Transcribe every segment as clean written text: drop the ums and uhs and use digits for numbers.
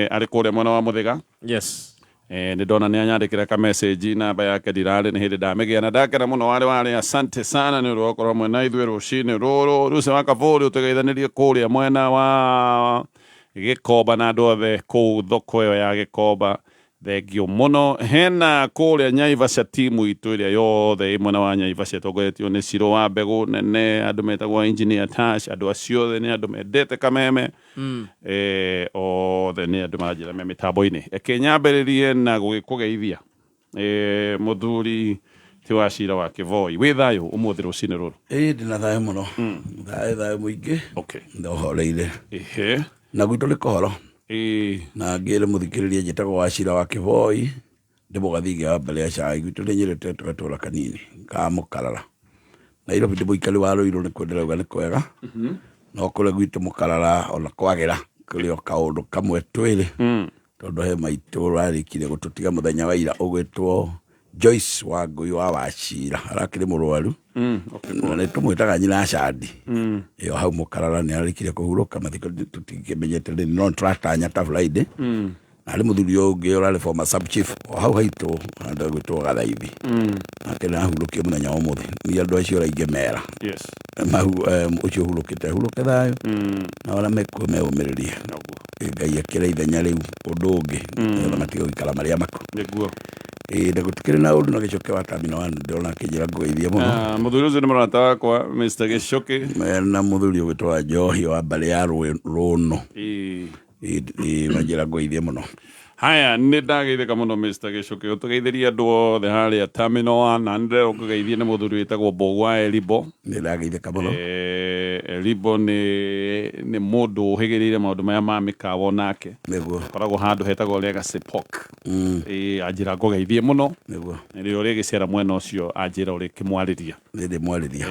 Arĩ kũrĩa mwena wa Mũthĩga. Nĩ ndona nĩ anyandĩkĩra ka message, namba yake ndirarĩ, nĩ hĩndĩ ndamĩgĩa na ndakena mũno. Warĩ warĩ, asante sana nĩ ũndũ wa gũkorwo hamwe na ithuĩ rũcinĩ rũrũ. Ruse wa Kaburi, ũtũgeithanĩrie kũrĩa mwena wa Gĩkomba na andũ othe kũu thoko ĩyo ya Gĩkomba, thengio mũno. Hena kũrĩa Nyaivasha, timu itũ ĩrĩa yothe ĩ mwena wa Nyaivasha ĩtongoretio nĩ Ciro wa mbegũ nene, andũ metagwo Engineer Tash, andũ acio othe nĩ andũ mendete kameme. Othe nĩ andũ maranjĩra me mĩtambo-inĩ. Reke nyambĩrĩrie na gũgĩkũgeithia, mũthuri ti wa cira wa Kĩboi, wĩ thayũ ũmũthĩ rũcinĩ rũrũ? Ĩĩ, ndĩna thayũ mũno, thayũ thayũ mũingĩ. Ndohoreire. Na gwitũ nĩ kohoro. Na ngĩre mũthikĩrĩria, njĩtagwo Wacira wa Kĩboi, ndĩ mũgathinge wa mbere ya cai. Gwitũ nĩ nyĩrĩte tũgatũra kanini ka Mũkarara, Nairobi. Ndĩ mũikari wa Rũirũ, nĩ kwendera nĩ kwega, no kũrĩa gwitũ Mũkarara ona kwagĩra kũrĩ o kaũndũ kamwe twĩrĩ, tondũ he maitũ ũrarĩkire gũtũtiga mũthenya wa ira, ũgwĩtwo Joyce wa Ngũi wa Wacira, arakĩrĩ mũrwaru. Na nĩ tũmwĩtaga nyina Candi ĩyo hau Mũkarara. Nĩ arĩkire kũhurũka, mathiko tũtingĩmenyete rĩ, no tũratanya ta Friday. Na harĩ mũthuri ũyũ ũngĩ ũrarĩ former sub chief o hau haitũ, handũ gwĩtwo Gathaithi, nake nĩ ahurũkio mũthenya wa ũmũthĩ. Niĩ andũ acio ũraingĩ mera mahu ũcio ũhurũkĩte ahurũke thayũ, na arĩa mekuo meũmĩrĩrie. Ngai akĩre ithenya rĩu ũndũ ũngĩ, nĩgetha matige gũikara marĩa maku. Ĩĩ, na gũtikĩrĩ na ũndũ. Na Gĩcoke wa Terminal One, ndĩrona akĩnjĩra ngũgeithie mũno. Ah, mũthuri ũcio nĩ mũrata wakwa, Mr. Gĩcũkĩ. Na mũthuri ũgwĩtwo wa Njohi wa mbarĩ ya Rũnũ. Ĩĩ, manjĩra ngũgeithie mũno. Haya, nĩ ndageithĩka mũno, Mr. Gĩcũkĩ. Ũtũgeithĩrie andũ othe harĩa Terminal One, na nĩndĩrerwo ũkũgeithie nĩ mũthuri wĩtagwo Mbũgua Elibo. Nĩ ndageithĩka mũno. Elibo nĩ mũndũ ũhĩgĩrĩire maũndũ maya ma mĩkawa onake. Akoragwo handũ hetagwo Legacy Park. Anjĩra ngũgeithie mũno. Rĩrĩa ũrĩgĩcera mwena ũcio, anjĩra ũrĩkĩmwarĩria. Nĩ ndĩmwarĩria.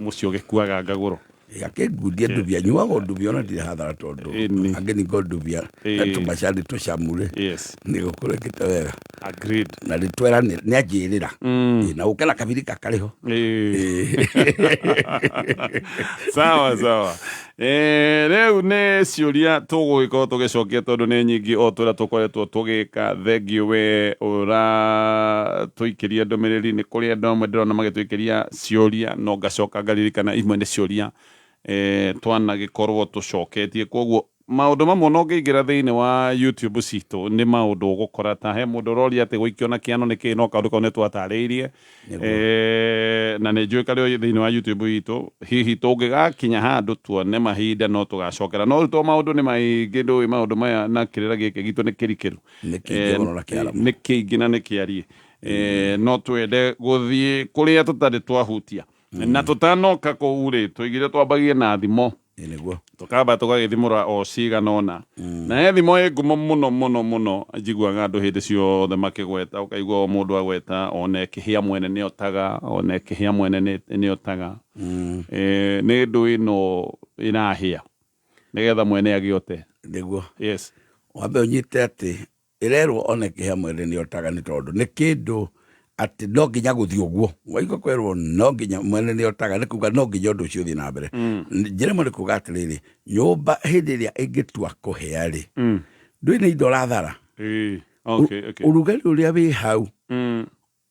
Mũciĩ ũgĩkuaga ngagũro. Akĩngundia ndubia, nyuaga ndubia, ona ndirĩ hathara, tondũ angĩninga ndubia na tũmacani tũcamu rĩ, nĩ gũkũrekete wega. Agreed. Na nĩtwera nĩ anjĩrĩra. Ĩĩ, na ũke na kabirika karĩ ho. Sawa sawa. Rĩu nĩ ciũria tũgũgĩkorwo tũgĩcokia, tondũ nĩ nyingĩ o tũrĩa tũkoretwo tũgĩka. Thengiũ we ũratũikĩria ndũmĩrĩri. Nĩ kũrĩ andũ amwe ndĩrona magĩtũikĩria ciũria, no ngacoka ngaririkana imwe nĩ ciũria twanagĩkorwo tũcoketie. Koguo maũndũ mamwe no ũngĩingĩra thĩinĩ wa YouTube citũ, nĩ maũndũ ũgũkora. Ta he mũndũ ũroria atĩ gũikio na kĩano nĩ kĩĩ, no kaũndũ kau nĩ twatarĩirie. Na nĩ njũĩ karĩ thĩinĩ wa YouTube itũ. Hihi tũngĩgakinya handũ tuone mahinda, no tũgacokera, no rĩu to maũndũ nĩ maingĩ. Ndũĩ maũndũ maya na kĩrĩra gĩkĩ gitũ nĩ kĩrikĩru. Nĩ kĩingĩ mũno na kĩaramu. Nĩ kĩingĩ na nĩ kĩariĩ. No twende gũthiĩ kũrĩa tũtarĩ twahutia, na tũtanoka kũu rĩ, tũigire twambagie na thimo. Ĩ, nĩguo. Tũkamba tũgagĩthimũra o cigana ũna, na he thimo ĩ ngumo mũno mũno mũno njiguaga andũ hĩndĩ ciothe makĩgweta, ũkaigua o mũndũ agweta, ona ĩkĩhĩa mwene nĩotaga, ona ĩkĩhĩa mwene nĩotaga. Nĩ ndũ ĩno ĩrahĩa nĩgetha mwene agĩote. Nĩguo. Wambe ũnyite atĩ ĩrerwo one kĩhĩa mwene nĩotaga, nĩ tondũ nĩ kĩndũ atĩ no nginya gũthiĩ ũguo. Waigua kwerwo no nginya mwene nĩotaga, nĩ kuga no nginya ũndũ ũcio ũthiĩ na mbere. Njĩra ĩmwe nĩ kuga atĩrĩrĩ, nyũmba hĩndĩ ĩrĩa ĩngĩtua kũhĩa rĩ, ndũĩ nĩ indo ũrathara. Ũrugarĩ ũrĩa wĩ hau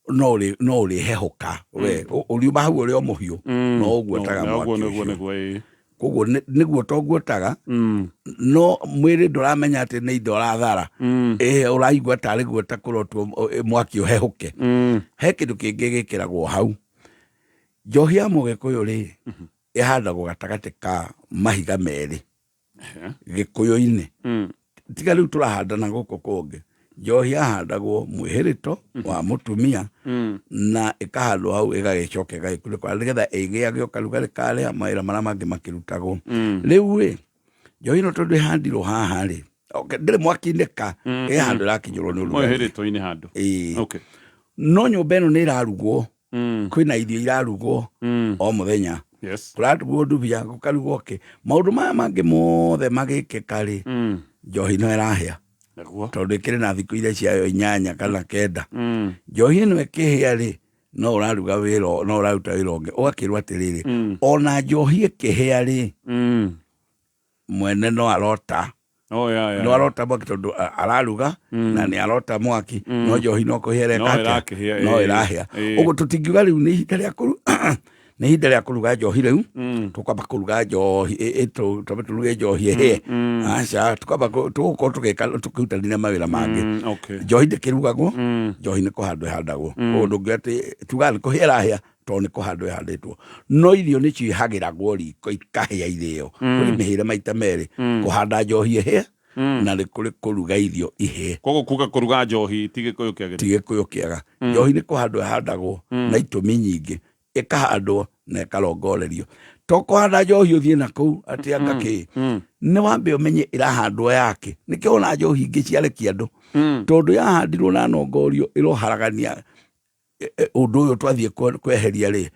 no ũrĩhehũka we ũriuma hau ũrĩ o mũhiũ, no ũguotaga mwaki ũcio. Koguo nĩguo to guotaga, no mwĩrĩ ndũramenya atĩ nĩ indo ũrathara. Ĩ, ũraigua tarĩ guota kũrotwo mwaki ũhehũke. He kĩndũ kĩngĩ gĩkĩragwo hau. Njohi ya mũgĩkũyũ rĩ, ĩhandagwo gatagatĩ ka mahiga merĩ gĩkũyũ-inĩ. Tiga rĩu tũrahanda na gũkũ kũngĩ. Njohi yahandagwo mwĩhĩrĩto wa mũtumia, na ĩkahandwo hau, ĩgagĩcoka ĩgagĩkunĩkwo nĩgetha ĩgĩage karugarĩ karĩa mawĩra marĩa mangĩ makĩrutagwo. Rĩu rĩ, njohi ĩno tondũ ĩhandirwo haha rĩ, okay, ndĩrĩ mwaki-inĩ ka ĩ handũ ĩrakinyĩrwo nĩ ũrugarĩ. Mwĩhĩrĩto-inĩ handũ. Ĩĩ. No nyũmba ĩno nĩ ĩrarugwo, kwĩna irio irarugwo o mũthenya. Kũrarugwo ndubia, gũkarugwo kĩ, maũndũ maya mangĩ mothe magĩkĩka rĩ, njohi no ĩrahĩa. Tondũ ĩkĩrĩ na thikũ iria ciayo 8 kana 9. Njohi ĩno ĩkĩhĩa rĩ, no ũraruga wĩra, no ũraruta wĩra ũngĩ. Ũgakĩrwo atĩrĩrĩ, ona njohi ĩkĩhĩa rĩ, mwene no arota. Oh, yeah, yeah. No arota mwaki tondũ araruga na nĩ arota mwaki, no njohi no kũhĩa No ĩreka atĩa? ĩrakĩhĩa, No ĩĩ. ĩrahĩa. Ĩĩ. Ũguo tũtingiuga rĩu nĩ ihinda rĩa kũru nĩ ihinda rĩa kũruga njohi rĩu, tũkwamba kũruga njohi twambe tũruge njohi ĩhĩe. Aca, tũkwamba tũgũkorwo tũgĩka tũkĩrutanĩria mawĩra mangĩ. Okay. Njohi ndĩkĩrugagwo, njohi nĩ kũhandwo ĩhandagwo. Ũguo ndũngiuga atĩ tugaga nĩ kũhĩa ĩrahĩa tondũ nĩ kũhandwo ĩhandĩtwo, no irio nĩcio ihagĩragwo riko ikahĩa irĩo. Kũrĩ mĩhĩre maita merĩ, kũhanda njohi ĩhĩe na nĩ kũrĩ kũruga irio ihĩe. Koguo kuga kũruga njohi ti gĩkũyũ kĩagĩrĩru? Ti gĩkũyũ kĩega. Njohi nĩ kũhandwo ĩhandagwo na itũmi nyingĩ, ĩkahandwo na ĩkarongorerio. To kũhanda njohi ũthiĩ na kũu atĩ anga kĩ, nĩ wambe ũmenye ĩrahandwo yake. Nĩkĩo ona njohi ingĩ ciarekia andũ, tondũ yahandirwo na nongorio ĩroharagania ũndũ ũyũ twathiĩ kweheria rĩ,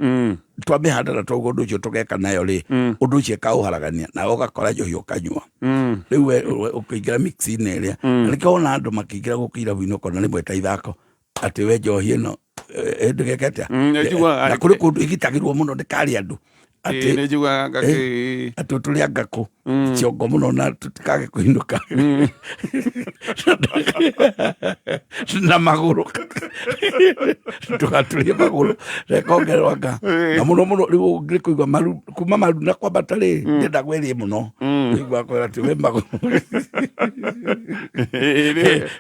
twamĩhanda na twaguo ũndũ ũcio tũgeka nayo rĩ, ũndũ ũcio ĩkaũharagania nawe ũgakora njohi ũkanyua. Rĩu we ũkĩingĩra mix-inĩ ĩrĩa, na nĩkĩo wona andũ makĩingĩra gũkũ irabu-inĩ ũkona rĩmwe ta ithako atĩ we njohi ĩno ndĩgeke atĩa. Nĩnjiguaga Na kũrĩ kũndũ ĩgitagĩrwo mũno ndĩkarĩe andũ Ĩĩ, atĩ nĩnjiguaga ngakĩ atĩ tũrĩa ngakũ ciongo mũno na tũtikage kũinũka na magũrũ, ndũgatũrie magũrũ rekongererwo anga na mũno mũno. Rĩu ũngĩ kũigua maru kuma maru na kwambata rĩ, ndĩenda gwĩrĩ mũno igua kwĩra atĩ we magũrũ.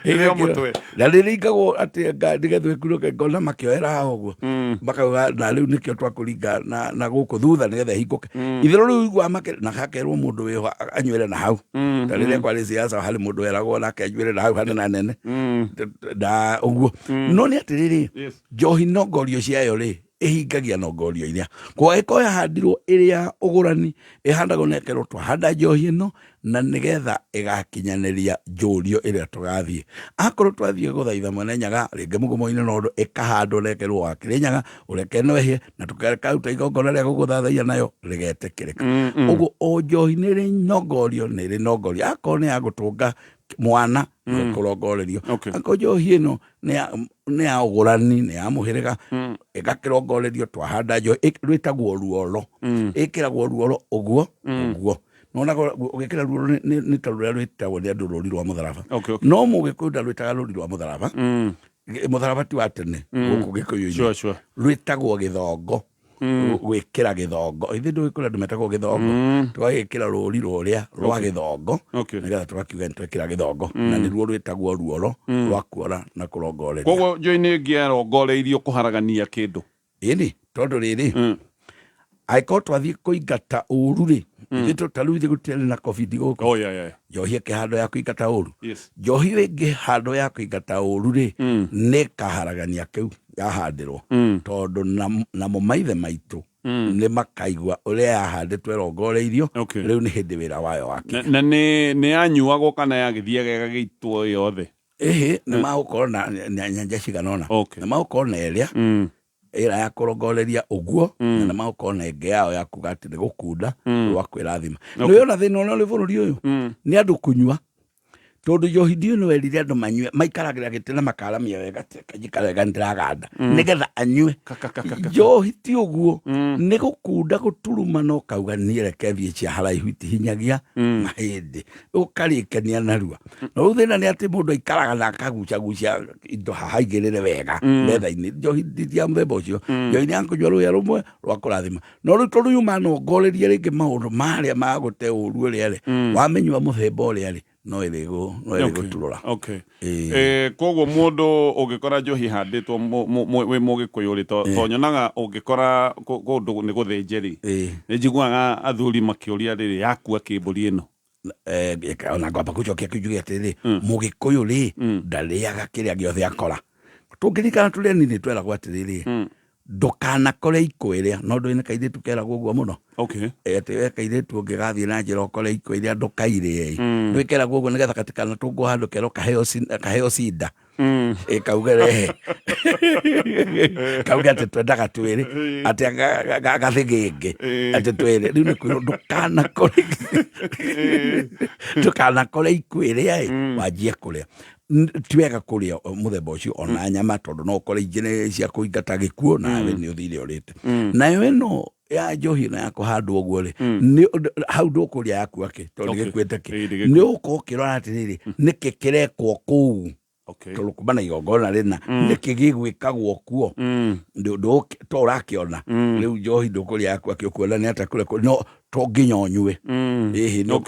Ĩrĩ o mũtwe. Na rĩringagwo atĩ nĩgetha ĩkunũke, ngona makĩoera haha ũguo makauga na rĩu nĩkĩo twakũringa na gũkũ thutha nĩgetha ĩhingũke itherũ. Rĩu igua make na hakerwo mũndũ wĩho anywĩre na hau, ta rĩrĩa kwarĩ siasa harĩ mũndũ weragwo nake anywĩre na hau hanene nene na ũguo. No nĩ atĩrĩrĩ, njohi nongorio ciayo rĩ, ĩhingagia nongorio iria kwa ĩkorwo yahandirwo ĩrĩ ya ũgũrani, ĩhandagwo na ĩkerwo twahanda njohi ĩno na nĩgetha ĩgakinyanĩria njũrio ĩrĩa tũgathiĩ akorwo twathiĩ gũthaitha Mwene Nyaga rĩngĩ mũgumo-inĩ, na ũndũ ĩkahandwo na ĩkerwo wa Kĩrĩnyaga ũreke ĩno ĩhĩe na tũkaruta igongona rĩa gũgũthathaiya nayo rĩgetĩkĩrĩka. Ũguo o njohi nĩ ĩrĩ nongorio, nĩ ĩrĩ nongorio. Akorwo nĩ ya gũtũnga mwana no ĩkũrongorerio. Akorwo njohi ĩno nĩ ya ũgũrani, nĩ ya mũhĩrĩga, ĩgakĩrongorerio twahanda njohi rwĩtagwo ruoro, ĩkĩragwo ruoro ũguo ũguo. Nona ũgĩkĩra ruoro nĩ ta rũrĩa rwĩtagwo nĩ andũ rũri rwa mũtharaba. No mũgĩkũyũ ndarwĩtaga rũri rwa mũtharaba. Mũtharaba ti wa tene gũkũ gĩkũyũ-inĩ. Rwĩtagwo gĩthongo. Gwĩkĩra gĩthongo, ithuĩ ndũĩ kũrĩ andũ metagwo gĩthongo, tũgagĩkĩra rũri rũrĩa rwa gĩthongo nĩgetha tũgakiuga nĩ twekĩra gĩthongo, na nĩruo rwĩtagwo ruoro rwa kuora na kũrongoreria. Koguo njohi nĩ ĩngĩ yarongoreirio kũharagania kĩndũ? Ĩni, tondũ rĩrĩ, angĩkorwo twathiĩ kũingata ũru rĩ, ithuĩ ta rĩu ithuĩ gũtirĩ na COVID gũkũ. Oh, yeah. Njohi ĩkĩhandwo ya kũingata ũru. Njohi ĩngĩ handwo ya kũingata ũru rĩ, nĩ ĩkaharagania kĩu yahandĩrwo, tondũ namo maithe maitũ nĩ makaigua ũrĩa yahandĩtwo ĩrongoreirio. Rĩu nĩ hĩndĩ wĩra wayo wakinya. Na nĩ yanyuagwo kana yagĩthiaga ĩgagĩitwo yothe? Ĩhĩ, nĩ magũkorwo na nyanja cigana ũna. Nĩ magũkorwo na ĩrĩa ĩra ya kũrongoreria ũguo, na nĩ magũkorwo na ĩngĩ yao ya kuga atĩ nĩ gũkunda rwa kwĩrathima. Nĩ ona thĩna ũrĩa ũrĩ bũrũri ũyũ nĩ andũ kũnyua, tondũ njohi ndiũ nĩ werire andũ manyue maikaragĩra gĩtĩ na makaramia wega, atĩ njikara wega nĩndĩraganda nĩgetha anyue. Njohi ti ũguo, nĩ gũkunda gũturuma na ũkauga niĩ reke thiĩ cia haraihu itihinyagia mahĩndĩ, ũkarĩkenia narua. No rĩu thĩna nĩ atĩ mũndũ aikaraga na akagucagucia indo haha aigĩrĩre wega metha-inĩ. Njohi ti ya mũthemba ũcio, njohi nĩ ya kũnyua rũhĩa rũmwe rwa kũrathima. No rĩu tondũ yuma nongoreria rĩngĩ maũndũ marĩa ma gũte ũru ũrĩa rĩ, wamĩnyua mũthemba ũrĩa rĩ, no ĩrĩgũturũra. Ĩĩ. Koguo mũndũ ũngĩkora njohi ĩhandĩtwo wĩ mũgĩkũyũ rĩ, to nyonaga ũngĩkora kũndũ nĩ gũthĩnje rĩ, nĩ njiguaga athuri makĩũria rĩrĩ, yakua kĩmbũri ĩno? Ona ngwamba gũcokia kĩu njuge atĩrĩrĩ, mũgĩkũyũ rĩ ndarĩaga kĩrĩa gĩothe akora. Tũngĩririkana tũrĩ anini tweragwo atĩrĩrĩ, ndũkanakore ikũĩrĩa, no ndũĩ nĩ kairĩtu keragwo ũguo mũno. Atĩ we kairĩtu ũngĩgathiĩ na njĩra ũkore ikũĩrĩa ndũkairĩe. Ndũĩ keragwo ũguo nĩgetha gatikanatũngwo handũ kerwo kaheo cinda. Kauge rehe, kauge atĩ twendaga twĩrĩ, atĩ gathĩgĩngĩ atĩ twĩrĩ. Rĩu nĩ kwĩrwo ndũkanakore ikuĩrĩa ĩ wanjie kũrĩa. Ti wega kũrĩa mũthemba ũcio ona nyama, tondũ no ũkore ingĩ nĩ cia kũingata gĩkuũ nawe nĩ ũthire ũrĩte nayo ĩno. Ya njohi ĩno ya kũhandwo ũguo rĩ, nĩ hau ndũkũria yaku akĩ tondũ gĩkuĩte kĩ. Nĩ nĩ ũgũkorwo ũkĩrora atĩrĩrĩ, nĩkĩ kĩrekwo kũu, tondũ kuma na igongona rĩna, nĩkĩ gĩgwĩkagwo kuo. To ũrakĩona rĩu njohi ndũkũrĩa yaku akĩ, ũkuona nĩ atĩa kũrĩa no to nginya ũnyue. Ĩhĩ, nĩ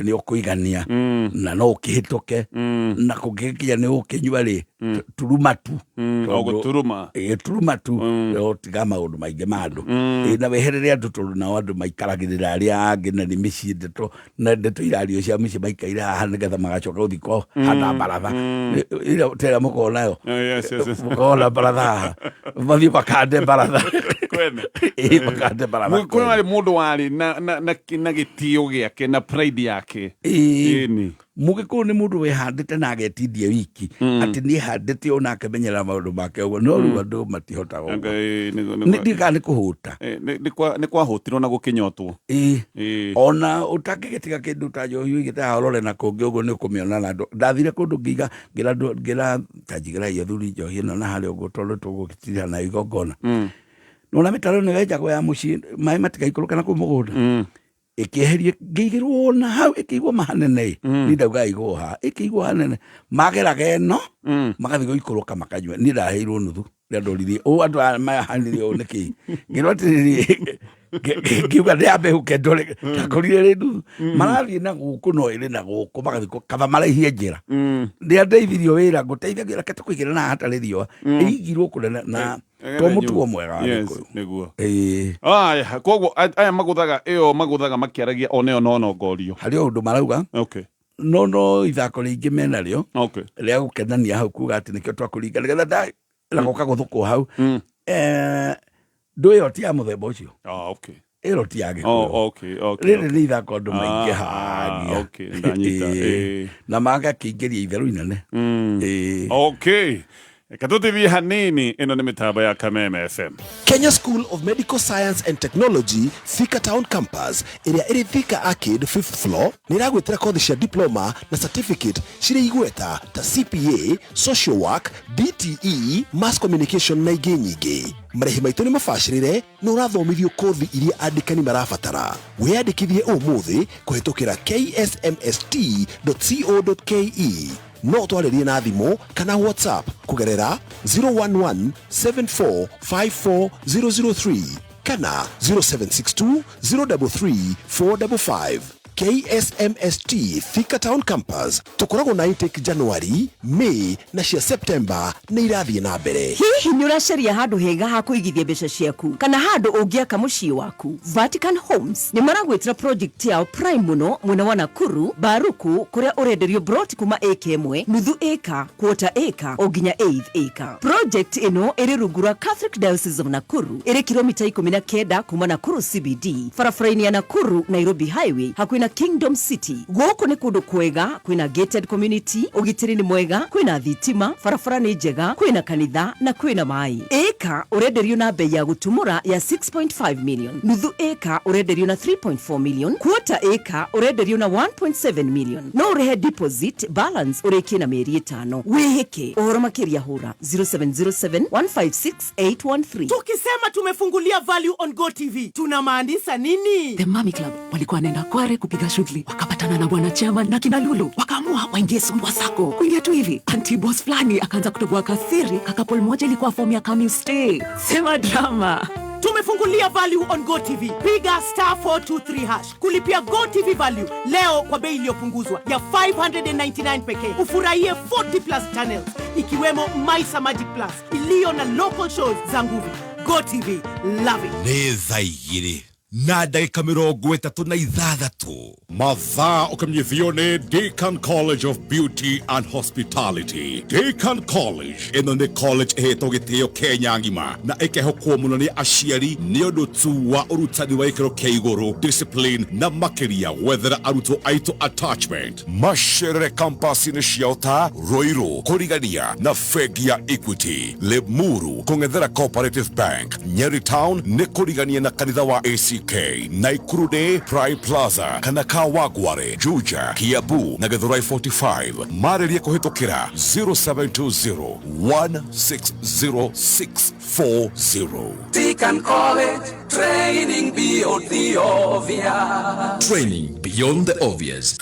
nĩ ũkũigania na no ũkĩhĩtũke, na kũngĩkinya nĩ ũkĩnyua rĩ, turuma tu. O gũturuma. Ĩ, turuma tu, tiga maũndũ maingĩ ma andũ. Ĩ, na weherere andũ, tondũ nao andũ maikaragĩrĩra arĩa angĩ na nĩ mĩciĩ, ndeto na ndeto irario cia mĩciĩ maikaire haha nĩgetha magacoka gũthiĩ kũhanda baratha ĩrĩa tera mũkorwo nayo. Oh, yes. Mũkorwo na baratha haha, mathiĩ makande baratha. Kwene. Ĩ, makande baratha. Mũgĩkũyũ arĩ mũndũ warĩ na gĩtĩo gĩake na pride yake. Ĩ. Ĩni. Mũgĩkũyũ nĩ mũndũ wĩhandĩte na agetindie wiki, atĩ nĩ handĩte ona akemenyera maũndũ make ũguo, no rĩu andũ matihotaga ũguo. Ngai, Nĩ ndiũĩ kana nĩ kũhũta. Nĩ kwahũtirwo na gũkĩnyotwo. Ĩ. Ona ũtangĩgĩtiga kĩndũ ta njohi ũigĩte haha ũrore na kũngĩ ũguo, nĩ ũkũmĩona na andũ. Ndathire kũndũ ngĩiga, ngĩra andũ, ngĩra ta njigĩrai athuri njohi ĩno na harĩa ũguo, tondũ tũgũgĩtira nayo igongona. Nona mĩtaro ĩno yenjagwo ya mũciĩ maĩ matigaikũrũke na kũu mũgũnda, ĩkĩeherio, ngĩigĩrwo na hau, ĩkĩigwo mahanene. Niĩ ndauga ĩigwo haha, ĩkĩigwo hanene, mageraga ĩno magathiĩ gũikũrũka makanyua. Niĩ ndaheirwo nuthu rĩrĩa ndoririe ũũ andũ aya mahanire ũũ nĩkĩ, ngĩrwo atĩrĩrĩ, ngiuga ndĩambe huke ndore, ndakorire rĩ nuthu marathiĩ na gũkũ, no ĩrĩ na gũkũ, magathiĩ kaba maraihie njĩra. Ndĩandeithirio wĩra ngũteithagia, reke tũkũigĩra na haha hatarĩ riũa, ĩigirwo kũnene na to mũtugo mwega wa Gĩkũyũ. Nĩguo. Ĩĩ. Aya, koguo aya magũthaga ĩyo magũthaga makĩaragia one no nongorio. Harĩ o ũndũ marauga, no ithako rĩingĩ menarĩo rĩa gũkenania hau, kuga atĩ nĩkĩo twakũringa nĩgetha na goka gũthũkwo hau. Ndũ ĩyo ti ya mũthemba ũcio. Ah, okay. Ĩyo ti ya Gĩkũyũ. Oh, okay. Rĩrĩ nĩ ithako andũ maingĩhagia. Ah, okay, ndanyita. Na magakĩingĩria itherũ inene. Ĩĩ. Okay. Reke tũtithie hanini, ĩno nĩ mĩtambo ya Kameme FM. Kenya School of Medical Science and Technology, Thika Town Campus ĩrĩa ĩrĩ Thika Arcade, 5th floor, nĩ ĩragwĩtĩra kothi cia diploma na certificate cirĩ igweta ta CPA, Social Work, DTE, Mass Communication na ingĩ nyingĩ. Marĩhi maitũ nĩ mabacĩrĩre na ũrathomithio kothi iria andĩkani marabatara. Wĩyandĩkithie ũmũthĩ kũhĩtũkĩra ksmst.co.ke. No twarĩrie na thimũ kana WhatsApp kũgerera 011 7454 003 kana 0762 033 455. KSMST Thika Town Campus, tũkoragwo na intake January, May na cia September nĩ irathiĩ na mbere. Hihi nĩ ũracaria handũ hega ha kũigithia mbeca ciaku kana handũ ũngĩaka mũciĩ waku? Vatican Homes nĩ maragwĩtĩra project yao prime mũno mwena wa Nakuru Baruku, kũrĩa ũrenderio broti kuma ĩka 1, nuthu ĩka, quarter ĩka o nginya eighth ĩka. Project ĩno ĩrĩ rungu rwa Catholic Diocese of Nakuru, ĩrĩ kilomita 19 kuma Nakuru CBD, barabara-inĩ ya Nakuru Nairobi Highway, hakuhĩ na Kingdom City. Gũkũ nĩ kũndũ kwega, kwĩna gated community, ũgitĩri nĩ mwega, kwĩna thitima, barabara nĩ njega, kwĩna kanitha na kwĩna maĩ. Ĩka ũrenderio na bei ya gũtumũra ya 6.5 million, nuthu ĩka ũrenderio na 3.4 million, quarter ĩka ũrenderio na 1.7 million. No ũrĩhe deposit, balance ũrĩkie na mĩeri 5. Wĩhĩke. Ũhoro makĩria hũra 0707 156 813. Tukisema tumefungulia Value on Go TV, tunamaanisha nini? The Mami Club walikuwa wanaenda Kware kupiga shughuli, wakapatana na bwana chairman na kina Lulu, wakaamua waingie Sumbwa Sacco. Kuingia tu hivi, anti boss fulani akaanza kutoboa kasiri kakapol moja ilikuwa fomu ya come you stay. Sema drama. Tumefungulia Value on Go TV. Piga star 423 hash kulipia Go TV Value leo kwa bei iliyopunguzwa ya 599 pekee. Ufurahie 40 plus channels ikiwemo Maisa Magic Plus iliyo na local shows za nguvu. Go TV, love it. Nĩ thaa 2:36. Mathaa ũkĩmenyithio nĩ Deacon College of Beauty and Hospitality. Deacon College ĩno nĩ college ĩhetwo gĩtĩo Kenya ng'ima na ĩkehokwo mũno nĩ aciari nĩ ũndũ tu wa ũrutani wa gĩkĩro kĩa igũrũ, discipline na makĩria gwethera arutwo aitũ attachment. Macerere campus-inĩ ciao ta Ruiru kũrigania na bengi ya Equity, Limuru kũng'ethera Cooperative Bank, Nyeri Town nĩ kũrigania na kanitha wa ACK. KK, Naikuru nĩ Prime Plaza kana Kawangware, Juja, Kiambu na Githurai 45. Marĩrie kũhĩtũkĩra 0720 160640. Deacon College, training beyond the obvious. Training beyond the obvious.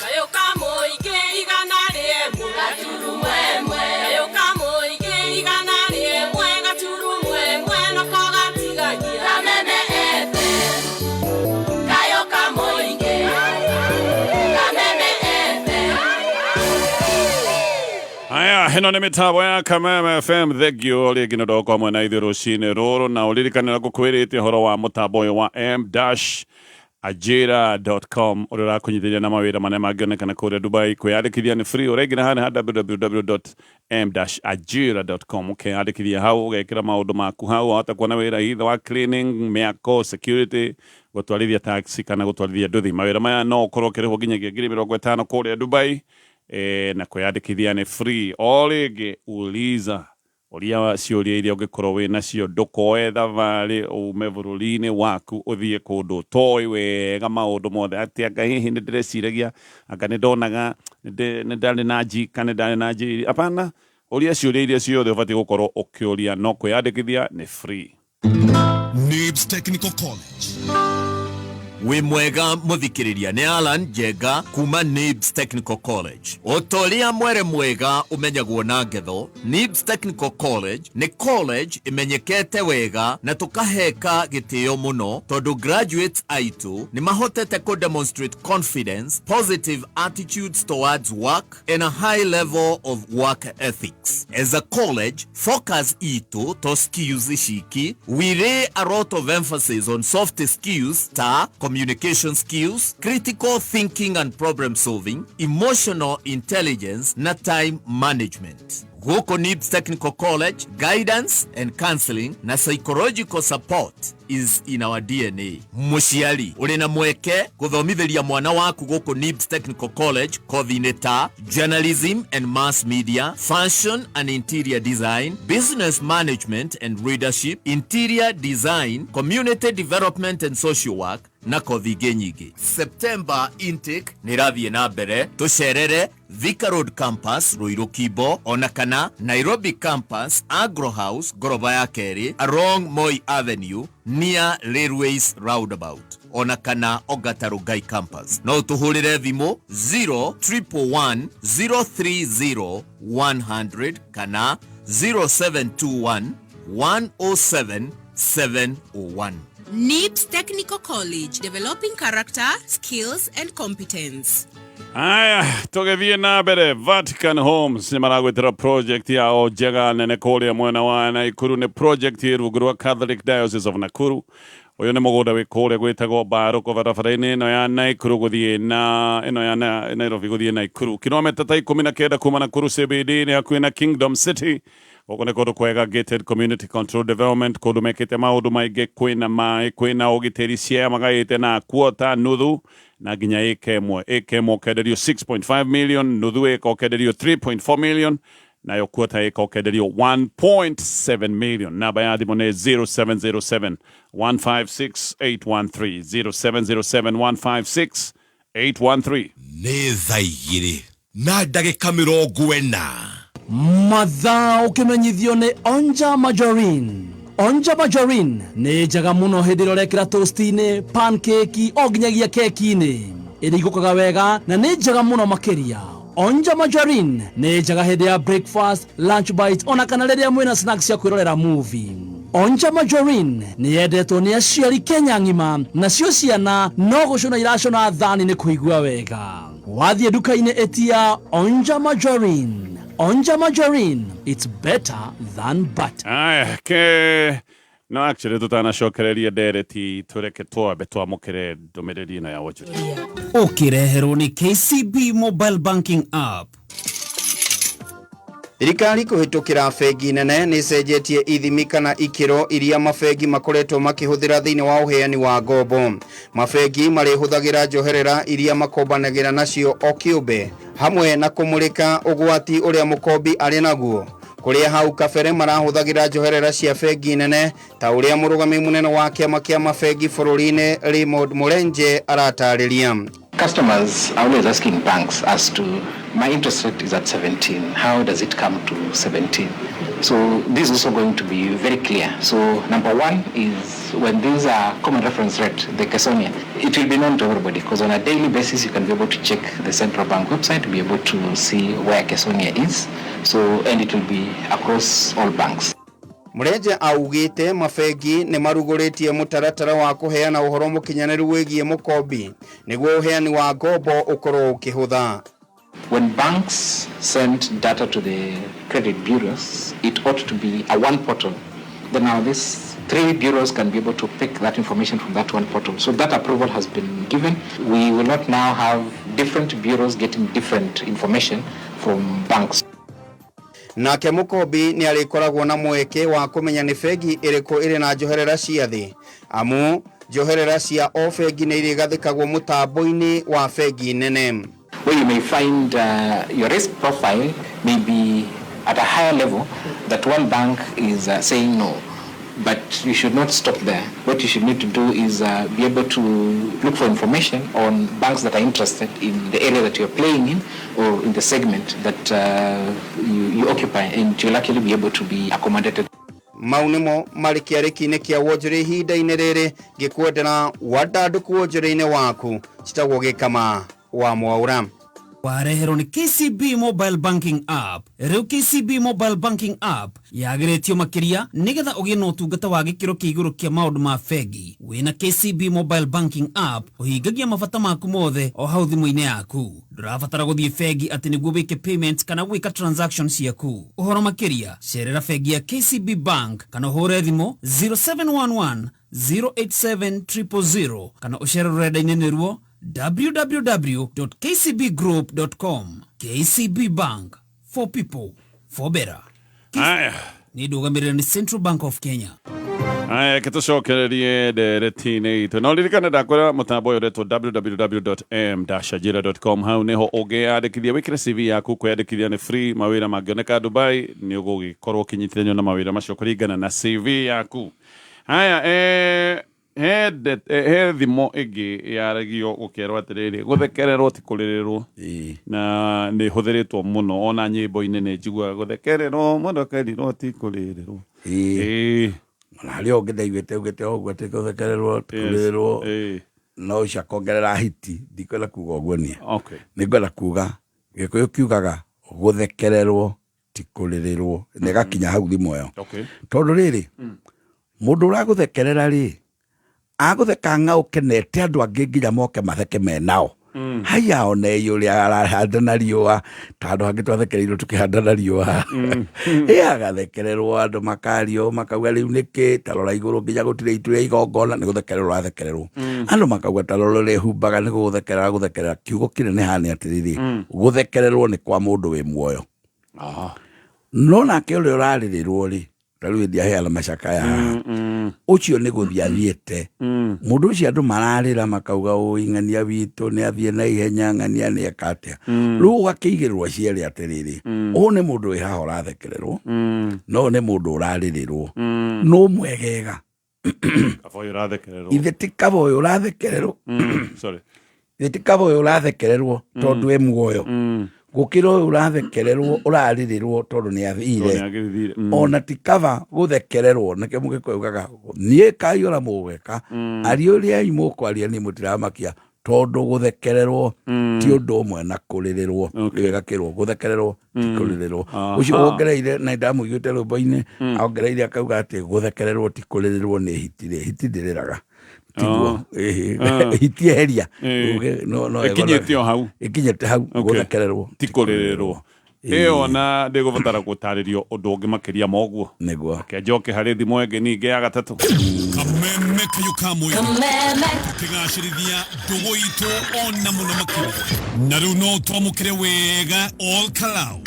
Aya, ĩno nĩ mĩtambo ya Kameme FM. Thengio rĩngĩ nĩ ũndũ wa hamwe na ithuĩ rũcinĩ rũrũ, na ũririkane ngũkwĩrĩte ũhoro wa mũtambo ũyũ wa m-ajira.com ũrĩa ũrakũnyitĩrĩra na mawĩra marĩa mangĩonekana kũrĩa Dubai. Kwĩyandĩkithia nĩ free, ũraingĩra harĩa ha www.m-ajira.com, ũkeyandĩkithia hau, ũgekĩra maũndũ maku hau, wahota kuona wĩra either wa cleaning, mĩako, security, gũtwarithia taxi kana gũtwarithia nduthi. Mawĩra maya no ũkorwo ũkĩrĩhwo nginyagia 50,000 kũrĩa Dubai. Na kwĩyandĩkithia nĩ free. O rĩngĩ uliza ũria ciũria iria ũngĩkorwo wĩ nacio, ndũkoe thabarĩ ume bũrũri-inĩ waku ũthiĩ kũndũ ũtoĩ wega maũndũ mothe, atĩ anga hihi nĩ ndĩreciragia, anga nĩ ndonaga, nĩ ndarĩ na njika, nĩ ndarĩ na njiri. Hapana, ũria ciũria iria ciothe ũbatiĩ gũkorwo ũkĩũria, no kwĩyandĩkithia nĩ free. Nibs Technical College. Wĩ mwega mũthikĩrĩria, nĩ Alan Njenga kuma Nibs Technical College. O ta ũrĩa mwere mwega ũmenyagwo na ngetho, Nibs Technical College nĩ college ĩmenyekete wega na tũkaheka gĩtĩo mũno tondũ graduates aitũ nĩ mahotete kũ demonstrate confidence, positive attitudes towards work and a high level of work ethics. As a college, focus itũ to skills ciki, we lay a lot of emphasis on soft skills ta communication skills, critical thinking and problem solving, emotional intelligence na time management. Gũkũ Nibs Technical College, guidance and counseling na psychological support is in our DNA. Mũciari ũrĩ na mweke gũthomithĩria mwana waku gũkũ Nibs Technical College kothi-inĩ ta journalism and mass media, fashion and interior design, business management and leadership, interior design, community development and social work na kothi ingĩ nyingĩ. September intake nĩ ĩrathiĩ na mbere. Tũcerere Thika Road Campus, Ruiru Kimbo, ona kana Nairobi Campus, Agro House, ngoroba ya kerĩ, along Moi Avenue near Railways Roundabout, ona kana Ongata Rongai Campus. No ũtũhũrĩre thimũ 0111 030 100 kana 0721 107 701. NIBS Technical College, developing character, skills and competence. Aya, tũgĩthiĩ na mbere, Vatican Homes nĩ maragwĩtĩra project yao njega nene kũrĩa mwena wa Nakuru. Nĩ project ĩ rungu rwa Catholic Diocese of Nakuru. Ũyũ nĩ mũgũnda wĩ kũrĩa gwĩtagwo Mbarũkũ, barabara-inĩ ĩno ya Nakuru gũthiĩ na ĩno ya Nairobi gũthiĩ Nakuru, kilomita ta 19 kuma Nakuru CBD, nĩ hakuhĩ na Kingdom City. Gũkũ nĩ kũndũ kwega, gated community control development, kũndũ mekĩte maũndũ maingĩ, kwĩna maĩ, kwĩna ũgitĩri, cia magaĩte na kuota nuthu na nginya ĩka ĩmwe. Ĩka ĩmwe ũkenderio 6.5 million, nuthu ĩka ũkenderio 3.4 million, nayo kuota ĩka ũkenderio 1.7 million. Namba ya thimũ nĩ 0707 156 813, 0707 156 813. Nĩ thaa 2:40. Mathaa ũkĩmenyithio nĩ Onja Margarine. Onja Margarine nĩ njega mũno hĩndĩ ĩrĩa ũrekĩra toast-inĩ, pancake, o nginyagia keki-inĩ. Ĩrigũkaga wega na nĩ njega mũno makĩria. Onja Margarine nĩ njega hĩndĩ ya breakfast, lunch bite, ona kana rĩrĩa mwĩna snacks cia kwĩrorera movie. Onja Margarine nĩ yendetwo nĩ aciari Kenya ng'ima, nacio ciana no gũcũna iracũna thani nĩ kũigua wega. Wathiĩ nduka-inĩ ĩtia Onja Margarine. Onja Margarine, it's better than butter. Aya, ke no actually tutanacokereria ndereti, tũreke twambe twamũkĩre ndũmĩrĩri ĩno ya wonjoria. Ũkĩreherwo nĩ KCB Mobile Banking App. Thirikari kũhĩtũkĩra bengi nene nĩ ĩcenjetie ithimi kana ikĩro iria mabengi makoretwo makĩhũthĩra thĩinĩ wa ũheani wa ngombo. Mabengi marĩhũthagĩra njoherera iria makombanagĩra nacio o kĩũmbe, hamwe na kũmũrĩka ũgwati ũrĩa mũkombi arĩ naguo. Kũrĩa hau kabere marahũthagĩra njoherera cia bengi nene ta ũrĩa mũrũgami mũnene wa kĩama kĩa mabengi bũrũri-inĩ Raymond Murenje aratarĩria. Customers are always asking banks as to, my interest rate is at 17, how does it come to 17? So this is also going to be very clear. So number one is when these are common reference rate, the Kesonia, it will be known to everybody because on a daily basis you can be able to check the central bank website to be able to see where Kesonia is. So, and it will be across all banks. Murenje augite mabengi nĩ marugũrĩtie mũtaratara wa kũheana ũhoro mũkinyanĩru wĩgiĩ mũkombi nĩguo ũheani wa ngombo ũkorwo ũkĩhũtha. When banks send data to the credit bureaus, it ought to be a one portal. Then now these three bureaus can be able to pick that information from that one portal. So that approval has been given. We will not now have different bureaus getting different information from banks. Nake mũkombi nĩ arĩkoragwo na mweke wa kũmenya nĩ bengi ĩrĩkũ ĩrĩ na njoherera cia thĩ, amu njoherera cia o bengi nĩ irĩgathĩkagwo mũtambo-inĩ wa bengi nene. Where you may find your risk profile may be at a higher level that one bank is saying no. But you should not stop there. What you should need to do is be able to look for information on banks that are interested in the area that you're playing in or in the segment that you occupy, and you'll actually be able to be accommodated. Mau nĩmo marĩ kĩarĩki-inĩ kĩa wonjoria ihinda-inĩ rĩrĩ ngĩkwendera wandandũku wonjoria-inĩ waku. Citagwo Gĩkama wa Mwaura. Wareherwo nĩ KCB Mobile Banking App. Rĩu KCB Mobile Banking App yagĩrĩtio makĩria nĩgetha ũgĩe na ũtungata wa gĩkĩro kĩa igũrũ kĩa maũndũ ma bengi. Wĩna KCB Mobile Banking App ũhingagia mabata maku mothe o hau thimũ-inĩ yaku. Ndũrabatara gũthiĩ bengi atĩ nĩguo wĩke payment kana gwĩka transaction ciaku. Ũhoro makĩria cerera bengi ya KCB Bank kana ũhũre thimũ 0711 087 000 kana ũcere rũrenda-inĩ nĩruo www.kcbgroup.com. KCB Bank, for people, for better. Aya. Nĩ ndũgamĩrĩre nĩ Central Bank of Kenya. Aya, gĩtũcokererie ndereti-inĩ itũ. No ririkane ndakwĩra mũtambo ũyũ ũretwo www.m-ajira.com. Hau nĩho ũngĩyandĩkithia wĩkĩre CV yaku. Kwĩyandĩkithia nĩ free. Mawĩra mangĩoneka Dubai nĩ ũgũgĩkorwo ũkĩnyitithanio na mawĩra macio kũringana na CV yaku. Haya, he thimo ĩngĩ yaragio gũkerwo atĩrĩrĩ, gũthekererwo ti kũrĩrĩrwo, na nĩ hũthĩrĩtwo mũno ona nyĩmbo-inĩ nĩ njiguaga gũthekererwo mũndũ akerirwo ti kũrĩrĩrwo. Ona harĩa ũngĩ ndaiguĩte augĩte ũguo atĩ gũthekererwo ti kũrĩrĩrwo, no ũcio akongerera hiti. Ndikwenda kuga ũguo niĩ. Nĩ ngwenda kuga Gĩkũyũ kiugaga gũthekererwo ti kũrĩrĩrwo, na ĩgakinya hau thimo ĩyo. Tondũ rĩrĩ, mũndũ ũragũthekerera rĩ, agũtheka ng'a ũkenete andũ angĩ nginya moke matheke me nao. Haya one ũrĩa arahanda na riũa, ta andũ angĩ twathekereirwo tũkĩhanda na riũa. Ĩ agathekererwo andũ makario makauga rĩu nĩkĩ, ta rora igũrũ nginya gũtirĩ itu rĩa igongona, nĩ gũthekererwo ũrathekererwo. Andũ makauga ta rora ũrĩa ehumbaga nĩ gũgũthekerera gũthekerera. Kiugo kĩnene haha nĩ atĩrĩrĩ, gũthekererwo nĩ kwa mũndũ wĩ muoyo. No nake ũrĩa ũrarĩrĩrwo rĩ, ta rĩu hĩndĩ aheana macakaya haha, ũcio nĩ gũthiĩ athiĩte. Mũndũ ũcio andũ mararĩra makauga ũi ng'ania witũ nĩ athiĩ na ihenya, ng'ania nĩ eka atĩa. Rĩu ũgakĩigĩrĩrwo cierĩ atĩrĩrĩ, ũyũ nĩ mũndũ wĩ haha ũrathekererwo, no ũyũ nĩ mũndũ ũrarĩrĩrwo. No mwegega. Kaba ũyũ ũrathekererwo. Ithe ti kaba ũyũ ũrathekererwo. Sorry. Ithe ti kaba ũyũ ũrathekererwo tondũ e muoyo. Gũkĩra ũyũ ũrathekererwo ũrarĩrĩrwo tondũ nĩ athire. Ona ti kaba gũthekererwo, nĩkĩo Mũgĩkũyũ augaga niĩ kai ũrĩa mũgwĩka, aria ũrĩa mũkwaria niĩ mũtiramakia, tondũ gũthekererwo ti ũndũ ũmwe na kũrĩrĩrwo. Rĩu ĩgakĩrwo gũthekererwo ti kũrĩrĩrwo. Ũcio wongereire na ndamũiguĩte rwĩmbo-inĩ, ongereire akauga atĩ gũthekererwo ti kũrĩrĩrwo nĩ hiti rĩ, hiti ndĩrĩraga. Tiguo. Hiti eheria. Ĩkinyĩte o hau. Ĩkinyĩte hau gũthekererwo ti kũrĩrĩrwo. Ĩyo na ndĩgũbatara gũtarĩrio ũndũ ũngĩ makĩria ma ũguo. Nĩguo. Reke njoke harĩ thimũ ĩngĩ ningĩ ya gatatũ. Kameme kayũ ka mwĩrĩ. Tũkĩgacĩrithia ndũgũ itũ ona mũno makĩria. Na rĩu no twamũkĩre wega All Kalau.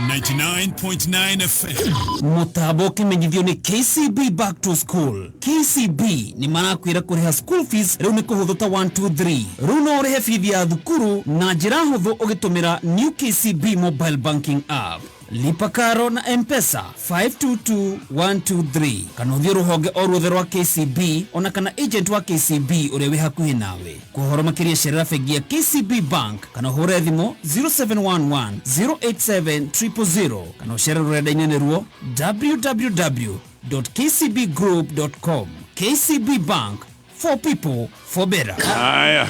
99.9 FM. Mũtambo ũkĩmenyithio nĩ KCB Back to School. KCB nĩ marakwĩra kũrĩha school fees rĩu nĩ kũhũthũ ta 1 2 3. Rĩu no ũrĩhe bithi ya thukuru na njĩra hũthũ ũgĩtũmĩra new KCB Mobile Banking App. Lipa karo na Mpesa 522123 kana ũthiĩ rũhonge o ruothe rwa KCB ona kana agent wa KCB ũrĩa wĩ hakuhĩ nawe. Kwa ũhoro makĩria cerera bengi ya KCB Bank kana ũhũre thimũ 0711 087 000 kana ũcere rũrenda-inĩ nĩruo www.kcbgroup.com. KCB Bank, for people, for better. Haya,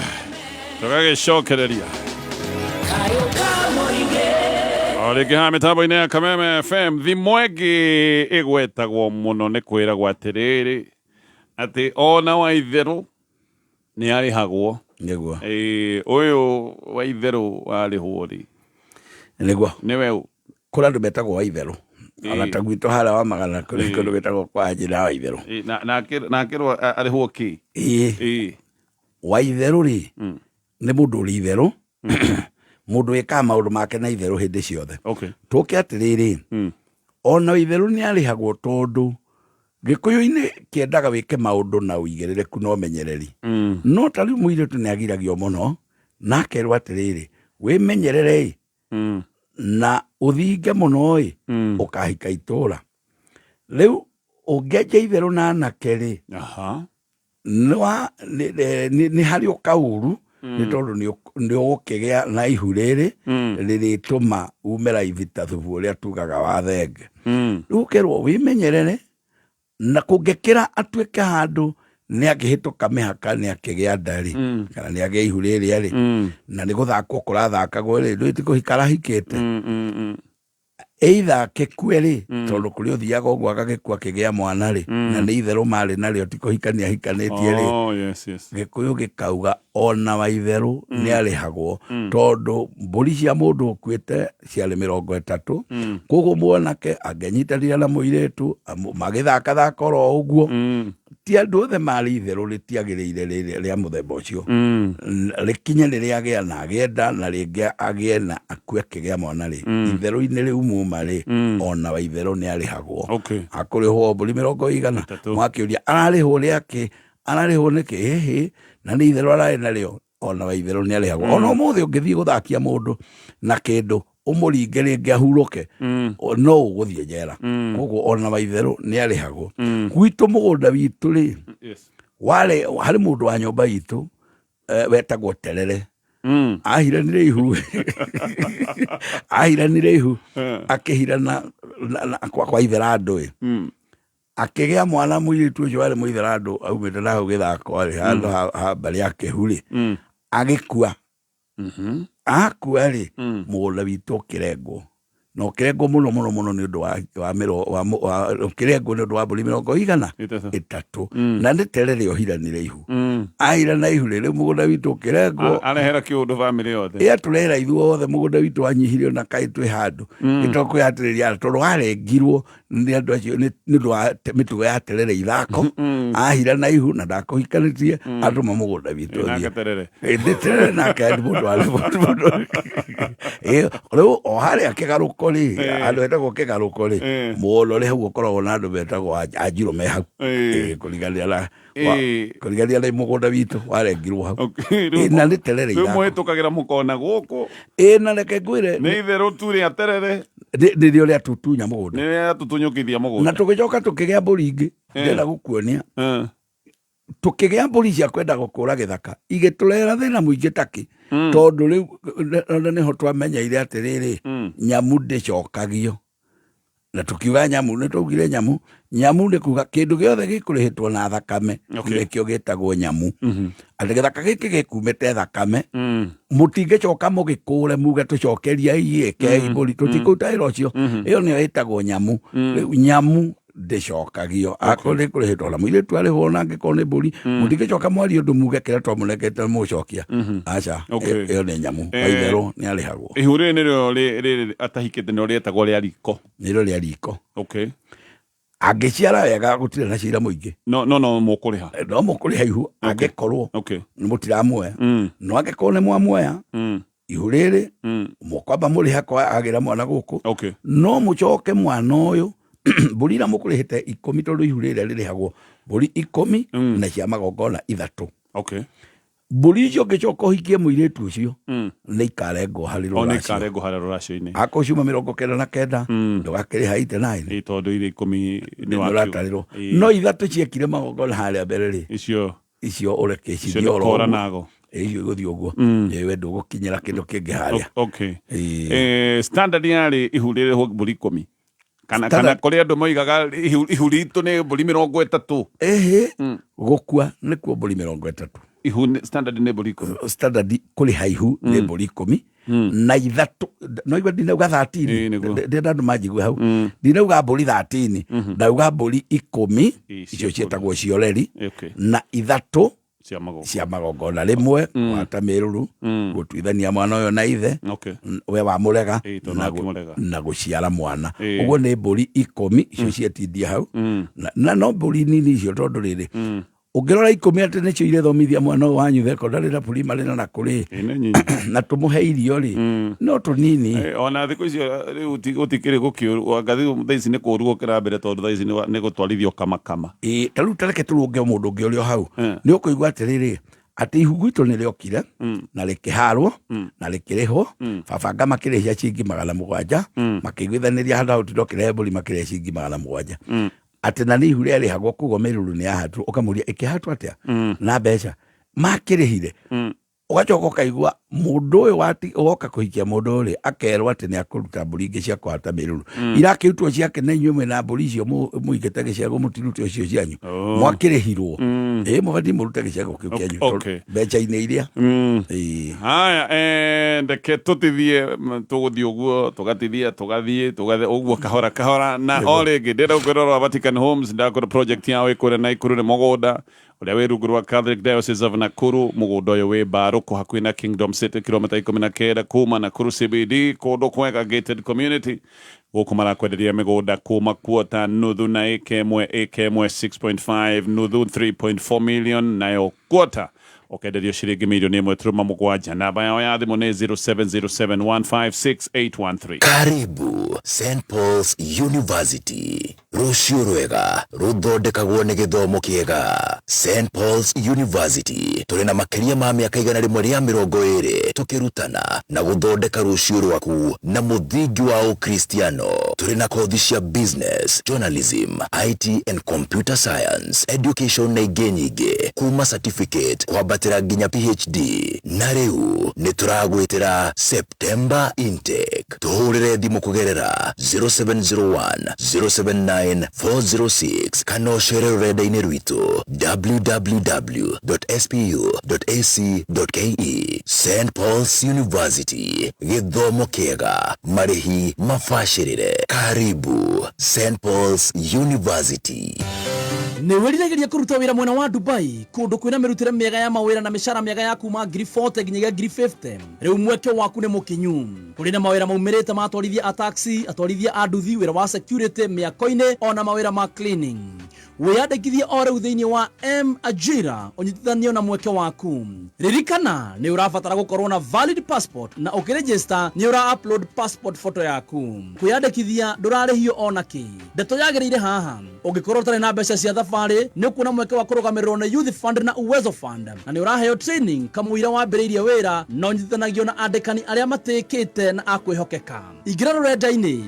tũgagĩcokereria o rĩngĩ haha mĩtambo-inĩ ya Kameme FM. Thimo ĩngĩ ĩgwetagwo mũno nĩ kwĩragwo atĩrĩrĩ, atĩ ona wa itherũ nĩ arĩhagwo. Nĩguo. Ĩĩ, ũyũ wa itherũ warĩhwo rĩ? Nĩguo. Nĩwe ũ? Kũrĩ andũ metagwo wa itherũ. Ona ta gwitũ harĩa wa Magana kũrĩ kũndũ gwĩtagwo kwa njĩra wa itherũ. Ĩĩ, na akĩrwo arĩhwo kĩ? Ĩĩ. Wa itherũ rĩ, nĩ mũndũ ũrĩ itherũ, mũndũ wĩkaga maũndũ make na itherũ hĩndĩ ciothe. Tũke atĩrĩrĩ, ona itherũ nĩ arĩhagwo tondũ Gĩkũyũ-inĩ kĩendaga wĩke maũndũ na ũigĩrĩrĩku na ũmenyereri. No ta rĩu mũirĩtu nĩ agiragio mũno na akerwo atĩrĩrĩ, wĩmenyerere-ĩ, na ũthinge mũno-ĩ, ũkahika itũra. Rĩu ũngĩanjia itherũ na anake rĩ, nĩ harĩ ũkaũru, nĩ tondũ nĩ ũgũkĩgĩa na ihu rĩrĩ rĩrĩtũma ume raithi ta thubu ũrĩa tugaga wa thenge. Rĩu ũkerwo wĩmenyerere, na kũngĩkĩra atuĩke handũ nĩ akĩhĩtũka mĩhaka nĩ akĩgĩa nda rĩ, kana nĩ agĩa ihu rĩrĩa rĩ, na nĩ gũthakwo kũrathakagwo rĩ, ndũĩ ti kũhika arahikĩte. Either akĩkue rĩ, tondũ kũrĩ ũthiaga ũguo agagĩkua akĩgĩa mwana rĩ, na nĩ itherũ marĩ narĩo, ti kũhikania ahikanĩtie rĩ. Oh, yes, yes. Gĩkũyũ gĩkauga ona wa itherũ nĩ arĩhagwo, tondũ mbũri cia mũndũ ũkuĩte ciarĩ 30. Koguo mwanake angĩnyitanĩra na mũirĩtu, magĩthakathaka oro ũguo, ti andũ othe marĩ itherũ rĩtiagĩrĩire rĩa mũthemba ũcio. Rĩkinye rĩrĩa agĩa na agĩe nda, na rĩngĩ agĩe na akue akĩgĩa mwana rĩ, itherũ-inĩ rĩu muma rĩ, ona wa itherũ nĩ arĩhagwo. Akũrĩhwo mbũri mĩrongo igana. Mwakĩũria ararĩhwo rĩakĩ, ararĩhwo nĩkĩ? Ĩhĩ, na nĩ itherũ ararĩ narĩo, ona wa itherũ nĩ arĩhagwo. Ona ũmũthĩ ũngĩthiĩ gũthakia mũndũ na kĩndũ ũmũringe rĩngĩ ahurũke, no ũgũthiĩ njera. Koguo ona wa itherũ nĩ arĩhagwo. Gwitũ mũgũnda witũ rĩ, warĩ harĩ mũndũ wa nyũmba itũ, wetagwo Terere. Ahiranire ihu. Ahiranire ihu. Akĩhirana kwa itherandũ ĩ. Akĩgĩa mwana mũirĩtu ũcio warĩ mũitherandũ aumĩte na hau gĩthako rĩ, handũ ha mbarĩ ya Kĩhu rĩ. Agĩkua. Akua rĩ, mũgũnda witũ ũkĩrengwo. Na ũkĩrengwo mũno mũno mũno nĩ ũndũ wa, wa mĩro, wa mũ-, wa, ũkĩrengwo nĩ ũndũ wa mbũri mĩrongo igana? Ĩtatũ. Ĩtatũ. Na nĩ Terere ohiranire ihu. Ahirana ihu rĩ, rĩu mũgũnda witũ ũkĩrengwo. Arehera kĩũndũ bamĩrĩ yothe. Ĩ, atũrehera ithuothe, mũgũnda witũ wanyihirio na kaĩ twĩ handũ. Nĩ tũkwĩhatĩrĩria tondũ warengirwo nĩ andũ acio nĩ ũndũ wa mĩtugo ya Terere ithako. Ahirana ihu na ndakũhikanĩtie, atũma mũgũnda witũ Ĩ, nake ũthiĩ. Terere. Ĩ, nĩ Terere nake nĩ mũndũ warĩ mũndũ mũndũ. Ĩ, rĩu o harĩa kĩgarũko rĩ, handũ hetagwo kĩgarũko rĩ, mũgũnda ũrĩ hau ũkoragwo na andũ metagwo anjirũ me hau. Ĩ, kũringania na kũringania na mũgũnda witũ warengirwo hau. Ĩ, na nĩ Terere Rĩu ithako. mũhĩtũkagĩra mũkona gũkũ. Ĩ, na reke ngwĩre, Nĩ itherũ tu rĩa Terere. Nĩ rĩo rĩatutunya mũgũnda. Nĩ rĩatutunyũkithia mũgũnda. Na tũgĩcoka tũkĩgĩa mbũri ingĩ. Ndĩrenda gũkuonia. Tũkĩgĩa mbũri cia kwenda gũkũra gĩthaka, igĩtũrehera thĩna mũingĩ takĩ. Tondũ rĩu, ona nĩho twamenyeire atĩrĩrĩ, nyamu ndĩcokagio. Na tũkiuga nyamu, nĩ twaugire nyamu. Nyamu nĩ kuga kĩndũ gĩothe gĩkũrĩhĩtwo na thakame, nĩkĩo gĩtagwo nyamu. Atĩ gĩthaka gĩkĩ gĩkumĩte thakame, mũtingĩcoka mũgĩkũre muge tũcokerie iĩ, kei mbũri, tũtikũruta wĩra ũcio. Ĩyo nĩyo ĩtagwo nyamu. Rĩu nyamu ndĩcokagio. Akorwo nĩ kũrĩhĩtwo na mũirĩtu arĩhwo na angĩkorwo nĩ mbũri, mũtingĩcoka mwarie ũndũ muge kĩrĩa twamũnengete mũcokia. Aca, ĩyo nĩ nyamu. Wa itherũ nĩ arĩhagwo. Ihu rĩrĩ nĩrĩo rĩrĩ atahikĩte nĩrĩo rĩetagwo rĩa riko. Nĩrĩo rĩa riko. Angĩciara wega gũtirĩ na cira mũingĩ. No, no, no mũkũrĩha. No mũkũrĩha ihu angĩkorwo nĩ mũtiramuoya. No angĩkorwo nĩ mwamuoya, ihu rĩrĩ, mũkwamba mũrĩha kwa agĩra mwana gũkũ. No mũcoke mwana ũyũ, mbũri iria mũkũrĩhĩte 10, tondũ ihu rĩrĩa rĩrĩhagwo mbũri 10 na cia magongona 3. Mbũri icio ũngĩcoka ũhikie mũirĩtu ũcio, nĩ ikarengwo harĩ O nĩ rũracio. ikarengwo harĩ rũracio-inĩ. Akorwo ciuma 99, ndũgakĩrĩha 89. Ĩ, tondũ irĩ 10 nĩ nĩ wakiuga. ũratarĩrwo. Ĩ. No ithatũ ciekire magongona harĩa mbere rĩ, icio icio ũreke icio cithiĩ nĩ oro kora ũguo. nago. Ĩ, icio igũthiĩ ũguo. Ĩ, we ndũgũkinyĩra kĩndũ kĩngĩ harĩa. Okay. Standard yarĩ ihu rĩrĩhwo mbũri 10 kana Standard- kana kũrĩ andũ moigaga ihu ritũ nĩ mbũri 30. Ĩhĩ, gũkua nĩkuo mbũri 30. Ihu standard nĩ mbũri 10. Standard kũrĩha ihu nĩ mbũri 10 na ithatũ. No igua ndinauga 13, ndĩrenda andũ manjigue hau. Ndinauga mbũri 13, ndauga mbũri 10, icio ciĩtagwo cioreri, na ithatũ cia magongona, cia magongona. Rĩmwe gwata mĩrũru, gũtuithania mwana ũyũ na ithe, we wamũrega, tondũ akĩmũrega. Na gũciara mwana. Ũguo nĩ mbũri 10 icio cietindia hau. Na no mbũri nini icio, tondũ rĩrĩ, ũngĩrora 10 atĩ nĩcio irethomithia mwana ũyũ wanyu thekondarĩ na primary na nakũrĩ, na tũmũhe irio rĩ, no tũnini. Ona thikũ icio rĩu gũtikĩrĩ gũkĩũru, anga rĩu thaa ici nĩ kũũru gũkĩra mbere, tondũ thaa ici nĩ gũtwarithio kamakama. Ĩ, ta rĩu tareke tũrũnge mũndũ ũngĩ ũrĩ o hau. Nĩ ũkũigua atĩrĩrĩ, atĩ ihu gwitũ nĩ rĩokire na rĩkĩharwo na rĩkĩrĩhwo. Babanga makĩrĩhia ciringi 700, makĩiguithanĩria handũ hau tindokĩrehe mbũri, makĩrĩha ciringi 700, atĩ na nĩ ihu rĩarĩhagwo koguo mĩruru nĩ yahatwo. Ũkamũria ĩkĩhatwo atĩa na mbeca makĩrĩhire. Ũgacoka ũkaigua mũndũ ũyũ woka kũhikia mũndũ ũyũ rĩ, akerwo atĩ nĩ akũruta mbũri ingĩ cia kũhata mĩruru. Irakĩrutwo ciake, na inyuĩ mwĩna mbũri icio mũigĩte gĩcegũ, mũtirute ũcio cianyu. Mwakĩrĩhirwo, ĩ, mũbatiĩ mũrute gĩcegũ kĩu kĩanyu tondũ mbeca-inĩ iria. Ĩĩ. Haya, ndeke tũtithie, tũgũthiĩ ũguo tũgatithia, tũgathiĩ tũgathiĩ ũguo kahora kahora. Na o rĩngĩ ndĩrenda gũkwĩra ũhoro wa Vatican Homes. Ndakwĩra project yao ĩkũrĩa Naikuru, nĩ mũgũnda ũrĩa wĩ rungu rwa Catholic Diocese of Nakuru. Mũgũnda ũyũ wĩ Mbarũkũ, hakuhĩ na Kingdom City, kilomita 19 kuma Nakuru CBD, kũndũ kwega, gated community. Gũkũ marakwenderia mĩgũnda kuma kuota nuthu na ĩka ĩmwe, ĩka ĩmwe 6.5, nuthu 3.4 million, nayo kuota ũkenderio ciringi milioni 1.7. Namba yao ya thimũ nĩ 0707156813. Karibu St Paul's University. Rũciũ rwega rũthondekagwo nĩ gĩthomo kĩega. St Paul's University tũrĩ na makĩria ma mĩaka 120 tũkĩrutana na gũthondeka rũciũ rwaku na mũthingi wa Ũkristiano. Tũrĩ na kothi cia business, journalism, IT and computer science, education na ingĩ nyingĩ, kuma certificate kwambatĩra nginya PhD. Na rĩu nĩ tũragwĩtĩra September intake. Tũhũrĩre thimũ kũgerera 0701 079 406 kana ũcere rũrenda-inĩ rwitũ www.spu.ac.ke. St Paul's University, gĩthomo kĩega, marĩhi mabacĩrĩre. Karibu St Paul's University. Nĩ wĩriragĩria kũruta wĩra mwena wa Dubai, kũndũ kwĩna mĩrutĩre mĩega ya mawĩra na mĩcara mĩega ya kuma ngiri 40 nginyagia ngiri 50? Rĩu mweke waku nĩ mũkinyu. Kũrĩ na mawĩra maumĩrĩte ma atwarithia a taxi, atwarithia a nduthi, wĩra wa security mĩako-inĩ, ona mawĩra ma cleaning. Wĩyandĩkithie o rĩu thĩinĩ wa M Ajira, ũnyitithanio na mweke waku. Ririkana nĩ ũrabatara gũkorwo na valid passport, na ũkĩregister nĩ ũra upload passport photo yaku. Kwĩyandĩkithia ndũrarĩhio ona kĩ. Ndeto yagĩrĩire haha, ũngĩkorwo ũtarĩ na mbeca cia thabarĩ, nĩ ũkuona mweke wa kũrũgamĩrĩrwo nĩ Youth Fund na Uwezo Fund, na nĩ ũraheo training kamũira wambĩrĩirie wĩra, na ũnyitithanagio na andĩkani arĩa matĩkĩte na a kwĩhokeka. Ingĩra rũrenda-inĩ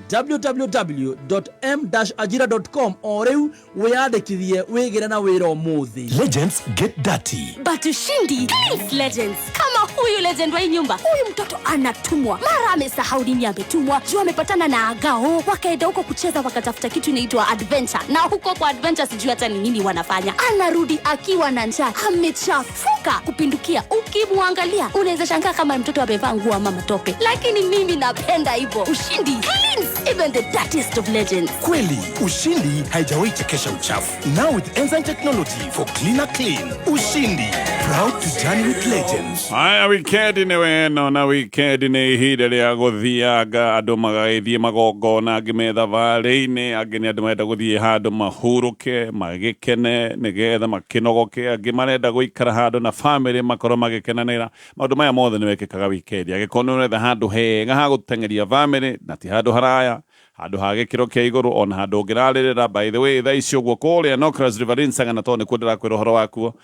www.m-ajira.com o rĩu, wĩyandĩkithie, wĩgĩre na wĩra ũmũthĩ. Legends get dirty. But Ushindi cleans legends. Kama huyu legend wa hii nyumba. Huyu mtoto anatumwa. Mara amesahau nini ametumwa. Juu amepatana na Agao. Wakaenda huko kucheza, wakatafuta kitu inaitwa adventure. Na huko kwa adventure sijui hata ni nini wanafanya. Anarudi akiwa na njaa. Amechafuka kupindukia. Ukimwangalia unaweza shangaa kama mtoto amevaa nguo ama matope. Lakini mimi napenda hivyo. Ushindi cleans even the dirtiest of legends. Kweli, Ushindi haijawahi chekesha uchafu. Now with enzyme technology for cleaner clean. Ushindi, proud to journey with legends. Haya, wikendi nĩ weno, na wikendi nĩ ihinda rĩa gũthianga, andũ magagĩthiĩ magongona, angĩ me thabarĩ-inĩ, angĩ nĩ andũ marenda gũthiĩ handũ mahurũke, magĩkene nĩgetha makĩnogoke, angĩ marenda gũikara handũ na family makorwo magĩkenanĩra. Maũndũ maya mothe nĩ mekĩkaga wikendi. Angĩkorwo nĩ ũretha handũ hega ha gũteng'eria family na ti handũ haraya, Handũ ha gĩkĩro kĩa igũrũ ona handũ ũngĩrarĩrĩra. By the way, thaa ici ũguo kũrĩa Nocras Riverine Sagana, tondũ nĩkuo ndĩrakwĩra ũhoro wakuo,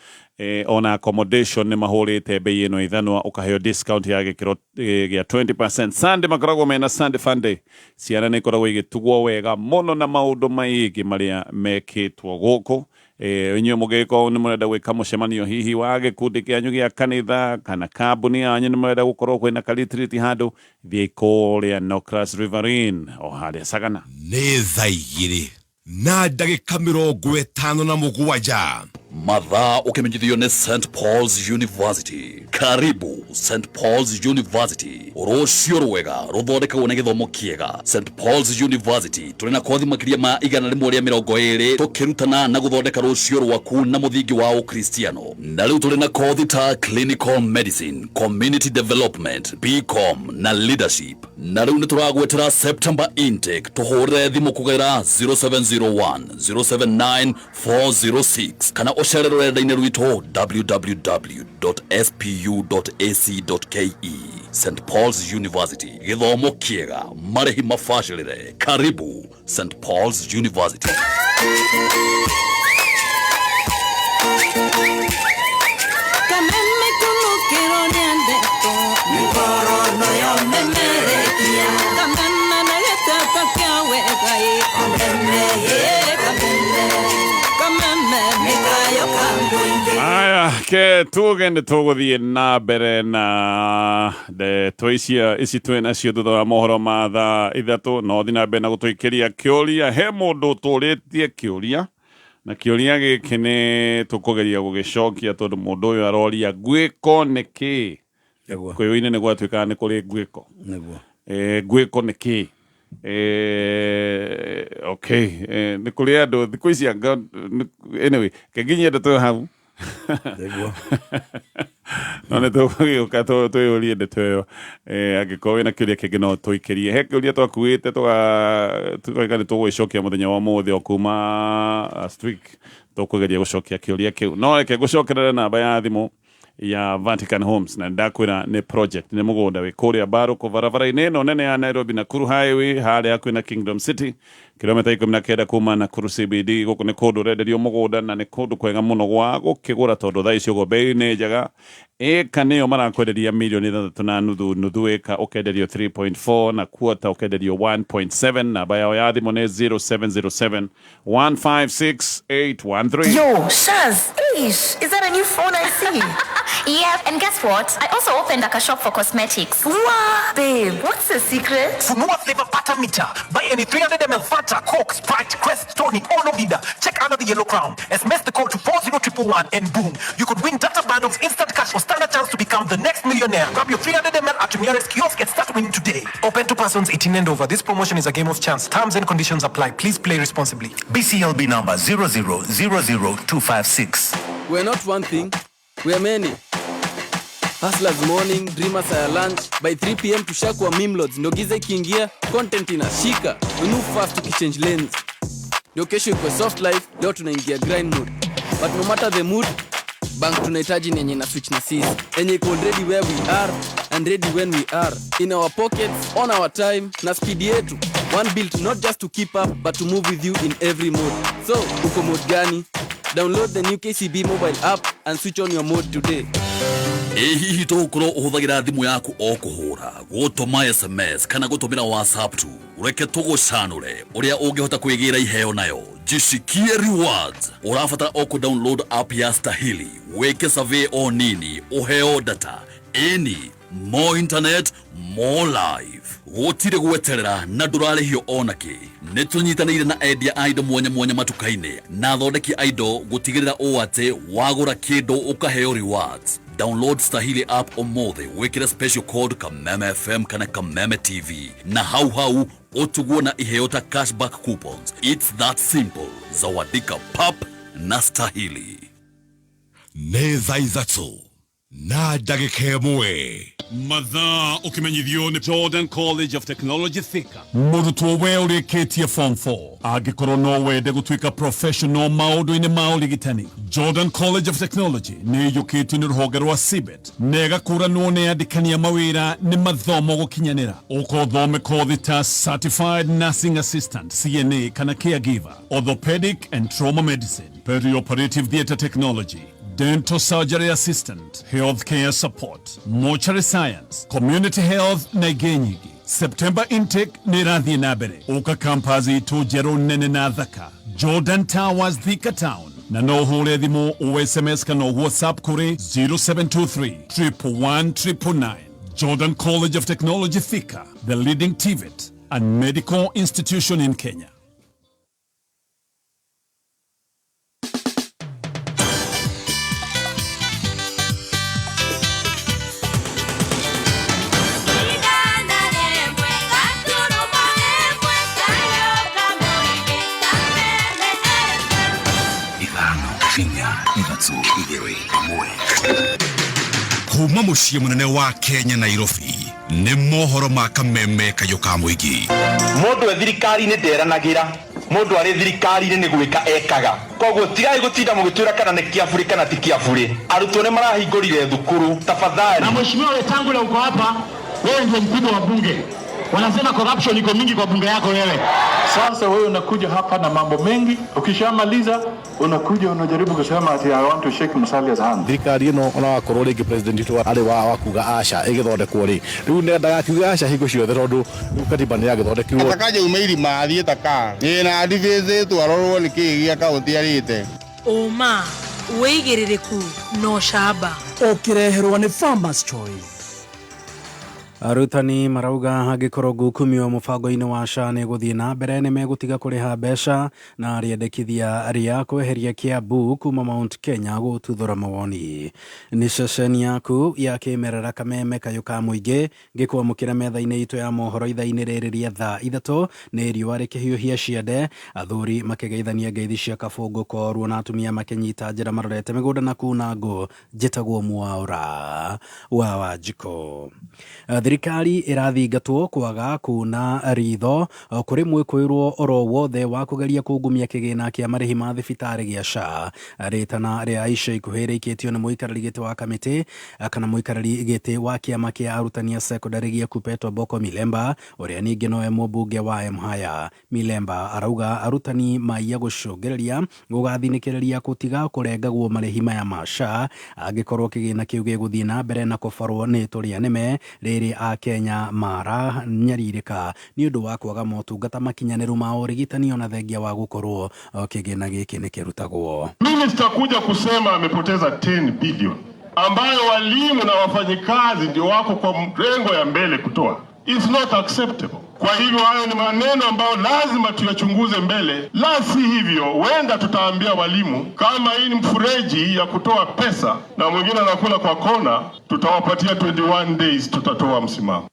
ona accommodation nĩ mahũrĩte bei ĩno ithanwa, ũkaheo discount ya gĩkĩro gĩa 20%. Sunday makoragwo mena Sunday fun day, ciana nĩ ikoragwo igĩtugwo wega mũno na maũndũ maingĩ marĩa mekĩtwo gũkũ. Inyuĩ mũgĩkorwo nĩ mũrenda gwĩka mũcemanio hihi wa gĩkundi kĩanyu gĩa kanitha kana kambuni yanyu, nĩ mũrenda gũkorwo kwĩna ka retreat handũ, thiĩ kũrĩa Nocras Riverine o harĩa Sagana. Nĩ thaa 2:57. Mathaa ũkĩmenyithio nĩ St Paul's University. Karibu St Paul's University. Rũciũ rwega rũthondekagwo nĩ gĩthomo kĩega. St Paul's University tũrĩ na kothi makĩria ma 120, tũkĩrutana na gũthondeka rũciũ rwaku na mũthingi wa ũkristiano. Na rĩu tũrĩ na kothi ta clinical medicine, community development, BCom na leadership. Na rĩu nĩ tũragwetera September intake. Tũhũrĩre thimũ kũgerera 0701 079 406 kana ũcere rũrenda-inĩ rwitũ www.spu.ac.ke. St Paul's University, gĩthomo kĩega, marĩhi mabacĩrĩre. Karibu St Paul's University. Kameme kumukiro nyandeto Mikorono yomemerekia Kameme na gĩtata kĩa wega ĩ Kameme ĩ kameme Kameme mĩkayo kanguingĩ. Aya, ke tuge nĩ tũgũthiĩ na mbere na ndeto icia ici twĩ nacio thutha wa mohoro ma thaa 3. No thiĩ na mbere na gũtũikĩria kĩũria. He mũndũ ũtũrĩtie kĩũria, na kĩũria gĩkĩ nĩ tũkũgeria gũgĩcokia, tondũ mũndũ ũyũ aroria ngwĩko nĩ kĩ. Kũyũ-inĩ nĩ gwatuĩkaga nĩ kũrĩ ngwĩko. Nĩguo. Ngwĩko nĩ kĩ? Okay, nĩ kũrĩ andũ thikũ ici anga anyway, kenginyie ndeto ĩyo hau. Nĩguo. No nĩ tũgũgĩũka twĩyũrie ndeto ĩyo. Angĩkorwo wĩna kĩũria kĩngĩ no tũikĩrie. He kĩũria twakuĩte tũgauga nĩ tũgũgĩcokia mũthenya wa ũmũthĩ, o kuma last week tũkũgeria gũcokia kĩũria kĩu. No reke ngũcokerere namba ya thimũ ya Vatican Homes, na ndakwĩra nĩ project, nĩ mũgũnda wĩ kũrĩa Mbarũkũ, barabara-inĩ ĩno nene ya Nairobi Nakuru Highway, harĩa hakuhĩ na Kingdom City, kilomita 19 kuma Nakuru CBD. Gũkũ nĩ kũndũ ũrenderio mũgũnda na nĩ kũndũ kwega mũno gwa gũkĩgũra, tondũ thaa ici ũguo bei nĩ njega. Ĩka nĩyo marakwenderia milioni 6.5, nuthu ĩka ũkenderio 3.4 na quarter ũkenderio 1.7. Namba yao ya thimũ nĩ 0707 156 813. Yo, Shaz, Ish, is that a new phone I see? Yeah, and guess what? I also opened like a shop for cosmetics. Wow, babe, what's the secret? Funua Flavor Pata Meter. Buy any 300 ml Fanta, Coke, Sprite, Crest, Tonic, or Novida. Check under the yellow crown. SMS the code to 40111 and boom, you could win data bundles, instant cash, or stand a chance to become the next millionaire. Grab your 300 ml at your nearest kiosk and start winning today. Open to persons 18 and over. This promotion is a game of chance. Terms and conditions apply. Please play responsibly. BCLB number 0000256. We're not one thing, we are many. Hustlers morning, dreamers at lunch. By 3 p.m. tushakuwa meme lords. Ndio giza ikiingia, content inashika. We move fast tukichange lanes. Ndio kesho ikuwe soft life, leo tunaingia grind mode. But no matter the mood, bank tunahitaji ni yenye ina switch na sisi. Yenye iko ready where we are and ready when we are. In our pockets, on our time, na speed yetu. One built not just to keep up, but to move with you in every mode. So, uko mode gani? Download the new KCB mobile app and switch on your mode today. Ĩ hihi tũgũkorwo ũhũthagĩra thimũ yaku o kũhũra, gũtũma SMS kana gũtũmĩra WhatsApp tu? Reke tũgũcanũre ũrĩa ũngĩhota kwĩgĩra iheo nayo. Jishikie rewards. Ũrabatara o kũ-download app ya Stahili, wĩke survey o nini, ũheo data ĩni, more internet, more life. Gũtirĩ gweterera na ndũrarĩhio ona kĩ. Nĩ tũnyitanĩire na endia a indo mwanya mwanya matuka-inĩ na athondeki a indo gũtigĩrĩra ũũ atĩ wagũra kĩndũ ũkaheo rewards. Download Stahili app ũmũthĩ, wĩkĩre special code Kameme FM kana Kameme TV na hau hau ũtugwo na iheo ta cashback coupons. It's that simple. Zawadika pap na Stahili. Nĩ thaa 3. Na ndagĩka ĩmwe. Mathaa ũkĩmenyithio nĩ Jordan College of Technology Thika. Mũrutwo we ũrĩkĩtie form 4 angĩkorwo no wende gũtuĩka professional maũndũ-inĩ ma ũrigitani, Jordan College of Technology nĩ ĩiyũkĩtio nĩ rũhonge rwa CBET na ĩgakũranwo nĩ andĩkani a mawĩra nĩ mathomo gũkinyanĩra. Ũka ũthome kothi ta Certified Nursing Assistant CNA kana Caregiver, Orthopedic and Trauma Medicine, Perioperative Theatre Technology, Dental Surgery Assistant, Healthcare Support, Mortuary Science, Community Health na ingĩ nyingĩ. September intake nĩ ĩrathiĩ na mbere. Ũka campus itũ njerũ nene na thaka, Jordan Towers, Thika Town, na no ũhũre thimũ o SMS kana WhatsApp kũrĩ 0723 111 999. Jordan College of Technology Thika, the leading TVET and medical institution in Kenya. Ithano, inya, ithatũ, igĩrĩ, ĩmwe. Kuma mũciĩ mũnene wa Kenya, Nairobi, nĩ mohoro ma kameme kayũ ka mũingĩ. Mũndũ e thirikari-inĩ nderanagĩra, mũndũ arĩ thirikari-inĩ nĩ gwĩka ekaga. Koguo tigai gũtinda mũgĩtwĩra kana nĩ kĩabũrĩ kana ti kĩabũrĩ. Arutwo nĩ marahingũrire thukuru, tafadhali. Na mheshimiwa Wetangula uko hapa, wewe ndio mkubwa wa bunge. Wanasema corruption iko mingi kwa bunge yako wewe. Sasa wewe unakuja hapa na mambo mengi, ukishamaliza unakuja unajaribu kusema ati I want to shake Musalia's hand. Thirikari ĩno ona wakorwo rĩngĩ president witũ arĩ wa kuga aca ĩgĩthondekwo rĩ, rĩu ndagakiuga aca hingo ciothe tondũ rĩu katiba nĩ yagĩthondekirwo. Atakaje ume irima athiĩ taka ĩ na adivĩcĩtwo arorwo nĩ kĩĩ gĩa kaũntĩ arĩte. Ũma, wĩigĩrĩrĩku na ũcamba. Ũkĩreherwo nĩ Farmers Choice. Arutani marauga angĩkorwo ngukumio mũbango-inĩ wa SHA nĩ gũthiĩ na mbere nĩ megũtiga kũrĩha mbeca na rĩendekithia rĩa kweheria Kiambu kuma Mount Kenya gũtuthũra mawoni. Nĩ ceceni yaku ya kĩmerera kameme kayũ ka mũingĩ ngĩkwamũkĩra metha-inĩ itũ ya mohoro ithaa-inĩ rĩrĩ rĩa thaa 3 nĩ riũa rĩkĩhiũhia ciande, athuri makĩgeithania ngeithi cia kabũngũ koruo na atumia makĩnyita njĩra marorete mĩgũnda na kuna ngũ. Njĩtagwo Mwaũra wa Wanjikũ. Thirikari ĩrathingatwo kwaga kuna ritho kũrĩ mwĩkũĩrwo oro wothe wa kũgeria kungumia kĩgĩna kĩa marĩhi ma thibitarĩ gĩa SHA. Rĩtana rĩa ica ikuhĩ rĩikĩtio nĩ mũikarĩri gĩtĩ wa kamĩtĩ kana mũikarĩri gĩtĩ wa kĩama kĩa arutani a sekondari gĩa Kupetwa Boko Milemba ũrĩa ningĩ nowe mũmbunge wa Emhaya. Milemba arauga arutani maiya gũcũngĩrĩria gũgathinĩkĩrĩria gũtiga kũrengagwo marĩhi maya ma SHA angĩkorwo kĩgĩna kĩu gĩgũthiĩ na mbere na kũbarwo nĩ tũrĩa nĩme rĩrĩ a Kenya mara nyarirĩka nĩ ũndũ wa kwaga motungata makinyanĩru ma ũrigitani ona thengia wa gũkorwo kĩgĩna gĩkĩ nĩ kĩrutagwo. Mimi sitakuja kusema amepoteza 10 billion ambayo walimu na wafanyikazi ndio wako kwa mrengo ya mbele kutoa. It's not acceptable. Kwa hivyo hayo ni maneno ambayo lazima tuyachunguze mbele, la si hivyo huenda tutaambia walimu kama hii ni mfereji ya kutoa pesa na mwingine anakula kwa kona, tutawapatia 21 days, tutatoa msimamo.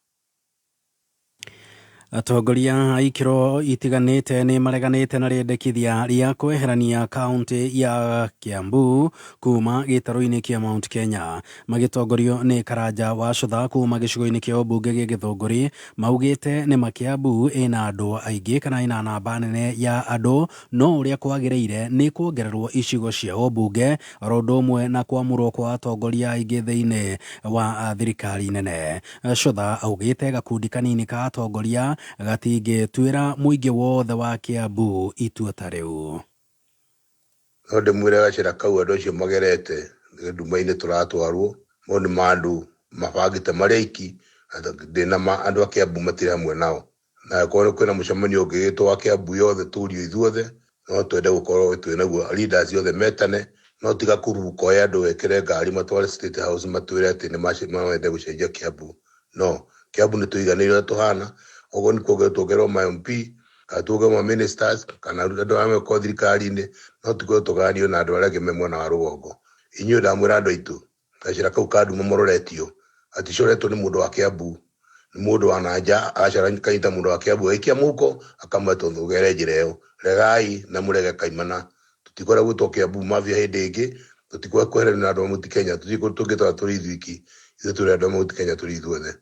Atongoria a ikĩro itiganĩte nĩ mareganĩte na rĩendekithia rĩa kweherania kaunti ya Kiambu kuma gĩtarũ-inĩ kĩa Mount Kenya. Magĩtongorio nĩ Karanja wa Cũtha kuma gĩcigo-inĩ kĩa ũmbunge gĩa Gĩthũngũri, maugĩte nĩ ma Kiambu ĩna andũ aingĩ kana ĩna namba nene ya andũ, no ũrĩa kwagĩrĩire nĩ kuongererwo icigo cia ũmbunge oro ũndũ ũmwe na kwamũrwo kwa atongoria aingĩ thĩinĩ wa thirikari nene. Cũtha augĩte gakundi kanini ka atongoria gatingĩtuĩra mũingĩ wothe wa Kiambu itua ta rĩu. No ndĩmwĩre gacĩra kau andũ acio magerete nduma-inĩ tũratwarwo mau nĩ ma andũ mabangĩte marĩ aiki, ndĩna ma andũ a Kiambu matirĩ hamwe nao, na korwo kwĩna mũcemanio ũngĩgĩtwo wa Kiambu yothe tũrio ithuothe no twende gũkorwo twĩ naguo, leaders othe metane, no tiga kũruka andũ wekĩre ngari matware State House matwĩre atĩ nĩ mawende gũcenjia Kiambu. No Kiambu nĩ tũiganĩire ũrĩa tũhana, oguo nĩ kuongererwo tuongererwo ma MP kana tuongererwo ma ministers kana andũ arĩa mekorwo thirikari-inĩ, no tũkorwo tũgayanio na andũ arĩa angĩ me mwena wa rũgongo. Inyuĩ ndamwĩra andũ aitũ gacĩra kau ka nduma mũroretio gaticoretwo nĩ mũndũ wa Kiambu, nĩ mũndũ wa nanja agacara kanyita mũndũ wa Kiambu agaikia mũhuko akamwĩra tũgere njĩra ĩyo. Regai na mũrege kaimana, tũtikwenda gwĩtwo Kiambu mafia hĩndĩ ĩngĩ, Tũtikwaga kweheranio na andũ a Mount Kenya, tũtirĩ kũndũ tũngĩtwara tũrĩ ithuiki, ithuĩ tũrĩ andũ a Mount Kenya tũrĩ ithuothe.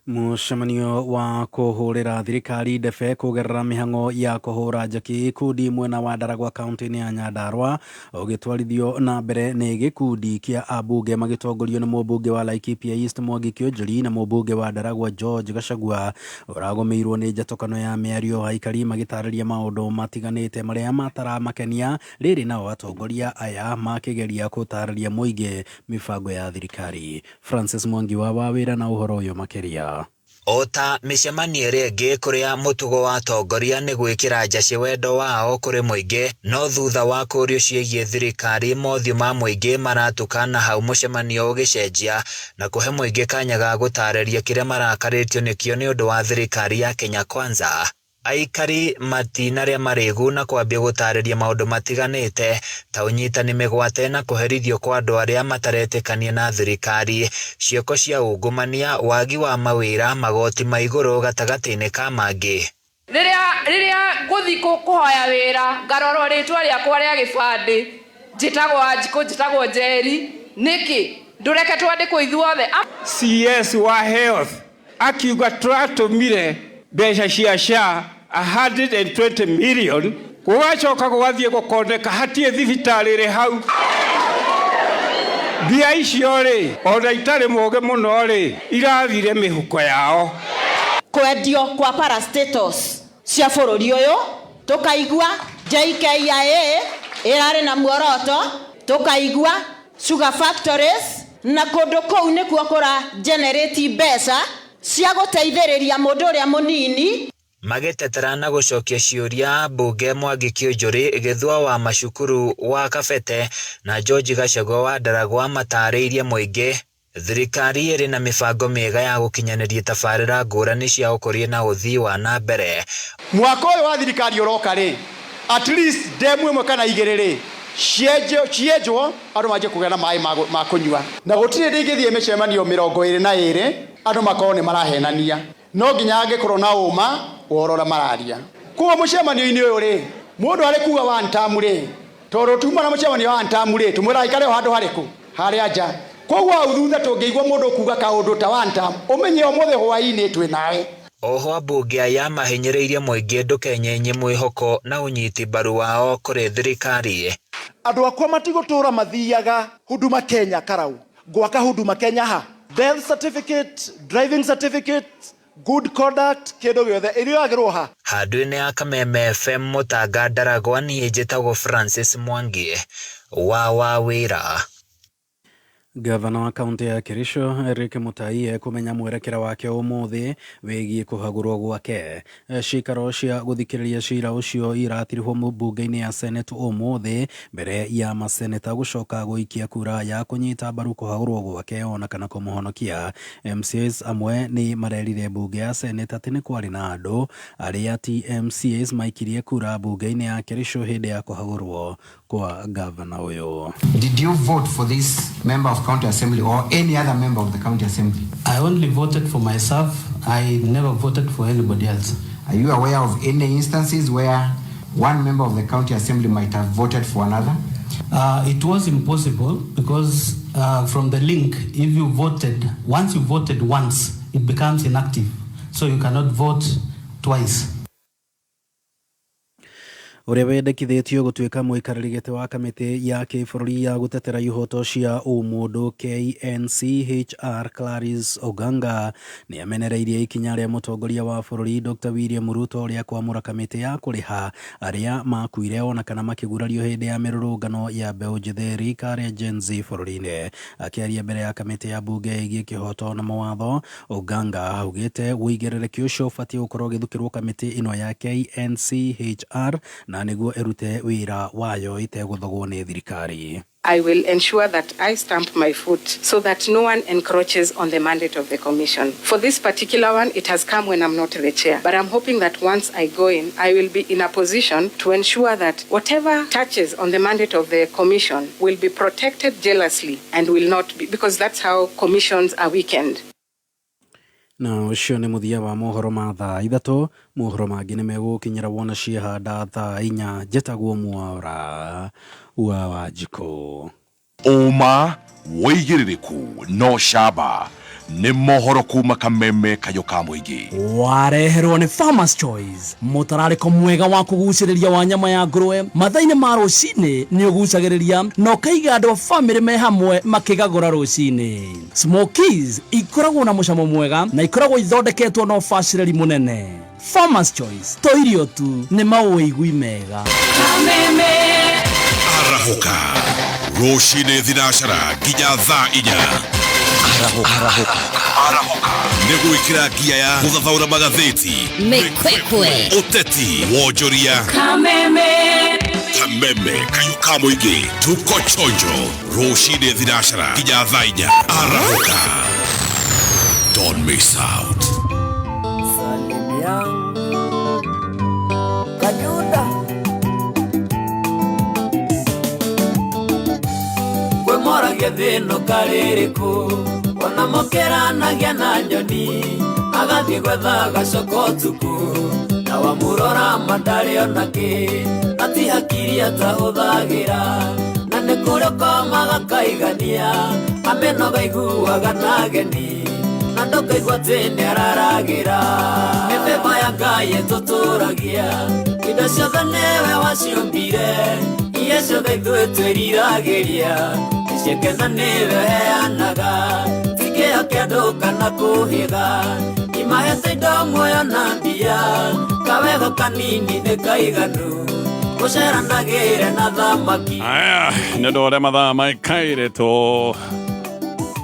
Mũcemanio wa kũhũrĩra thirikari ndebe kũgerera mĩhang'o ya kũhũra njaki ikundi mwena wa Ndaragwa kaunti-inĩ ya Nyandarua ũgĩtwarithio na mbere nĩ gĩkundi kĩa ambunge magĩtongorio nĩ mũmbunge wa Laikipia East Mwangi Kĩonjori na mũmbunge wa Ndaragwa George Gachagua ũragũmĩirwo nĩ njatũkano ya mĩario aikari magĩtarĩria maũndũ matiganĩte marĩa mataramakenia rĩrĩ nao atongoria aya makĩgeria gũtarĩria mũingĩ mĩbango ya thirikari. Francis Mwangi wa Wawĩra na ũhoro ũyũ makĩria. O ta mĩcemanio ĩrĩa ĩngĩ kũrĩa mũtugo wa atongoria nĩ gwĩkĩra njacĩ wendo wao kũrĩ mũingĩ, no thutha wa kũũrio ciĩgiĩ thirikari mothiũ ma mũingĩ maratuka na hau mũcemanio ũgĩcenjia na kũhe mũingĩ kanya ga gũtarĩria kĩrĩa marakarĩtio nĩkĩo nĩ ũndũ wa thirikari ya Kenya Kwanza. Aikari matinarĩa marĩgu na kwambia gũtarĩria maũndũ matiganĩte ta ũnyitani mĩgwate na kũherithio kwa andũ arĩa mataretĩkania na thirikari, ciĩko cia ungumania, wagi wa mawĩra, magoti ma igũrũ gatagatĩ-inĩ ka mangĩ. Rĩrĩa ngũthiĩ kũhoya wĩra ngarorwo rĩtwa rĩakwa rĩa gĩbandĩ, njĩtagwo Wanjikũ, njĩtagwo Njeri, nĩkĩ ndũreke twandĩkwo ithuothe? CS wa health akiuga tũratũmire mbeca cia SHA 120 million, gũgacoka gũgathiĩ gũkoneka hatirĩ thibitarĩ ĩrĩ hau. Mbia icio rĩ, ona itarĩ mũgĩ mũno rĩ, irathire mĩhuko yao. Kwendio kwa parastatals cia bũrũri ũyũ, tũkaigua JKIA ĩrarĩ na muoroto, tũkaigua sugar factories, na kũndũ kũu nĩkuo kũra generate mbeca cia gũteithĩrĩria mũndũ ũrĩa mũnini. Magĩtetera na gũcokia ciũria mbunge Mwangi Kĩonjori, Gĩthua wa Macukuru wa Kabete na George Gachagua wa Ndaragwa matarĩirie mũingĩ thirikari ĩrĩ na mĩbango mĩega ya gũkinyanĩria tabarĩra ngũrani cia ũkũria na ũthii wa na mbere. Mwaka ũyũ wa thirikari ũroka rĩ, at least ndemu ĩmwe kana igĩrĩ rĩ cienjwo andũ manjie kũgĩa na maĩ ma kũnyua. Na gũtirĩ hĩndĩ ingĩthiĩ mĩcemanio 22 andũ makorwo nĩ marahenania, no nginya angĩkorwo na ũma ũhoro ũrĩa mararia. Koguo mũcemanio-inĩ ũyũ rĩ, mũndũ arĩ kuga one term rĩ, tondũ tuma na mũcemanio wa one term rĩ, tũmwĩra aikare o handũ harĩkũ? Harĩa nja. Koguo hau thutha tũngĩigua mũndũ kuga kaũndũ ta one term, ũmenye ũmũthĩ hwaĩ-inĩ twĩ nawe. Oho ambunge aya mahinyĩrĩirie mũingĩ ndũkenyenye mwĩhoko na ũnyiti mbaru wao kũrĩ thirikari. Andũ akwa matigũtũra mathiaga Huduma Kenya karau, gwaka Huduma Kenya ha. Death certificate, driving certificate, good conduct, kĩndũ gĩothe ĩrĩoyagĩrwo ha. Handũ-inĩ ya Kameme FM Mũtanga Ndaragwa, niĩ njĩtagwo Francis Mwangi wa Wawĩra. Gavana wa kaunti ya Kericho Eric Mutai ekumenya mwerekera wake ũmũthĩ wĩgiĩ kũhagũrwo gwake. Cikaro cia gũthikĩrĩria cira ũcio iratirihwo mbunge-inĩ ya Senate ũmũthĩ mbere ya maseneta gũcoka gũikia kura ya kũnyita mbaru kũhagũrwo gwake ona kana kũmũhonokia. MCAs amwe nĩ marerire mbunge ya Senate atĩ nĩ kwarĩ na andũ arĩa ti MCAs maikirie kura mbunge-inĩ ya Kericho hĩndĩ ya kũhagũrwo kwa gavana ũyũ. Did you vote for this member of county assembly or any other member of the county assembly? I only voted for myself. I never voted for anybody else. Are you aware of any instances where one member of the county assembly might have voted for another? It was impossible because from the link, if you voted, once you voted once, it becomes inactive. So you cannot vote twice. Ũrĩa wendekithĩtio gũtuĩka mũikarĩri gĩtĩ wa kamĩtĩ ya kĩbũrũri ya gũtetera ihoto cia ũmũndũ KNCHR Clarice Oganga nĩ amenereirie ikinya rĩa mũtongoria wa bũrũri Dr. William Ruto rĩa kwamũra kamĩtĩ ya kũrĩha arĩa makuire ona kana makĩgurario hĩndĩ ya mĩrũrũngano ya mbeũ njĩthĩ rika rĩa Gen Z bũrũri-inĩ. Akĩaria mbere ya kamĩtĩ ya mbunge ĩgiĩ kĩhoto na mawatho, Oganga augĩte ũigĩrĩrĩki ũcio ũbatiĩ gũkorwo ũgĩthukĩrwo kamĩtĩ ĩno ya KNCHR na nĩguo ĩrute wĩra wayo ĩtegũthogwo nĩ thirikari. I will ensure that I stamp my foot so that no one encroaches on the mandate of the commission. For this particular one, it has come when I'm not the chair. But I'm hoping that once I go in, I will be in a position to ensure that whatever touches on the mandate of the commission will be protected jealously and will not be, because that's how commissions are weakened. Na ũcio nĩ mũthia wa mohoro ma thaa 3. Mohoro mangĩ nĩ megũkinyĩra wona ciehanda thaa 4. Njĩtagwo Mwaura wa Wanjikũ. Ũma, wũigĩrĩrĩku na ũcamba nĩ mohoro kuma Kameme Kayũ ka Mũingĩ. Wareherwo nĩ Farmers Choice, mũtararĩko mwega wa kũgucĩrĩria wa nyama ya ngũrwe mathaa-inĩ ma rũcinĩ nĩ ũgucagĩrĩria na ũkaiga andũ a famĩlĩ me hamwe makĩgagũra rũcinĩ. Smokies ikoragwo na mũcamo mwega na ikoragwo ithondeketwo na ũbacĩrĩri mũnene. Farmers Choice to irio tu, nĩ maũigui mega. Arahũka rũcinĩ thinacara nginya thaa 4. Arahũka nĩ gwĩkĩra ngia ya gũthathaũra magathĩti, Mĩkwekwe. ũteti, wonjoria. Kameme. Kameme Kayũ ka Mũingĩ, tuko chonjo rũcinĩ thinacara nginya thaa 4. Arahũka, don't miss out. Salim Young Kajunda Kwĩmoragia thĩno karĩrĩkũ ona mokeranagia na nyoni agathiĩ gwetha gacoka ũtukũ na wamũrora mandarĩ ona kĩ na ti hakiri atahũthagĩra na nĩ kũrĩ ũkomaga kaigania amenoga iguaga na ageni na ndũkaigua atĩ nĩararagĩra. Mĩthemba ya Ngai ĩtũtũragia indo ciothe nĩwe waciũmbire iria ciothe ithuĩ twĩriragĩria nĩcieketha nĩwe ũheanaga ti kĩo kĩa andũ kana kũhĩga imahete indo muoyo na mbia kawego kanini nĩ kaiganu gũceranagĩre na thamaki. Aya, nĩ ũndũ wa ũrĩa mathaa maikaire to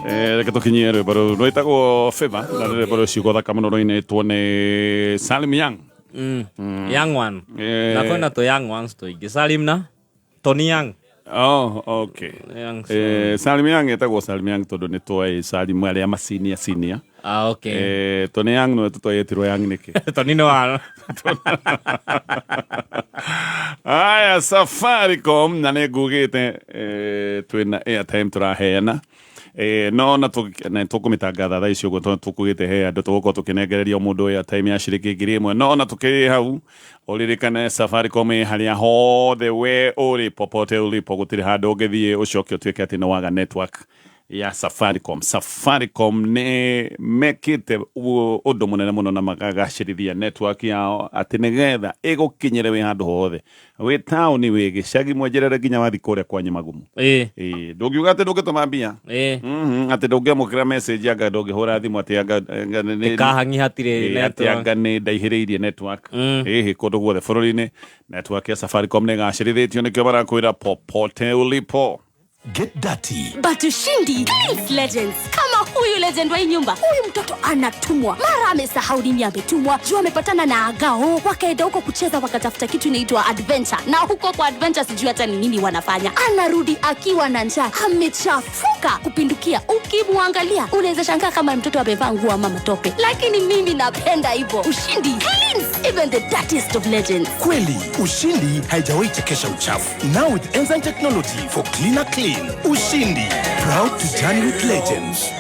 reke tũkinyie rwĩmbo rũu rwĩtagwo Favor na nĩ rwĩmbo rwĩ ciugo thaka mũno rũinĩtwo nĩ Salim Young. Young one. Na kwĩna tũ young ones tũingĩ. Salim na Tony Young. Oh, okay. Young. Salim Young etagwo Salim Young tondũ nĩ twoĩ Salim arĩa ma senior senior. Ah, okay. Tony Young nĩwe tũtoĩ Young nĩkĩ. Tony nĩ wa. Aya, Safaricom na nĩ ngugĩte twĩna airtime tũraheana. No na tũkũmĩtangatha thaa ici ũguo tondũ tũkugĩte he andũ tũgũkorwo tũkĩnengereria o mũndũ airtime ya ciringi 1,000. No na tũkĩrĩ hau ũririkane Safaricom ĩ harĩa hothe we ũrĩ, popote ulipo, gũtirĩ handũ ũngĩthiĩ ũcoke ũtuĩke atĩ nĩ waga network ya Safaricom. Safaricom nĩ mekĩte ũndũ mũnene mũno na makagacĩrithia network yao atĩ nĩgetha ĩgũkinyĩre wĩ handũ hothe, wĩ taũni, wĩ gĩcagi, mwenjerere nginya wathiĩ kũrĩa kwa Nyamagumu. Ndũngiuga atĩ ndũngĩtũma mbia. Atĩ ndũngĩamũkĩra message anga ndũngĩhũra thimũ atĩ anga Ĩkahangi hatirĩ atĩ network. anga nĩ ndaihĩrĩirie network. Ĩhĩ kũndũ guothe bũrũri-inĩ network ya Safaricom nĩ ĩgacĩrithĩtio nĩkĩo marakwĩra popote ulipo. Get dirty. But Ushindi cleans legends. Kama huyu legend wa hii nyumba. Huyu mtoto anatumwa. Mara amesahau nini ametumwa. Juu amepatana na Agao. Wakaenda huko kucheza wakatafuta kitu inaitwa adventure. Na huko kwa adventure sijui hata ni nini wanafanya. Anarudi akiwa na njaa. Amechafuka kupindukia. Ukimwangalia unaweza shangaa kama mtoto amevaa nguo ama matope. Lakini mimi napenda hivyo. Ushindi cleans even the dirtiest of legends. Kweli, Ushindi haijawahi chekesha uchafu. Now with enzyme technology for cleaner clean. Ushindi, proud to journey with legends.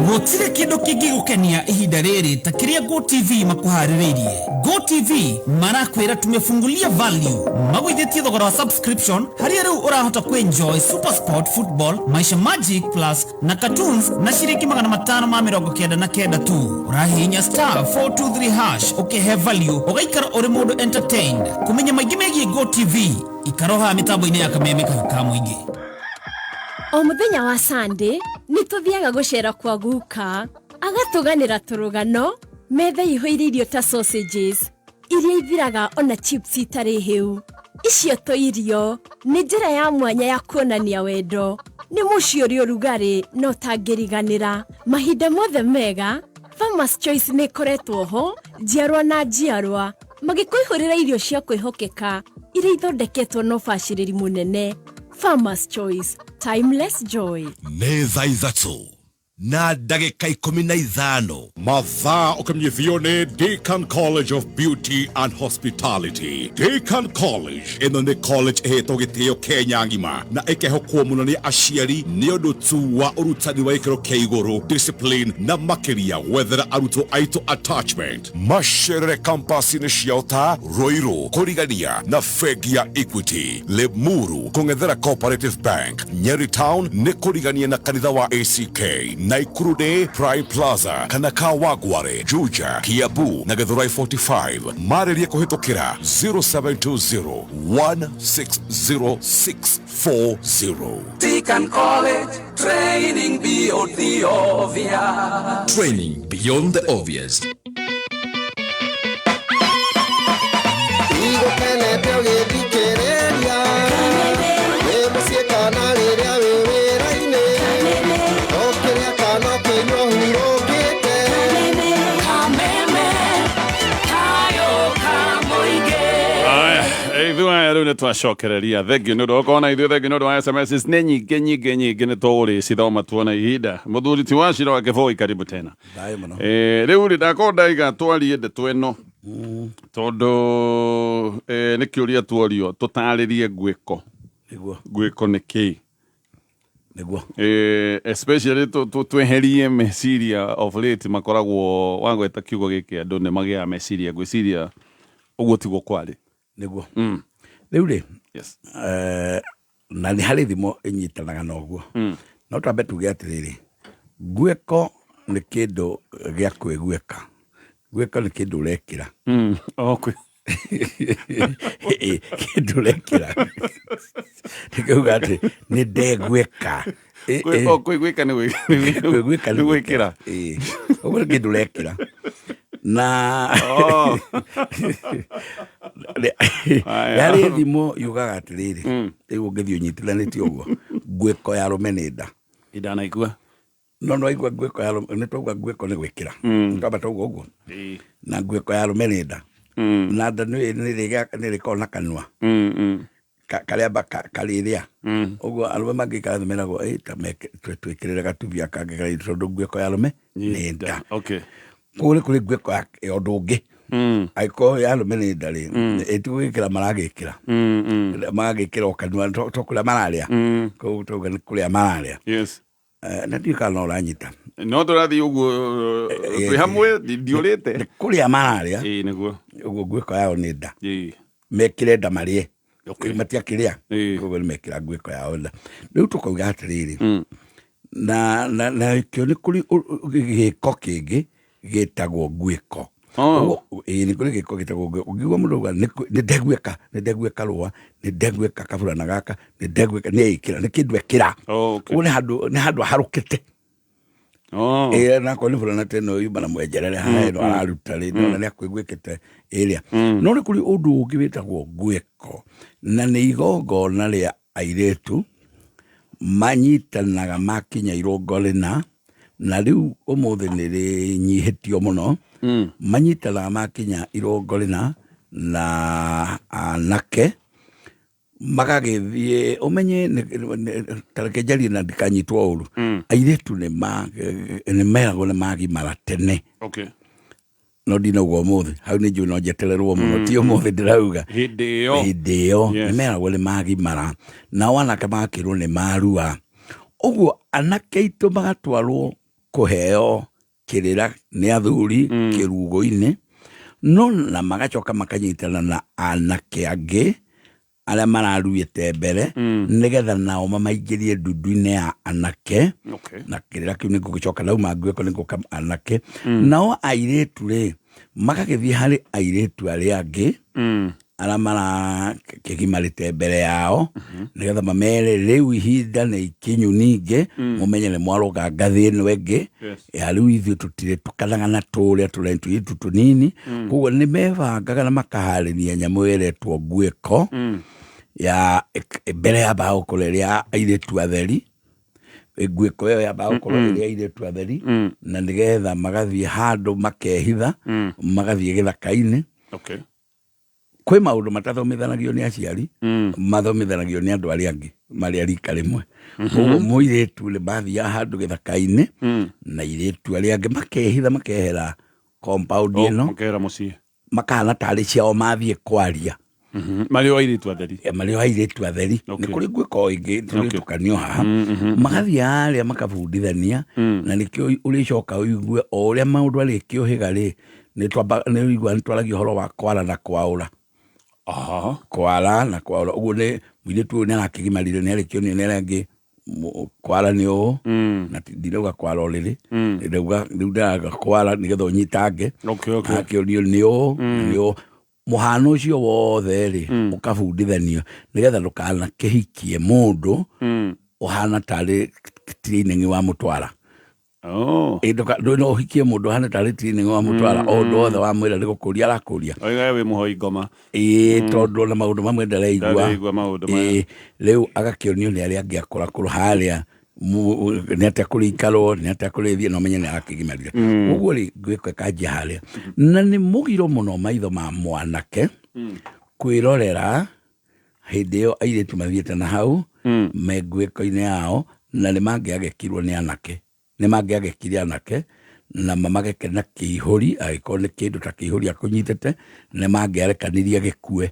Gũtirĩ kĩndũ kĩngĩgũkenia ihinda rĩrĩ ta kĩrĩa Go TV makuharĩrĩirie. Go TV marakwĩra tumefungulia value, magũithĩtie thogora wa subscription harĩa rĩu ũrahota kwenjoy Super Sport, Football, Maisha Magic Plus na cartoons na ciringi 599 tu. Ũrahihinya star 423 hash ũkĩhe value ũgaikara ũrĩ mũndũ entertained. Kũmenya maingĩ megiĩ Go TV ikaroha mĩtambo-inĩ ya Kameme Kahiũ ka Mũingĩ. O mũthenya wa Sunday nĩ tũthiaga gũcera kwa guka agatũganĩra tũrũgano metha ihũire irio ta sausages iria ithiraga ona chips itarĩ hĩu. Icio to irio nĩ njĩra ya mwanya ya kuonania wendo. Nĩ mũciĩ ũrĩ ũrugarĩ na ũtangĩriganĩra. Mahinda mothe mega Farmers Choice nĩ ĩkoretwo ho njiarwa na njiarwa magĩkũihũrĩra irio cia kwĩhokeka iria ithondeketwo na ũbacĩrĩri mũnene. Farmers Choice, timeless joy. Nĩ thaa 3 Na ndagĩka 15. Mathaa ũkĩmenyithio nĩ Deakin College of Beauty and Hospitality. Deakin College ĩno nĩ college ĩhetwo gĩtĩo Kenya ng'ima na ĩkehokwo mũno nĩ aciari nĩ ũndũ tu wa ũrutani wa gĩkĩro kĩa igũrũ, discipline na makĩria gwethera arutwo aitũ attachment. Macerere kampasi-inĩ ciao ta Ruiru kũrigania na bengi ya Equity, Limuru kũng'ethera Cooperative Bank, Nyeri Town nĩ kũrigania na kanitha wa ACK, Naikuru nĩ Prime Plaza kana Kawangware, Juja, Kiambu na Githurai 45. Marĩrie kũhĩtũkĩra 0720 160640. Deakin College, training beyond the obvious. Training beyond the obvious. Igũkenete ũgĩthikĩrĩria wĩ mũciĩ kana rĩrĩa wĩ wĩra-inĩ, ũkĩrĩa kana ũkĩnyua ũhurũkĩte. Kameme, tayo kamoige. Aya, ithuĩ aya rĩu nĩ twacokereria. Thengiũ nĩ ũndũ wa gũkorwo na ithuĩ, thengiũ nĩ ũndũ wa SMS nĩ nyingĩ nyingĩ nyingĩ, nĩ tũgũrĩcithoma tuona ihinda. Mũthuri ti wa Cira wa Kĩboi, karibu tena. Thayũ mũno. Rĩu rĩ, ndakorwo ndaiga twarie ndeto ĩno tondũ nĩ kĩũria tuorio tũtarĩrie ngwĩko. Nĩguo. Ngwĩko nĩ kĩĩ? Nĩguo. Especially tweherie meciria of late makoragwo wagweta kiugo gĩkĩ andũ nĩ magĩaga meciria, ngwĩciria ũguo tiguo kwarĩ. Nĩguo. Rĩu rĩ, Yes. Na nĩ harĩ thimo ĩnyitanaga na ũguo. No twambe tuge atĩrĩrĩ, ngwĩko nĩ kĩndũ gĩa kwĩguĩka. Ngwĩko nĩ kĩndũ ũrekĩra. Oh, kwĩ Kĩndũ ũrekĩra. Nĩ kuga atĩ nĩ ndegwĩka. Oh, kwĩguĩka nĩ Kwĩguĩka nĩ gwĩkĩra. Ĩ. Ũguo nĩ kĩndũ ũrekĩra. Na Oh. Aya. harĩ thimo yugaga atĩrĩrĩ, rĩu ũngĩthiĩ ũnyitithanĩtie ũguo, ngwĩko ya arũme nĩ nda. Ndanaigua. No nĩwaigua ngwĩko ya arũme, nĩ twauga ngwĩko nĩ gwĩkĩra. Twamba twauga ũguo. Na ngwĩko ya arũme nĩ nda. Na nda nĩ rĩkoragwo na kanua. Karĩa karĩrĩa. Ũguo arũme mangĩikara thĩ meragwo, "Ĩ, ta twĩkĩrĩre gatubi aka kangĩ," tondũ ngwĩko ya arũme nĩ nda. Okay. Koguo nĩ kũrĩ ngwĩko ya ũndũ ũngĩ. Angĩkorwo ya arũme nĩ nda rĩ, ĩ ti gwĩkĩra maragĩkĩra. Magagĩkĩra o kanua, to kũrĩa mararĩa. Koguo twauga nĩ kũrĩa mararĩa. Yes. Na ndiũĩ kana no ũranyita. No tũrathiĩ ũguo twĩ hamwe, ndiũrĩte. Nĩ kũrĩa mararĩa. Ĩĩ nĩguo. Ũguo ngwĩko yao nĩ nda. Ĩĩ. Mekĩre nda marĩe. Okay. Matiakĩrĩa. Koguo nĩ mekĩra ngwĩko yao nda. Rĩu tũkauga atĩrĩrĩ, na kĩo nĩ kũrĩ gĩko kĩngĩ gĩtagwo ngwĩko. Oh. Ũguo, ĩĩ nĩ kũrĩ gĩko gĩtagwo ngwĩko. Ũngĩigua mũndũ auga nĩ ndegwĩka, nĩ ndegwĩka rũa, nĩ ndegwĩka kaburana gaka, nĩ ndegwĩka, nĩ ĩkĩra, nĩ kĩndũ ekĩra. Oh, okay. Ũguo nĩ handũ aharũkĩte. Oh. Ĩĩ nakorwo nĩ burana ta ĩno yuma na mwenjerere haha ĩno araruta rĩ, nĩwona nĩ akwĩguĩkĩte ĩrĩa. No nĩ kũrĩ ũndũ ũngĩ wĩtagwo ngwĩko, na nĩ igongona rĩa airĩtu manyitanaga makinya irũngo rĩna, na rĩu ũmũthĩ nĩ rĩnyihĩtio mũno. Manyitanaga makinya irũngo rĩna na anake magagĩthiĩ, ũmenye ta reke njarie na ndikanyitwo ũru. Airĩtu nĩ meragwo nĩ magimara tene. Okay. No ndinauga ũmũthĩ, hau nĩ njũĩ no njetererwo mũno, ti ũmũthĩ ndĩrauga. Hĩndĩ ĩyo. Hĩndĩ ĩyo Yes. nĩ meragwo nĩ magimara, nao anake magakĩrwo nĩ marua. Ũguo anake aitũ magatwarwo kũheo kĩrĩra nĩ athuri kĩrugo-inĩ, no na magacoka makanyitana na anake angĩ arĩa mararuĩte mbere, nĩgetha nao mamaingĩrie ndundu-inĩ ya anake. Okay. Na kĩrĩra kĩu nĩngũgĩcoka nauma ngwĩko nĩngũka anake. Nao airĩtu rĩ, magagĩthiĩ harĩ airĩtu arĩa angĩ arĩa marakĩgimarĩte mbere yao, nĩgetha mamere rĩu ihinda nĩ ikinyu ningĩ, mũmenye nĩ mwarũga ngathĩ ĩno ĩngĩ. Yes. Ya rĩu ithuĩ tũtirĩ tukanaga na tũrĩa tũrĩa tũirĩtu tũnini. Koguo nĩ mebangaga na makaharĩria nyamũ ĩretwo ngwĩko ya mbere yambaga gũkorwo ĩrĩ ya airĩtu atheri. Ngwĩko ĩyo yambaga gũkorwo ĩrĩ ya airĩtu atheri, na nĩgetha magathiĩ handũ makehitha, magathiĩ gĩthaka-inĩ. Okay. Kwĩ maũndũ matathomithanagio nĩ aciari, mathomithanagio nĩ andũ arĩa angĩ. marĩ a rika rĩmwe. Koguo mũirĩtu nĩ mathiaga handũ gĩthaka-inĩ na irĩtu arĩa angĩ makehitha makehera compound ĩno, makehera mũciĩ, makahana tarĩ ciao mathiĩ kwaria. Marĩ o airĩtu atheri. Marĩ o airĩtu atheri. Nĩ kũrĩ ngwĩko ĩngĩ tũrĩtukanio haha. Magathiĩ harĩa makabundithania, na nĩkĩo ũrĩcoka ũigue o ũrĩa maũndũ arĩkĩũhĩga rĩ, nĩ ũigua nĩ twaragia ũhoro wa kwara na kwaũra. Kwara na kwaũra. Ũguo nĩ mũirĩtu ũyũ nĩ arakĩgimarire, nĩ arĩkĩonio nĩ arĩa angĩ kwara nĩ ũũ, na ndirauga kwara ũrĩrĩ, ndĩrauga rĩu ndĩrauga kwara nĩgetha ũnyitange. Akĩonio nĩ ũũ, nĩ ũũ. Mũhano ũcio wothe rĩ, ũkabundithanio nĩgetha ndũkanakĩhikie mũndũ ũhana tarĩ training wa mũtwara. Ĩ, no ũhikie mũndũ ũhana tarĩ training wa mũtwara, o ũndũ wothe wamwĩra nĩ gũkũria arakũria. Oiga wĩ mũhoi ngoma. Ĩĩ, tondũ ona maũndũ mamwe ndaraigua. Ndaraigua maũndũ maya. Ĩĩ, rĩu agakĩonio nĩ arĩa angĩ akũrakũrũ harĩa nĩ atĩa kũrĩikarwo, nĩ atĩa kũrĩthiĩ, na ũmenye nĩ arakĩgimarire. Ũguo rĩ, ngwĩka ĩkanjia harĩa. Na nĩ mũgiro mũno maitho ma mwanake kwĩrorera hĩndĩ ĩyo airĩtu mathiĩte na hau me ngwĩko-inĩ yao, na nĩ mangĩagekirwo nĩ anake. Nĩ mangĩagekire anake na mamageke na kĩihũri, angĩkorwo nĩ kĩndũ ta kĩihũri akũnyitĩte, nĩ mangĩarekanirie gĩkue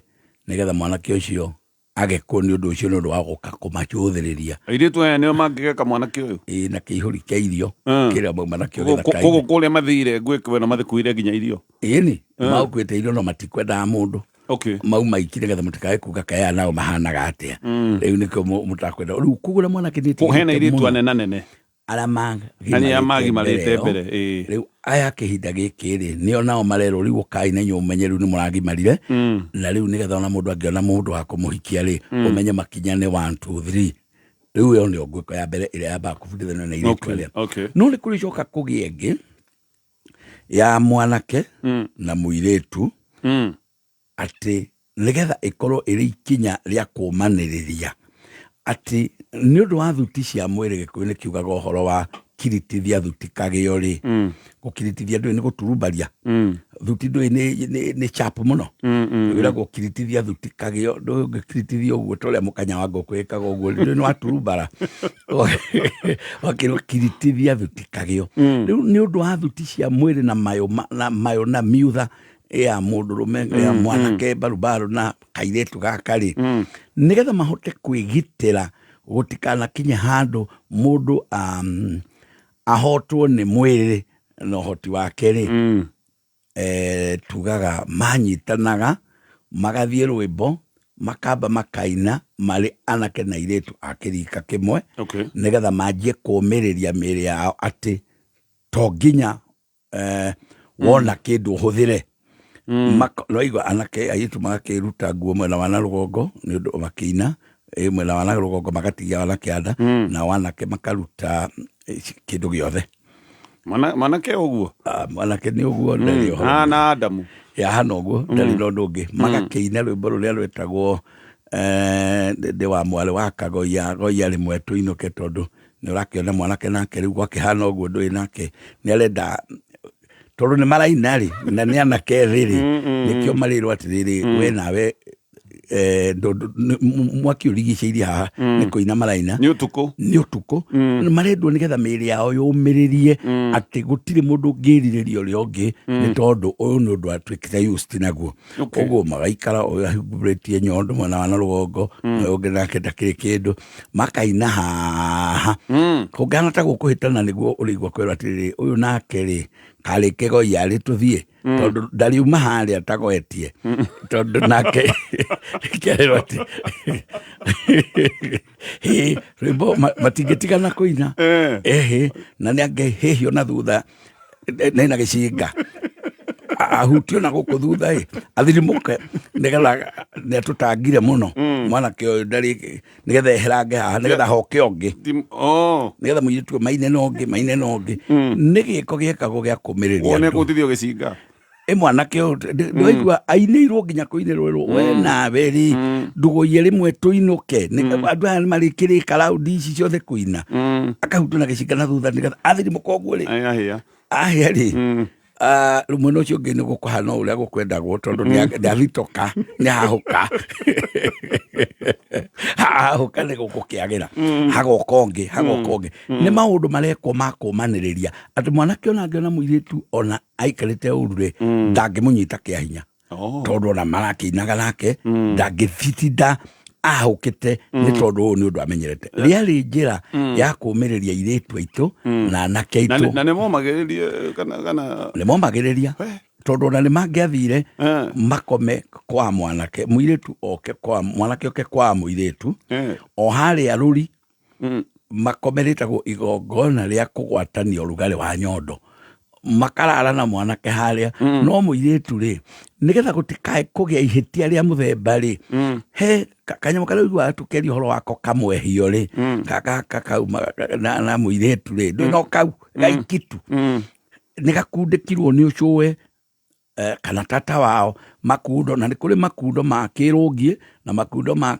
nĩgetha mwanake ũcio agekwo nĩ ũndũ ũcio, nĩ ũndũ wa gũka kũmacũthĩrĩria. Airĩtu aya nĩo mangĩgeka mwanake ũyũ? Ĩĩ, na kĩihũri kĩa irio kĩrĩa mauma nakĩo gĩthaka-inĩ. Koguo kũrĩa mathire ngwĩko ĩno mathikuire nginya irio? Ĩni, maũkuĩte irio no matikwendaga mũndũ. Mau maiki nĩgetha mũtikae kuga kaĩ aya nao mahanaga atĩa. Rĩu nĩkĩo mũtakwenda. Rĩu kũgũra mwanake nĩ Hena ĩtigĩrĩte airĩtu mũno. anene nene. Arĩa Arĩa magimarĩte mbere, ĩĩ. Rĩu aya kĩhinda gĩkĩ rĩ, nĩo nao marerwo rĩu ũkai na inyuĩ ũmenye rĩu nĩ mũragimarire. Na rĩu nĩgetha ona mũndũ angĩona mũndũ wa kũmũhikia rĩ, ũmenye makinya nĩ 1 2 3. Rĩu ĩyo nĩyo ngwĩko ya mbere ĩrĩa yambaga kũbundithanio na airĩtu arĩa. No nĩ kũrĩ coka kũgĩa ĩngĩ ya mwanake na mũirĩtu, atĩ nĩgetha ĩkorwo ĩrĩ ikinya rĩa kũmanĩrĩria atĩ nĩ ũndũ wa thuti cia mwĩrĩ. Gĩkũyũ nĩ kiugaga ũhoro wa kiritithia thuti kagĩo rĩ, gũkiritithia ndũĩ nĩ gũturumbaria thuti, ndũĩ nĩ sharp mũno, wĩragwo kiritithia thuti kagĩo. Ndũĩ ũngĩkiritithia ũguo ta ũrĩa mũkanya wa ngũkũ ĩkaga ũguo, ndũĩ nĩ waturumbara, wakĩrwo kiritithia thuti kagĩo. Rĩu nĩ ũndũ wa thuti cia mwĩrĩ na mayũ na mayũ na miutha ya mũndũrũme ya mwanake mbarubaru na kairĩtu gaka rĩ, nĩgetha mahote kwĩgitĩra gũtikanakinye handũ mũndũ ahotwo nĩ mwĩrĩ na ũhoti wake rĩ, tugaga manyitanaga magathiĩ rwĩmbo makamba makaina marĩ anake na airĩtu a kĩrika kĩmwe, nĩgetha manjie kũũmĩrĩria mĩĩrĩ yao atĩ to nginya wona kĩndũ ũhũthĩre. Noigua anake airĩtu magakĩruta nguo mwena wa na rũgongo nĩ ũndũ makĩina, mwena wa na rũgongo magatigia wa na kĩanda, nao anake makaruta kĩndũ gĩothe. Mwanake ũguo? Mwanake nĩ ũguo, ndarĩ ũhoro. Hana Adamu. Ya, hana ũguo, ndarĩ na ũndũ ũngĩ. Magakĩina rwĩmbo rũrĩa rwĩtagwo ndĩ wa mwarĩ wa kagoia goia rĩmwe tũinũke, tondũ nĩ ũrakĩona mwanake nake rĩu gwakĩhana ũguo, ndũĩ nake nĩ arenda, tondũ nĩ maraina rĩ, na nĩ anake ethĩ rĩ, nĩkĩo marĩrwo atĩrĩrĩ, we nawe mwaki ũrigicĩirie haha, nĩ kũina maraina. Nĩ ũtukũ. Nĩ ũtukũ. Marendwo nĩgetha mĩĩrĩ yao yũmĩrĩrie atĩ gũtirĩ mũndũ ũngĩrirĩria ũrĩa ũngĩ, nĩ tondũ ũyũ nĩ ũndũ atuĩkĩte used naguo. Ũguo magaikara ũyũ ahingũrĩtie nyondo mwena wa na rũgongo, ũyũ ũngĩ nake ndakĩrĩ kĩndũ, makaina haha kũngĩhana ta gũkũhĩtana, nĩguo ũrĩigua kwĩrwo atĩrĩrĩ, ũyũ nake rĩ karĩ kĩgoia rĩ tũthiĩ, tondũ ndariuma harĩa tagoetie, tondũ nake kerwo atĩ hĩ rwĩmbo matingĩtigana kũina, ĩhĩ, na nĩ angĩhĩhio na thutha nena gĩcinga, ahutio na gũkũ thutha ĩ athirimũke, nĩgetha nĩ atũtangire mũno mwanake ũyũ ndarĩ, nĩgetha eherange haha, nĩgetha hoke ũngĩ, nĩgetha mũirĩtu ũyũ maine na ũngĩ, maine na ũngĩ. Nĩ gĩko gĩekagwo gĩa kũmĩrĩria Wone andũ. kũtithio gĩcinga. Ĩ mwanake ũyũ ndwaigua ainĩirwo nginya kũinĩrwo we nawe rĩ, ndũgũiye rĩmwe tũinũke. Andũ aya nĩmarĩkĩrĩka raundi ici ciothe kũina, akahutwo na gĩcinga na thutha nĩgetha athirimũka ũguo rĩ, ahĩa ahĩa rĩ, rĩu mwena ũcio ũngĩ nĩ gũkũhana ũrĩa gũkwendagwo, tondũ nĩ athitoka, nĩ ahũka. Hahũka nĩ gũkũkĩagĩra, hagoka ũngĩ, hagoka ũngĩ. Nĩ maũndũ marekwo ma kũmanĩrĩria atĩ mwanake ona angĩona mũirĩtu ona aikarĩte ũru rĩ, ndangĩmũnyita kĩa hinya, tondũ ona marakĩinaga nake ndangĩtitinda ahũkĩte, nĩ tondũ ũyũ nĩ ũndũ amenyerete. Rĩarĩ njĩra ya kũmĩrĩria airĩtu aitũ na anake Na aitũ. na nĩ momagĩrĩrie kana Nĩ momagĩrĩria, tondũ ona nĩ mangĩathire makome kwa mwanake, mũirĩtu oke kwa mwanake, oke kwa mũirĩtu o harĩa rũri makome, rĩtagwo igongona rĩa kũgwatania ũrugarĩ wa nyondo, makarara na mwanake harĩa. No mũirĩtu rĩ, nĩgetha gũtikae kũgĩa ihĩtia rĩa mũthemba rĩ, he kanyamũ karĩa ũiguaga tũkĩaria ũhoro wako kamwehio rĩ, kauma na mũirĩtu rĩ, ndũĩ no kau gaikitu nĩ gakundĩkirwo nĩ ũcũwe kana tata wao makundo. Na nĩ kũrĩ makundo ma kĩrũngiĩ na makundo ma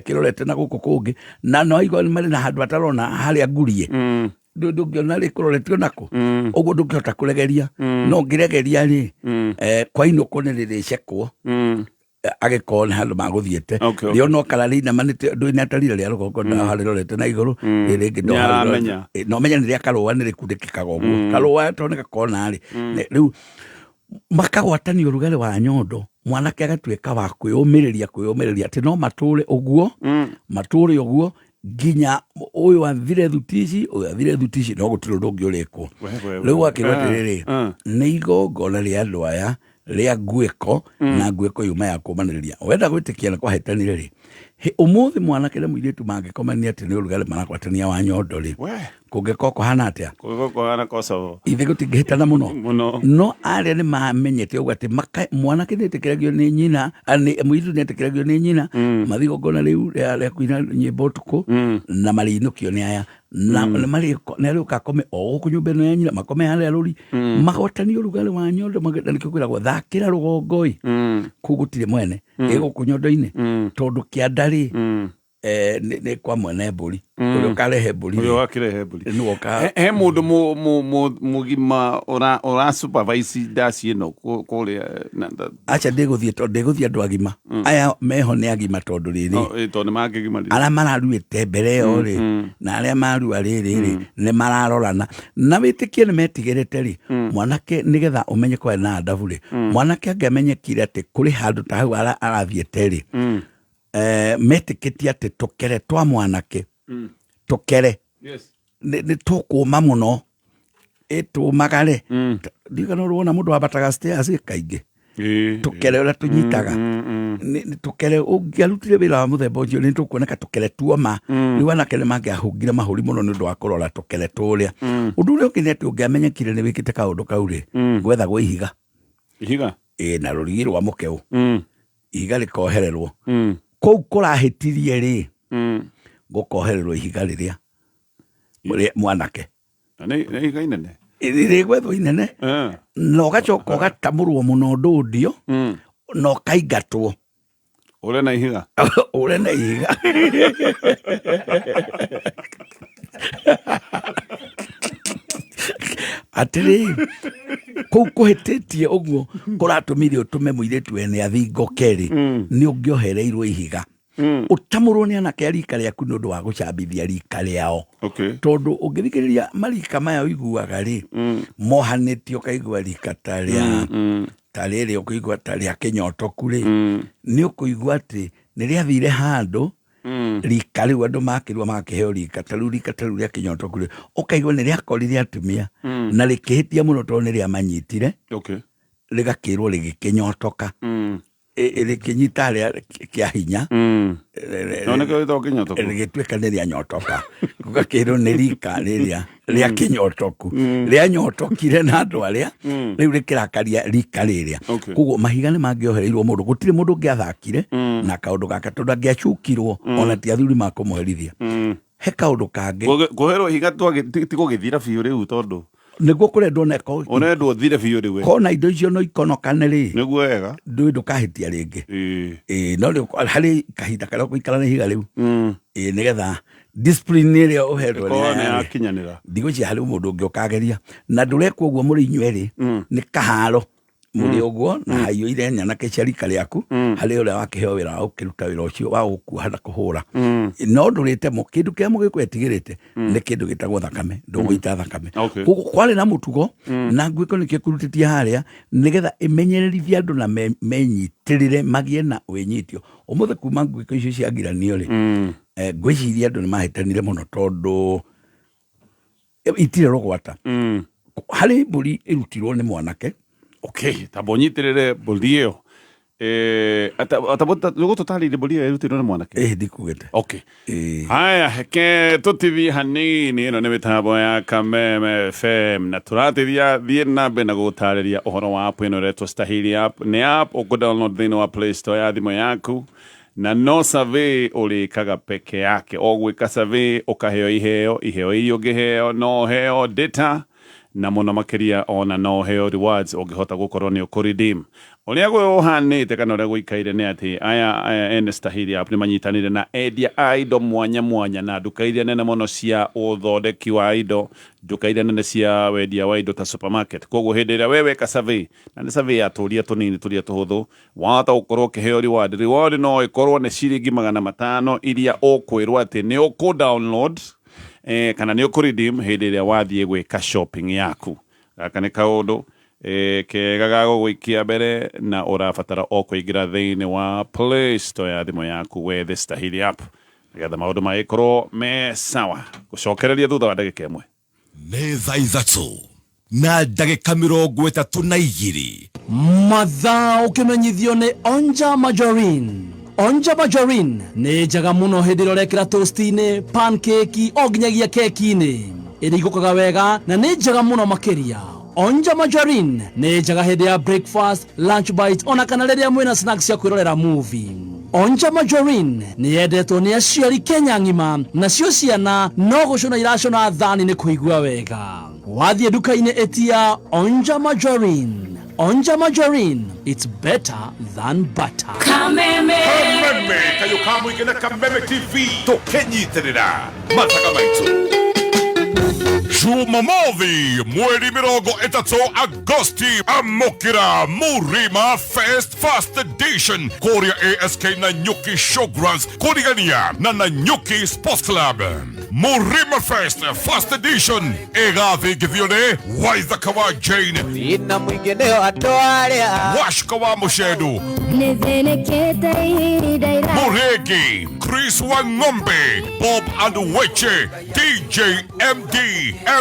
kĩrorete na gũkũ kũngĩ, na no aigua nĩ marĩ na handũ atarona harĩa ngurie. Ndũngĩona rĩ kũroretio nakũ ũguo, ndũngĩhota kũregeria. No ũngĩregeria rĩ, kwainũkwo nĩ rĩrĩcekwo agĩkorwo nĩ handũ magũthiĩte. Rĩona ũkara rĩinamanĩte, ndũĩ nĩ atarira rĩa rũgongo harĩrorete na igũrũ, rĩrĩ rĩngĩ Nĩaramenya. No menya nĩ rĩa karũa, nĩ rĩkundĩkĩkaga ũguo karũa tondũ nĩ gakona rĩ. Rĩu makagwatania ũrugarĩ wa nyondo, mwanake agatuĩka wa kwĩyũmĩrĩria atĩ no matũre ũguo, matũre ũguo nginya ũyũ athire thuti ici, ũyũ athire thuti ici, no gũtirĩ ũndũ ũngĩ ũrĩkwo. We, Rĩu gwakĩrwo atĩrĩrĩ, nĩ igongona rĩa andũ aya rĩa nguĩko, na nguĩko yuma ya kũmanĩrĩria. Wenda gwĩtĩkia nĩ kwahĩtanire rĩ, ũmũthĩ mwanake na mũirĩtu mangĩkomania atĩ nĩ ũrugarĩ marakwatania wa nyondo rĩ, kũngĩkorwo kũhana atĩa? Kũhana Kosovo. Ithe gũtingĩhĩtana mũno. Mũno. No arĩa nĩ mamenyete ũguo atĩ mwanake nĩ etĩkĩragio nĩ nyina, mũirĩtu nĩ etĩkĩragio nĩ nyina, mathiĩ igongona rĩu rĩa kũina nyĩmbo ũtukũ na marĩinũkio nĩ aya na nĩ arĩũka akome o gũkũ nyũmba ĩno ya nyina, makome harĩa rũri, magwatanie ũrugarĩ wa nyondo. Na nĩkĩo kwĩragwo thakĩra rũgongo-ĩ, kũu gũtirĩ mwene, ĩ gũkũ nyondo-inĩ, tondũ kĩanda rĩ, nĩ kwa mwene mbũri, ũrĩa ũkarehe mbũri Ũrĩa rĩ, ũgakĩrehe mbũri. Nĩwe ũka He mũndũ mũgima ũra supervise ndaci ĩno kũrĩa Aca, ndĩgũthiĩ tondũ ndĩgũthiĩ andũ agima aya meho nĩ agima, tondũ rĩrĩ, No, tondũ nĩ mangĩgimarire. Arĩa mararuĩte mbere ĩyo rĩ, na arĩa marua rĩrĩ rĩ, nĩ mararorana na wĩtĩkie nĩ metigĩrĩte rĩ mwanake, nĩgetha ũmenye kwarĩ na adabu rĩ, mwanake angĩamenyekire atĩ kũrĩ handũ ta hau arathiĩte rĩ, metĩkĩtie atĩ tũkere twa mwanake, tũkere nĩ tũkũma mũno, ĩtũmaga rĩ, ndiũĩ kana ũrĩ wona mũndũ wambataga stairs kaingĩ, tũkere ũrĩa tũnyitaga. Nĩ tũkere ũngĩarutire wĩra wa mũthemba ũcio nĩ tũkuoneka tũkere tuoma. Rĩu anake nĩ mangĩahungire mahũri mũno nĩ ũndũ wa kũrora tũkere tũrĩa. Ũndũ ũrĩa ũngĩ nĩ atĩ ũngĩamenyekire nĩ wĩkĩte kaũndũ kau rĩ, gwethagwo ihiga. Ihiga. Ĩ, na rũrigi rwa mũkeũ, ihiga rĩkohererwo kũu kũrahĩtirie rĩ, gũkohererwo ihiga rĩrĩa rĩa mwanake. Na nĩ ihiga inene. Rĩgwethwo inene na ũgacoka ũgatamũrwo mũno ndũndio na ũkaingatwo. Ũre na ihiga. Ũre na ihiga. Atĩrĩ, kũu kũhĩtĩtie ũguo kũratũmire ũtũme mũirĩtu wene athingoke rĩ, nĩ ũngĩohereirwo ihiga, ũtamũrwo nĩ anake a rika rĩaku nĩ ũndũ wa gũcambithia rika rĩao. Tondũ ũngĩthikĩrĩria marika maya ũiguaga rĩ, mohanĩtio, ũkaigua rika ta rĩa ta rĩrĩ, ũkũigua ta rĩa kĩnyotoku rĩ, nĩ ũkũigua atĩ nĩ rĩathire handũ rika rĩu andũ makĩrua magakĩheo rika ta rĩu, rika ta rĩu rĩa kĩnyotoku rĩ, ũkaigua nĩ rĩakorire atumia na rĩkĩhĩtia mũno tondũ nĩ rĩamanyitire, rĩgakĩrwo rĩgĩkĩnyotoka, rĩkĩnyita harĩa kĩa hinya. No nĩkĩo gĩtagwo kĩnyotoku. Rĩgĩtuĩka nĩ rĩanyotoka, gũgakĩrwo nĩ rika rĩrĩa rĩa kĩnyotoku rĩanyotokire na andũ arĩa rĩu rĩkĩrakaria rika rĩrĩa. Koguo mahiga nĩ mangĩohereirwo mũndũ, gũtirĩ mũndũ ũngĩathakire na kaũndũ gaka tondũ angĩacukirwo, ona ti athuri makũmũherithia. He kaũndũ kangĩ. Kũherwo ihiga ti gũgĩthira biũ rĩu tondũ Nĩguo kũrendwo neko. Ũrendwo ũthire biũ rĩu we. Kona indo icio no ikonokane rĩ. Nĩguo wega. Ndũĩ ndũkahĩtia rĩngĩ. Ĩĩ, no rĩu harĩ kahinda karĩa ũgũikara na ihiga rĩu, ĩĩ, nĩgetha discipline ĩrĩa ũhetwo nĩ Ĩkorwo nĩ aya rĩ, yakinyanĩra. Ndigwĩciria harĩ mũndũ ũngĩ ũkageria na ndũrekwo ũguo mũrĩ inyuerĩ, nĩ kaharo. Mũrĩ ũguo na haiyũire nyanake cia rika rĩaku, harĩ ũrĩa wakĩheo wĩra wa gũkĩruta wĩra ũcio wa gũkuoha na kũhũra, no ndũrĩte mo. Kĩndũ kĩrĩa mũgĩkũyũ etigĩrĩte nĩ kĩndũ gĩtagwo thakame, ndũgũita thakame. Koguo kwarĩ na mũtugo na nguĩko nĩkĩo kĩrutĩtie harĩa nĩgetha ĩmenyererithie andũ na menyitĩrĩre magĩe na wĩnyitio. Ũmũthĩ kuma nguĩko icio ciagiranio rĩ, ngwĩciria andũ nĩ mahĩtanire mũno tondũ itirĩ rũgwata harĩ mbũri ĩrutirwo nĩ mwanake. Okay, tamba ũnyitĩrĩre mbũri ĩyo. Nĩgũtũtarĩirie mbũri ĩyo ĩrutĩrwo nĩ mwanake? Ĩĩ, ndikugĩte. Okay, haya, heke tũtithie hanini. Ĩno nĩ mĩtambo ya Kameme FM na tũratithia thiĩ na mbere na gũgũtarĩria ũhoro wa app ĩno ĩretwo Stahili App. Nĩ app ũkũ-download thĩinĩ wa Play Store ya thimũ yaku, na no survey ũrĩkaga peke yake. O gwĩka survey ũkaheo iheo. Iheo iria ũngĩheo, no ũheo data na mũno makĩria ona no ũheo rewards ũngĩhota gũkorwo nĩ ũkũ-redeem. Ũrĩa gũhanĩte kana ũrĩa gũikaire nĩ atĩ aya ene Stahili App nĩ manyitanĩire na endia a indo mwanya mwanya na nduka iria nene mũno cia ũthondeki wa indo, nduka iria nene cia wendia wa indo ta supermarket. Koguo hĩndĩ ĩrĩa we weka survey, na nĩ survey ya tũria tũnini tũria tũhũthũ, wahota gũkorwo ũkĩheo reward. Reward no ĩkorwo nĩ ciringi 500 iria ũkwĩrwo atĩ nĩ ũkũ download kana nĩ ũkũ redeem hĩndĩ ĩrĩa wathiĩ gwĩka shopping yaku. Gaka nĩ kaũndũ kega ga gũgũikia mbere, na ũrabatara o kũingĩra thĩinĩ wa Play Store ya thimũ yaku wethe Stahili App nĩgetha maũndũ magĩkorwo me sawa. Gũcokereria thutha wa ndagĩka 1. Nĩ thaa 3:32. Mathaa ũkĩmenyithio nĩ Onja Margarine. Onja Margarine nĩ njega mũno hĩndĩ ĩrĩa ũrekĩra toast-inĩ, pancake o nginyagia keki-inĩ. Ĩrigũkaga wega na nĩ njega mũno makĩria. Onja Margarine nĩ njega hĩndĩ ya breakfast, lunch bite ona kana rĩrĩa mwĩna snacks cia kwĩrorera movie. Onja Margarine nĩ yendetwo nĩ aciari Kenya ng'ima, nacio ciana no gũcũna iracũna thani nĩ kũigua wega. Wathiĩ nduka-inĩ ĩtia Onja Margarine. Onja Margarine, it's better than butter. Kameme, Kameme kayũ ka mũingĩ na Kameme TV tũkĩnyitĩrĩra mathaga maitũ. Jumamothi mweri 30 Agosti, amũkĩra Murima Fest First Edition kũrĩa ASK Nanyuki Showgrounds kũrigania na Nanyuki Sports Club. Murima Fest First Edition ĩgathingithio nĩ Waithaka wa Jane na mũingĩ nĩo andũ arĩa Washka wa Mũcendu, Nĩthĩnĩkĩte ihinda ira Muregi, Chris Wang'ombe, Bob and Weche, DJ MD,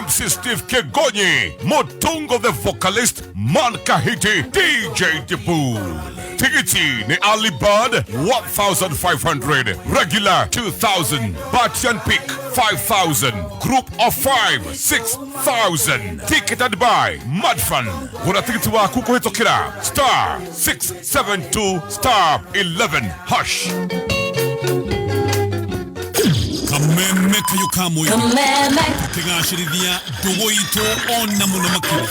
MC Steve Kegonyi, Mutungo the vocalist, Man Kahiti, DJ Dibu. Tikiti ni Ali Bird 1,500, regular 2,000, Batian Peak 5,000, group of 5 6,000. Ticketed by Mudfun. Gũra tigiti waku kũhĩtũkĩra *672*11#. Kameme kayũ ka mũingĩ. Kameme. Tũkĩgacĩrithia ndũgũ itũ ona mũno makĩria,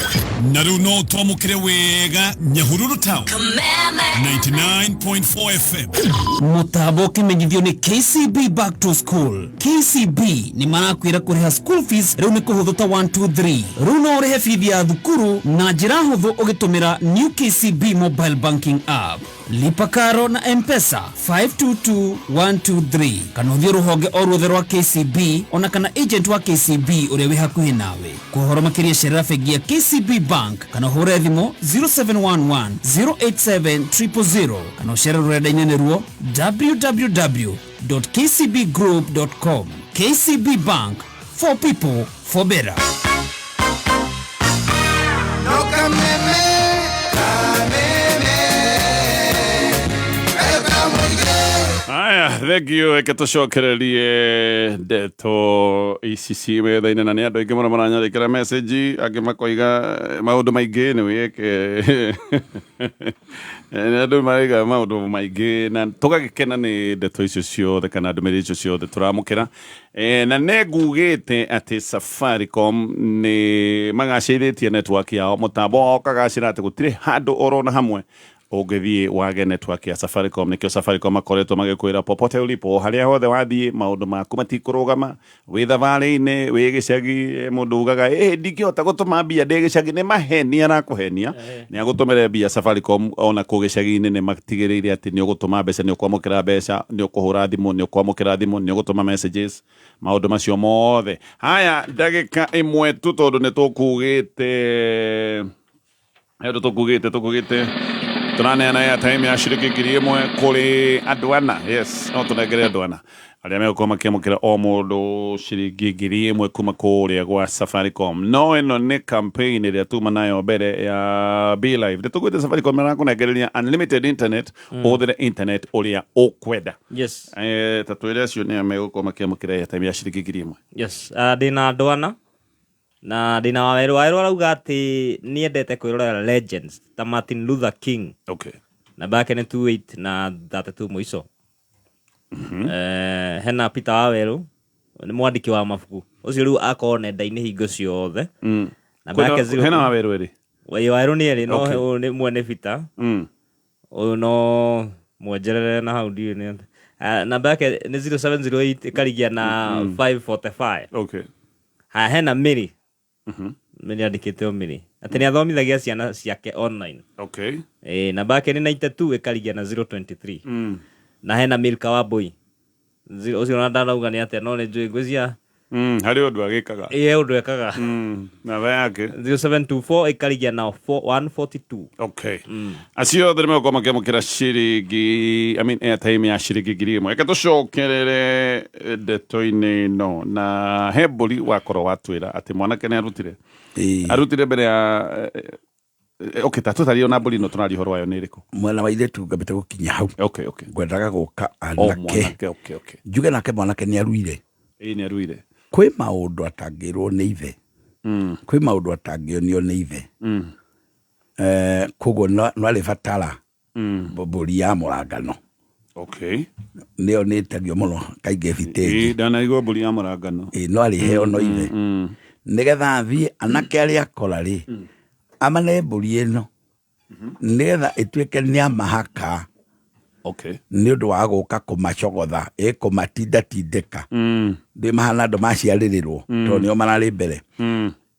na rĩu no twamũkĩre wega Nyahururu Town. Kameme. 99.4 FM. Mũtambo ũkĩmenyithio nĩ KCB Back to School. KCB nĩ marakwĩra kũrĩha school fees rĩu nĩ kũhũthũ ta 1 2 3. Rĩu no ũrĩhe bithi ya thukuru na njĩra hũthũ ũgĩtũmĩra new KCB mobile banking app. Lipa karo na M-Pesa 522123 kana ũthiĩ rũhonge o ruothe rwa KCB ona kana agent wa KCB ũrĩa wĩ hakuhĩ nawe. Kwa ũhoro makĩria cerera bengi ya KCB Bank kana ũhũre thimũ 0711 087 000 kana ũcere rũrenda-inĩ nĩruo www.kcbgroup.com. KCB Bank, for people, for better. No Kameme, Kameme, kayũ ka mũingĩ. Aya, thank you. Reke tũcokererie ndeto ici ci metha-inĩ, na nĩ andũ aingĩ mũno maranyandĩkĩra message, angĩ makoiga maũndũ maingĩ. Nĩ wĩke nĩ andũ maraiga maũndũ maingĩ na tũgagĩkena nĩ ndeto icio ciothe kana ndũmĩrĩri icio ciothe tũramũkĩra. Na nĩ ngugĩte atĩ Safaricom nĩ magacĩrĩtie network yao, mũtambo wao ũkagacĩra atĩ gũtirĩ handũ orona hamwe Ũngĩthiĩ wage network ya Safaricom. Nĩkĩo Safaricom makoretwo magĩkwĩra popote ulipo, harĩa hothe wathiĩ, maũndũ maku matikũrũgama. Wĩ thabarĩ-inĩ, wĩ gĩcagi, mũndũ ugaga ĩ ndingĩhota gũtũma mbia ndĩ gĩcagi, nĩ maheni arakũhenia. Nĩ agũtũmĩre mbia Safaricom ona kũ gĩcagi-inĩ, nĩ matigĩrĩire atĩ nĩ ũgũtũma mbeca, nĩ ũkwamũkĩra mbeca, nĩ ũkũhũra thimũ, nĩ ũkwamũkĩra thimũ, nĩ ũgũtũma messages, maũndũ macio mothe. Haya, ndagĩka ĩmwe tu, tondũ nĩ tũkugĩte he ũndũ tũkugĩte tũraneana airtime ya ciringi 1000 kũrĩ andũ ana. Yes, no tũnengere andũ ana arĩa megũkorwo makĩamũkĩra o mũndũ ciringi 1000 kuma kũrĩa gwa Safaricom. No ĩno nĩ campaign ĩrĩa tuma nayo mbere ya Be Live. Nĩ tũgwĩte Safaricom marakũnengereria unlimited internet, ũhũthĩre internet ũrĩa ũkwenda. Ta twĩre acio nĩa megũkorwo makĩamũkĩra airtime ya ciringi 1000. Yes, ndĩna andũ ana na ndĩna Wawerũ. Wawerũ arauga atĩ nĩendete kwĩrorera legends ta Martin Luther King. Namba yake nĩ 28 na 32 mũico. Hena Peter Wawerũ, nĩ mwandĩki wa mabuku ũcio, rĩu akorwo nenda-inĩ hingo ciothe. Namba yake Hena Wawerũ ĩrĩ. Wawerũ nĩ erĩ, no ũyũ nĩ mwene Peter, ũyũ no mwenjerere na hau ndiũĩ nĩ atĩa. Namba yake nĩ 0708 ĩkarigia na 545. Haya, hena Mary. Mary andĩkĩte o Mary atĩ nĩ athomithagia ciana ciake online. Namba yake nĩ 92 ĩkarigia na 023. Na hena Milka Wambui, ũcio ona ndanauga nĩ atĩa, no nĩ njũĩ ngwĩcia Harĩ ũndũ agĩkaga. Ĩ ũndũ ekaga. Namba yake 0724 ĩkarigia na 142. Okay. Acio othe nĩ megũkorwo makĩamũkĩra ciringi, I mean, airtime ya ciringi 1000. Reke tũcokerere ndeto-inĩ ĩno, na he mbũri wakorwo watwĩra atĩ mwanake nĩ arutire mbere ya okay, ta tũtarie ona mbũri ĩno tũraria ũhoro wayo nĩ ĩrĩkũ? Mwena wa airĩtu ngambĩte gũkinya hau. Ngwendaga gũka O anake. mwanake, okay. Njuge nake mwanake nĩ aruire. Ĩĩ, nĩ aruire. Kwĩ maũndũ atangĩrwo nĩ ithe, kwĩ maũndũ atangĩonio nĩ ithe. Koguo no arĩbatara mbũri ya mũrangano. Nĩyo nĩtagio mũno kaingĩ bitĩngi. Ĩĩ, ndanaigua mbũri ya mũrangano. Ĩĩ, no arĩheo no ithe, nĩgetha athiĩ anake arĩa akora rĩ, amane mbũri ĩno nĩgetha ĩtuĩke nĩ amahaka nĩ ũndũ wa gũka kũmacogotha, ĩkũmatindatindĩka ndĩ mahana andũ maciarĩrĩrwo, tondũ nĩo mararĩ mbere.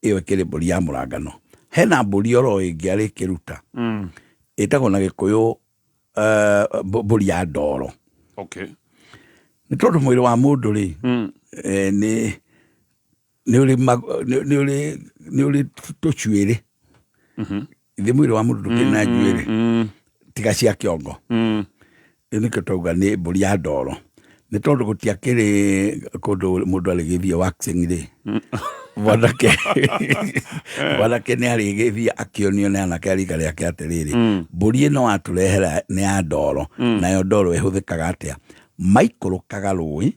Ĩyo ĩkĩrĩ mbũri ya mũrangano. Hena mbũri oro ĩngĩ arĩkĩruta, ĩtagwo na Gĩkũyũ mbũri ya ndoro. Nĩ tondũ mwĩrĩ wa mũndũ rĩ, nĩ ũrĩ tũcuĩrĩ. Ithe mwĩrĩ wa mũndũ ndũkĩrĩ na njuĩrĩ tiga cia kĩongo. Rĩu nĩkĩo twauga nĩ mbũri ya ndoro, nĩ tondũ gũtiakĩrĩ kũndũ mũndũ arĩgĩthiĩ waxing rĩ, mwanake nĩ arĩgĩthiĩ akĩonio nĩ anake a rika rĩake atĩrĩrĩ, mbũri ĩno watũrehera nĩ ya ndoro, nayo ndoro ĩhũthĩkaga atĩa? Maikũrũkaga rũĩ,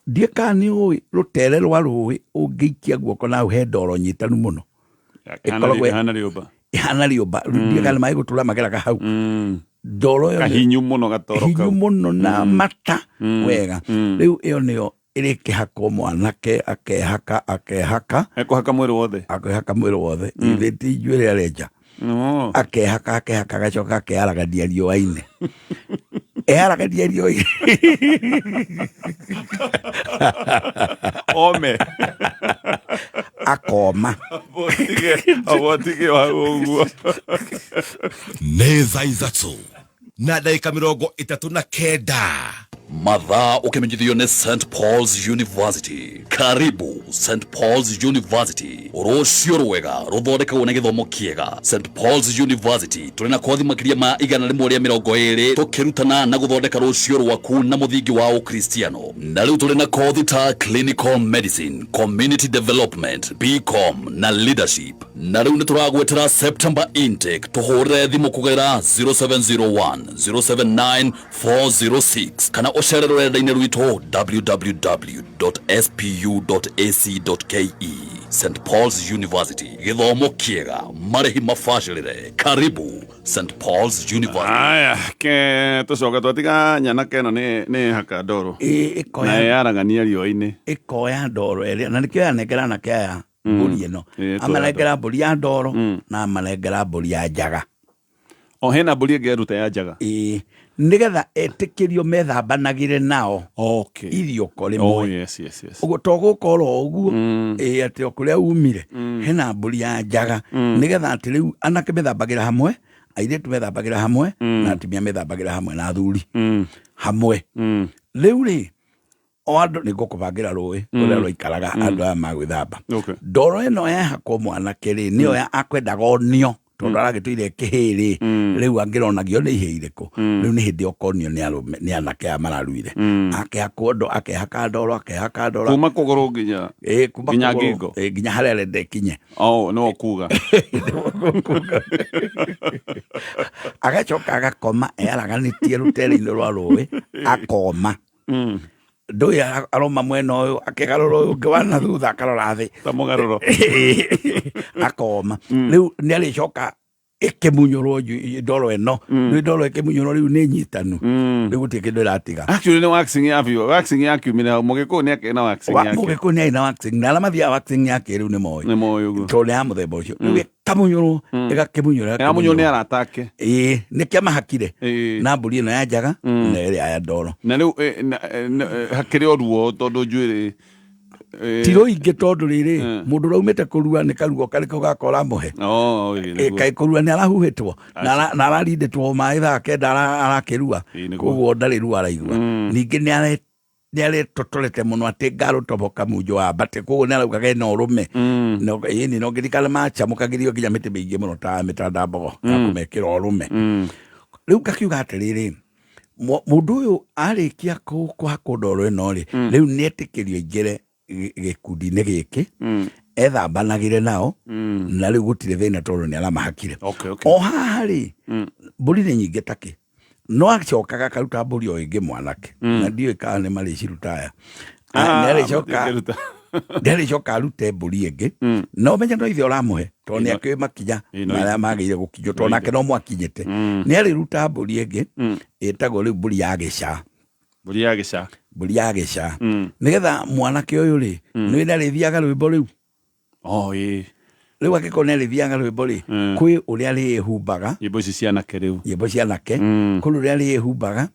ndiĩ kana nĩ ũĩ rũtere rwa rũĩ, ũngĩikia guoko na hau he ndoro nyitanu mũno. Ĩhana rĩũmba. Ĩhana rĩũmba. Ndiĩ kana maĩ gũtũra mageraga hau. Ndoro ĩyo kahinyu mũno, gatoro hinyu mũno na mata wega. Rĩu ĩyo nĩyo ĩrĩkĩhakwo mwanake, akehaka akehaka. Ekũhaka mwĩrĩ wothe. Akehaka mwĩrĩ wothe, ithe ti njuĩrĩ arenja. Akehaka akehaka, agacoka akearagania riũa-inĩ, earagania riũa-inĩ. Ome. Akoma. Abotige hau ũguo. Nĩ thaa 3:39. Mathaa ũkĩmenyithio nĩ St Paul's University. Karibu St Paul's University. Rũciũ rwega rũthondekagwo nĩ gĩthomo kĩega. St Paul's University tũrĩ na kothi makĩria ma 120, tũkĩrutana na gũthondeka rũciũ rwaku na mũthingi wa Ũkristiano. Na rĩu tũrĩ na kothi ta clinical medicine, community development, BCom na leadership. Na rĩu nĩ tũragwĩtĩra September intake. Tũhũrĩre thimũ kũgerera 0701 079 406 kana ũcere rũrenda-inĩ rwitũ www.spu.ac.ke. St Paul's University, gĩthomo kĩega, marĩhi mabacĩrĩre. Karibu St Paul's University. Aya, ke tũcoke twatiga nyanake ĩno nĩ haka ndoro na ĩyaragania riũa-inĩ. Ĩkoya ndoro ĩrĩa, na nĩkĩo yanengera anake aya mbũri ĩno. Amanengera mbũri ya ndoro na amanengera mbũri ya njaga. O hena mbũri ĩngĩ aruta ya njaga. Ĩĩ, nĩgetha etĩkĩrio methambanagĩre nao okay. iriũko rĩmwe. Oh, yes, yes, yes. Ũguo to gũka oro ũguo, ĩĩ, atĩ o kũrĩa umire hena mbũri ya njaga, nĩgetha atĩ rĩu anake methambagĩra hamwe, airĩtu methambagĩra hamwe, na atumia methambagĩra hamwe na athuri hamwe. Rĩu rĩ, o andũ nĩ ngũkũbangĩra rũĩ rũrĩa rwaikaraga andũ aya magwĩthamba. Okay. Ndoro ĩno yehakwo mwanake rĩ, nĩyo akwendaga onio, tondũ aragĩtũire kĩhĩ rĩ, rĩu angĩronagio nĩ ihĩ irĩkũ. Rĩu nĩ hĩndĩ okonio nĩ arũme, nĩ anake aya mararuire. Akehakwo ndo, akehaka ndoro, akehaka ndoro kuma kũgũrũ nginya ĩĩ, kuma nginya kũgũrũ, ngingo. Ĩĩ, nginya harĩa arenda ĩkinye. Oh, no kuga. Agacoka agakoma eyaraganĩtie rũtere-inĩ rwa rũĩ, akoma. Ndũĩ aroma mwena ũyũ, akĩgarũra ũyũ ũngĩ wa na thutha, akarora thĩ ta mũgarũro. Akoma. Rĩu nĩ arĩcoka ĩkĩmunyũrwo ndoro ĩno. Rĩu ndoro ĩkĩmunyũrwo rĩu nĩ nyitanu, rĩu gũtirĩ kĩndũ ĩratiga. Actually nĩ waxing ya biũ, waxing ya kiumire hau. Mũgĩkũyũ nĩ akĩrĩ na waxing yake. Mũgĩkũyũ nĩ arĩ na waxing, na arĩa mathiaga waxing ya kĩrĩu nĩ moĩ. Nĩ moĩ ũguo. Tondũ nĩ ya mũthemba ũcio. Rĩu ĩkamunyũrwo, ĩgakĩmunyũrwo. Ĩramunyũrwo nĩ arata ake. Ĩĩ, nĩkĩo mahakire na mbũri ĩno ya njaga na ĩrĩa ya ndoro. Na rĩu hakĩrĩ o ruo tondũ njuĩrĩ Ti rũingĩ, tondũ rĩrĩ, mũndũ ũrĩa umĩte kũrua nĩ karuo karĩkũ gaka ũramũhe. Oh, ĩĩ, nĩguo. Kaĩ kũrua nĩ arahuhĩtwo na ararindĩtwo maĩ thaa 9 arakĩrua. Ĩĩ, nĩguo. Koguo ndarĩ ruo araigua. Ningĩ nĩ aretotorete mũno atĩ ngarũtoboka munjo wa mbate, koguo nĩ araugaga ena ũrũme. Ĩni no ngĩrikana macamũkagĩrio nginya mĩtĩ mĩingĩ mũno ta mĩtandambogo ya kũmekĩra ũrũme. Rĩu ngakiuga atĩrĩrĩ, mũndũ ũyũ arĩkia kũhakwo ndoro ĩno rĩ, rĩu nĩ etĩkĩrio aingĩre gĩkundi-inĩ gĩkĩ, ethambanagĩre nao, na rĩu gũtirĩ thĩna tondũ nĩ aramahakire. Okay, okay. O haha rĩ, mbũri nĩ nyingĩ takĩ, no acokaga akaruta mbũri o ĩngĩ mwanake, na ndiũĩ kana nĩ marĩciruta aya. Ah, Nĩ arĩcoka arute mbũri ĩngĩ, na ũmenye no ithe ũramũhe, tondũ nĩ akĩũĩ makinya marĩa magĩrĩire gũkinywo, tondũ nake no mwakinyĩte. Nĩ arĩruta mbũri ĩngĩ ĩtagwo rĩu mbũri ya gĩcaa. Mbũri ya gĩcaa. Mbũri ya gĩcaa, nĩgetha mwanake ũyũ rĩ, nĩ arĩthiaga rwĩmbo rĩu. Oh, ĩĩ. Rĩu angĩkorwo nĩ arĩthiaga rwĩmbo rĩ, kwĩ ũrĩa rĩĩhumbaga. Nyĩmbo ici cia anake rĩu. Nyĩmbo cia anake. Kũrĩ ũrĩa rĩĩhumbaga,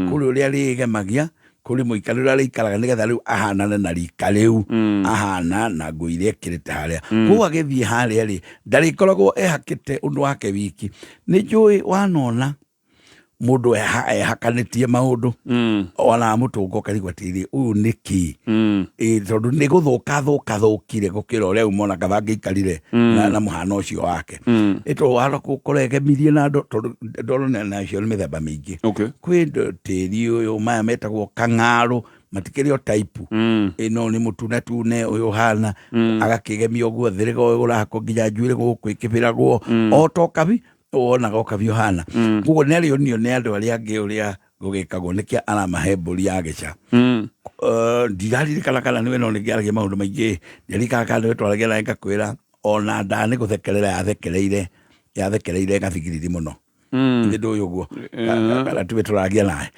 kũrĩ ũrĩa rĩĩgemagia, kũrĩ mũikarĩre ũrĩa rĩikaraga, nĩgetha rĩu ahanane na rika rĩu, ahana na nguo iria ekĩrĩte harĩa. Koguo agĩthiĩ harĩa rĩ, ndarĩkoragwo ehakĩte ũndũ wake wiki. Nĩ njũĩ wanona mũndũ ehakanĩtie maũndũ, ona mũtũngo ũkarigwo atĩrĩrĩ, ũyũ nĩ kĩ? Ĩ, tondũ nĩ gũthũka thũka thũkire gũkĩra ũrĩa uma ona kaba angĩikarire na mũhano ũcio wake. Ĩ tondũ wahota gũkorwo egemirie na tondũ ndoro nacio nĩ mĩthemba mĩingĩ. Okay. Kwĩ tĩri ũyũ maya metagwo kang'arũ, matikĩrĩ o type. Ĩno nĩ mũtune tune ũyũ ũhana, agakĩgemia ũguo, thĩrĩga ũyũ ũrahakwo nginya njuĩrĩ gũkũ ĩkĩbĩragwo o ta ũkabi, wonaga ũkabi ũhana. Koguo nĩ arĩonio nĩ andũ arĩa angĩ ũrĩa gũgĩkagwo, nĩkĩo aramahe mbũri ya gĩca. Ndiraririkana kana nĩwe, no nĩngĩaragia maũndũ maingĩ, ndiririkana kana nĩwe twaragia nawe ngakwĩra ona nda nĩ gũthekerera yathekereire gathigiriri mũno. Nĩ ndũĩ ũguo kana tiwe tũragia nawe.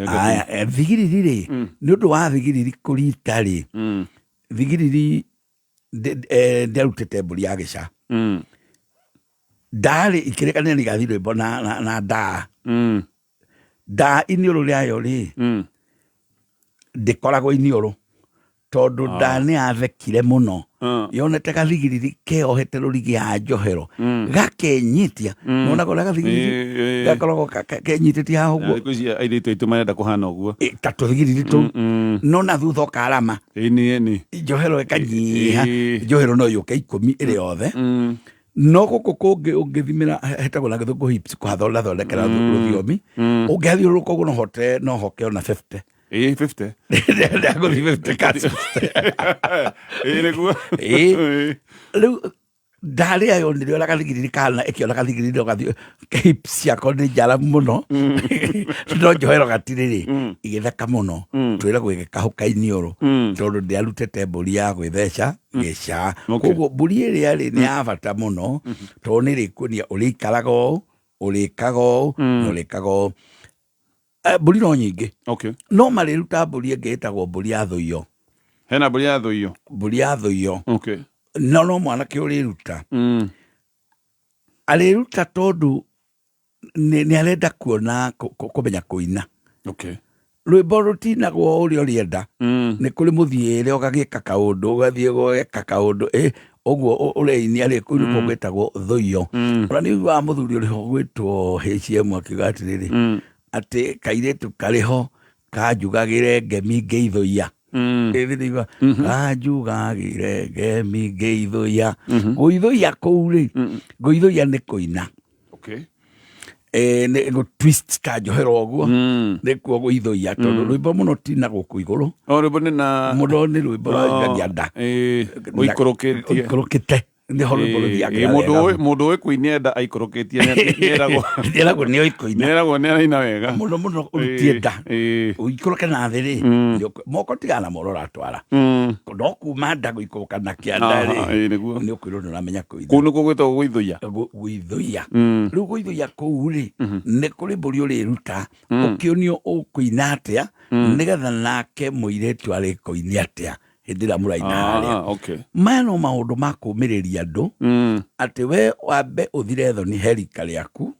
Aya, thigiriri rĩ, nĩ ũndũ wa thigiriri kũrita rĩ, thigiriri ndĩarutĩte mbũri ya gĩca. Ndarĩ ikĩrĩkanĩra nĩ igathiĩ rwĩmbo na ndaa. Ndaa iniũrũ rĩayo rĩ, ndĩkoragwo iniũrũ, tondũ ndaa nĩ yathekire mũno. Yonete gathigiriri keohete rũrigi ya njohero, gakenyitia. Nĩwonaga ũrĩa gathigiriri gakoragwo kenyitĩtie haha ũguo. Thikũ ici airĩtu aitũ marenda kũhana ũguo. Ta tũthigiriri tũu, no na thutha ũkarama. Ĩni, ĩni. Njohero ĩkanyiha. Njohero no yũke 10 ĩrĩ yothe. No gũkũ kũngĩ ũngĩthimĩra hetagwo na gĩthũngũ hips, kũhathondathondekera rũthiomi, ũngĩhathiũrũrũka ũguo no hote, no hoke ona 50. Ĩĩ, 50. Ndagũthiĩ 50 ka 60. Ĩĩ, nĩguo. Ĩĩ. Rĩu ndarĩ ayo nĩrĩo na gathigiriri kana ĩkĩona gathigiriri no gathiĩ hips ciakwa nĩ njaramu mũno, no njohero gatirĩ rĩ, igĩtheka mũno. Twĩragwo ĩgĩkahũka iniũrũ, tondũ ndĩarutĩte mbũri ya gwĩtheca gĩcaa. Koguo mbũri ĩrĩa rĩ nĩ ya bata mũno, tondũ nĩ ĩrĩkuonia ũrĩikaraga ũũ, ũrĩkaga ũũ, na ũrĩkaga ũũ. Mbũri no nyingĩ. Okay. No marĩruta mbũri ĩngĩ ĩtagwo mbũri ya thũiyo. Hena mbũri ya thũiyo? Mbũri ya thũiyo. Okay. No mwanake ũrĩruta. Arĩruta tondũ Nĩ arenda kuona kũmenya kũina. Okay. Rwĩmbo rũtinagwo ũrĩa ũrĩenda. Nĩ kũrĩ mũthiĩre ũgagĩka kaũndũ, ũgathiĩ ũgeka kaũndũ, ũguo ũreinia rĩ, kũu nĩkuo gwĩtagwo thũiyo. Ona nĩ ũiguaga mũthuri ũrĩ ho gwĩtwo HM akiuga atĩrĩrĩ, atĩ kairĩtu karĩ ho kanjugagĩre ngemi ngĩithũiya. Ĩĩ nĩigua, kanjugagĩre ngemi ngĩithũiya. Gũithũiya kũu rĩ, gũithũiya nĩ kũina. Okay. Nĩ gũ twist ka njohero ũguo, nĩkuo gũithũiya, tondũ rwĩmbo mũno tina gũkũ igũrũ. O rwĩmbo nĩ na mũno nĩ rwĩmbo rwaingagia nda. Ũikũrũkĩtie. Ũikũrũkĩte. Nĩho rwĩmbo rũthiagĩra wega. Mũndũ ũĩ kũinia nda aikũrũkĩtie nĩeragwo nĩeragwo nĩ oĩ kũina. Nĩeragwo nĩ araina wega. Mũno mũno ũrutie nda. Ũikũrũke na thĩ rĩ, moko tigana na moro ũratwara. No kuma nda gũikũrũka na kĩanda rĩ, nĩ ũkwĩrwo nĩ ũramenya kũina. Kũu nĩkuo gwĩtagwo gũithũiya. Gũithũiya. Rĩu gũithũiya kũu rĩ, nĩ kũrĩ mbũri ũrĩruta, ũkĩonio ũkũina atĩa, nĩgetha nake mũirĩtu arĩkũinia atĩa hĩndĩ ĩrĩa mũraina harĩa. Maya no maũndũ ma kũũmĩrĩria andũ, atĩ we wambe ũthire thoni he rika rĩaku,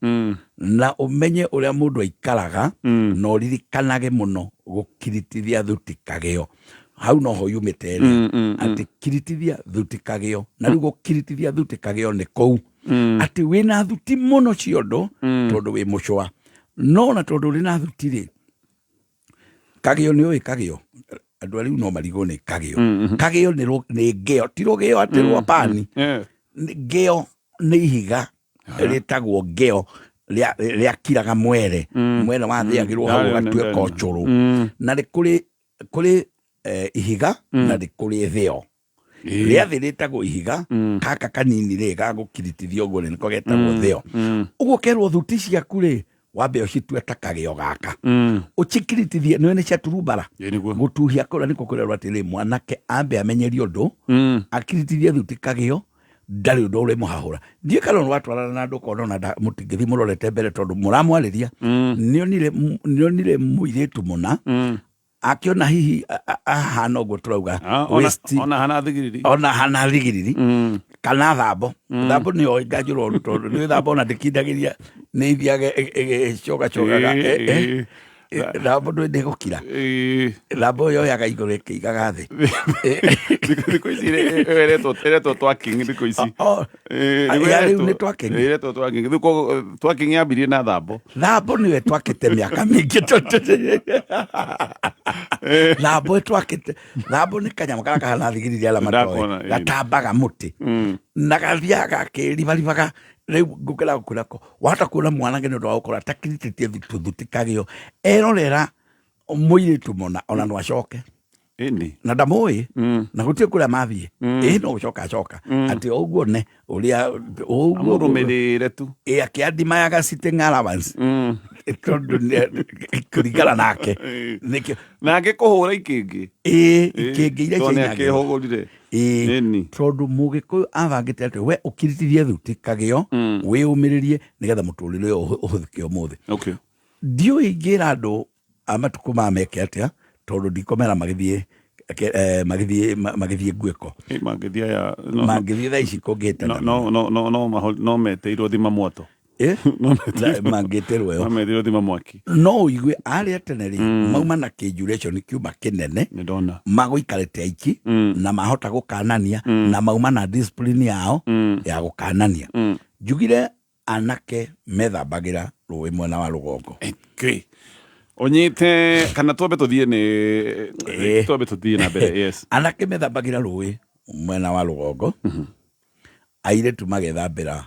na ũmenye ũrĩa mũndũ aikaraga, na ũririkanage mũno gũkiritithia thuti kagĩo. Hau noho yumĩte ĩrĩa, atĩ kiritithia thuti kagĩo. Na rĩu gũkiritithia thuti kagĩo nĩ kũu, atĩ wĩna thuti mũno ciondo, tondũ wĩ mũcũa. No na tondũ ũrĩ na thuti rĩ, kagĩo nĩ ũĩ kagĩo. Andũ arĩa no marigwo nĩ kagĩo. Kagĩo nĩ ngĩo, ti rũgĩo atĩ rwa pani. Ngĩo nĩ ihiga rĩtagwo ngĩo rĩakiraga mwere. Mwere wathĩagĩrwo hau ũgatuĩka ũcũrũ. Na nĩ kũrĩ ihiga na nĩ kũrĩ thĩo. Rĩa thĩ rĩtagwo ihiga, gaka kanini rĩ gagũkiritithia ũguo rĩ, nĩko getagwo thĩo. Ũguo kerwo thuti ciaku rĩ, wambe ũcitue ta kagĩo gaka. Ũcikiritithie, nĩwe nĩ cia turumbara. Gũtuhia kũrĩa nĩkuo kũrerwo atĩrĩ, mwanake ambe amenyerie ũndũ, akiritithie thuti kagĩo, ndarĩ ũndũ ũrĩmũhahũra. Ndiũĩ kana nĩwatwarana na andũ ũkona ona mũtingĩthiĩ mũrorete mbere tondũ mũramwarĩria. Nĩonire mũirĩtu mũna, akiona hihi ahana ũguo tũrauga, waist, Ona hana thigiriri. Ona hana thigiriri. Kana thambo. Thambo nĩyo ĩnganjũra ũru tondũ nĩ thambo ona ndĩkindagĩria, nĩ ithiage ĩgĩcogacogaga. Thambo ndũĩ ndĩgũkira. Thambo yoyaga igũrũ ĩkĩigaga thĩ. Thikũ ici ĩretwo twerking thikũ ici. Ya rĩu nĩ twerking. Ĩretwo twerking. Rĩu koguo twerking yambirie na thambo. Thambo nĩyo ĩtwakĩte mĩaka mĩingĩ tondũ thambo ĩtwakĩte. Thambo nĩ kanyamũ karĩa kahana thigiriri arĩa matoĩ. Ndakona, ĩĩ. Gatambaga mũtĩ. Na gathiaga gakĩribaribaga. Rĩu ngũkĩra gũkwĩra ko, wahota kuona mwanake nĩ ũndũ wa gũkorwo atakirĩtĩtie thuti kagĩo. Erorera mũirĩtu mũna, ona no acoke. Na ndamũĩ, na gũtirĩ kũrĩa mathiĩ. Ĩĩ, no gũcoka acoka. Atĩ o ũguo ne, ũrĩa, o ũguo Amũrũmĩrĩre tu. Ĩĩ, akĩandimayaga sitting allowance. Tondũ nĩ, kũringana nake. Nĩkĩo. Nake kũhũra ikĩngĩ. Ĩĩ, ikĩngĩ iria Tondũ nĩ ciainagĩrwo. akĩhũgũrire. Ĩĩ, tondũ mũgĩkũyũ abangĩte atĩ we ũkiritithie thuti kagĩo, wĩyũmĩrĩrie nĩgetha mũtũrĩre ũyũ ũhũthĩke ũmũthĩ. Ndiũĩ ingĩra andũ a matukũ maya meke atĩa, tondũ ndikomera magĩthiĩ nguĩko. Mangĩthiĩ aya, Mangĩthiĩ thaa ici kũngĩtana. No metĩirwo thima mwato. Mangĩtĩrwo ĩyo. No metĩirwo thima mwaki. No ũigue arĩa tene rĩ, mauma na kĩnjurĩconi kiuma kĩnene, Nĩndona. magũikarĩte aiki, na mahota gũkanania, na mauma na discipline yao ya gũkanania. Njugire anake methambagĩra rũĩ mwena wa rũgongo. Okay. Ũnyite kana twambe tũthiĩ nĩ, twambe tũthiĩ na mbere, yes. Anake methambagĩra rũĩ mwena wa rũgongo, airĩtu magethambĩra,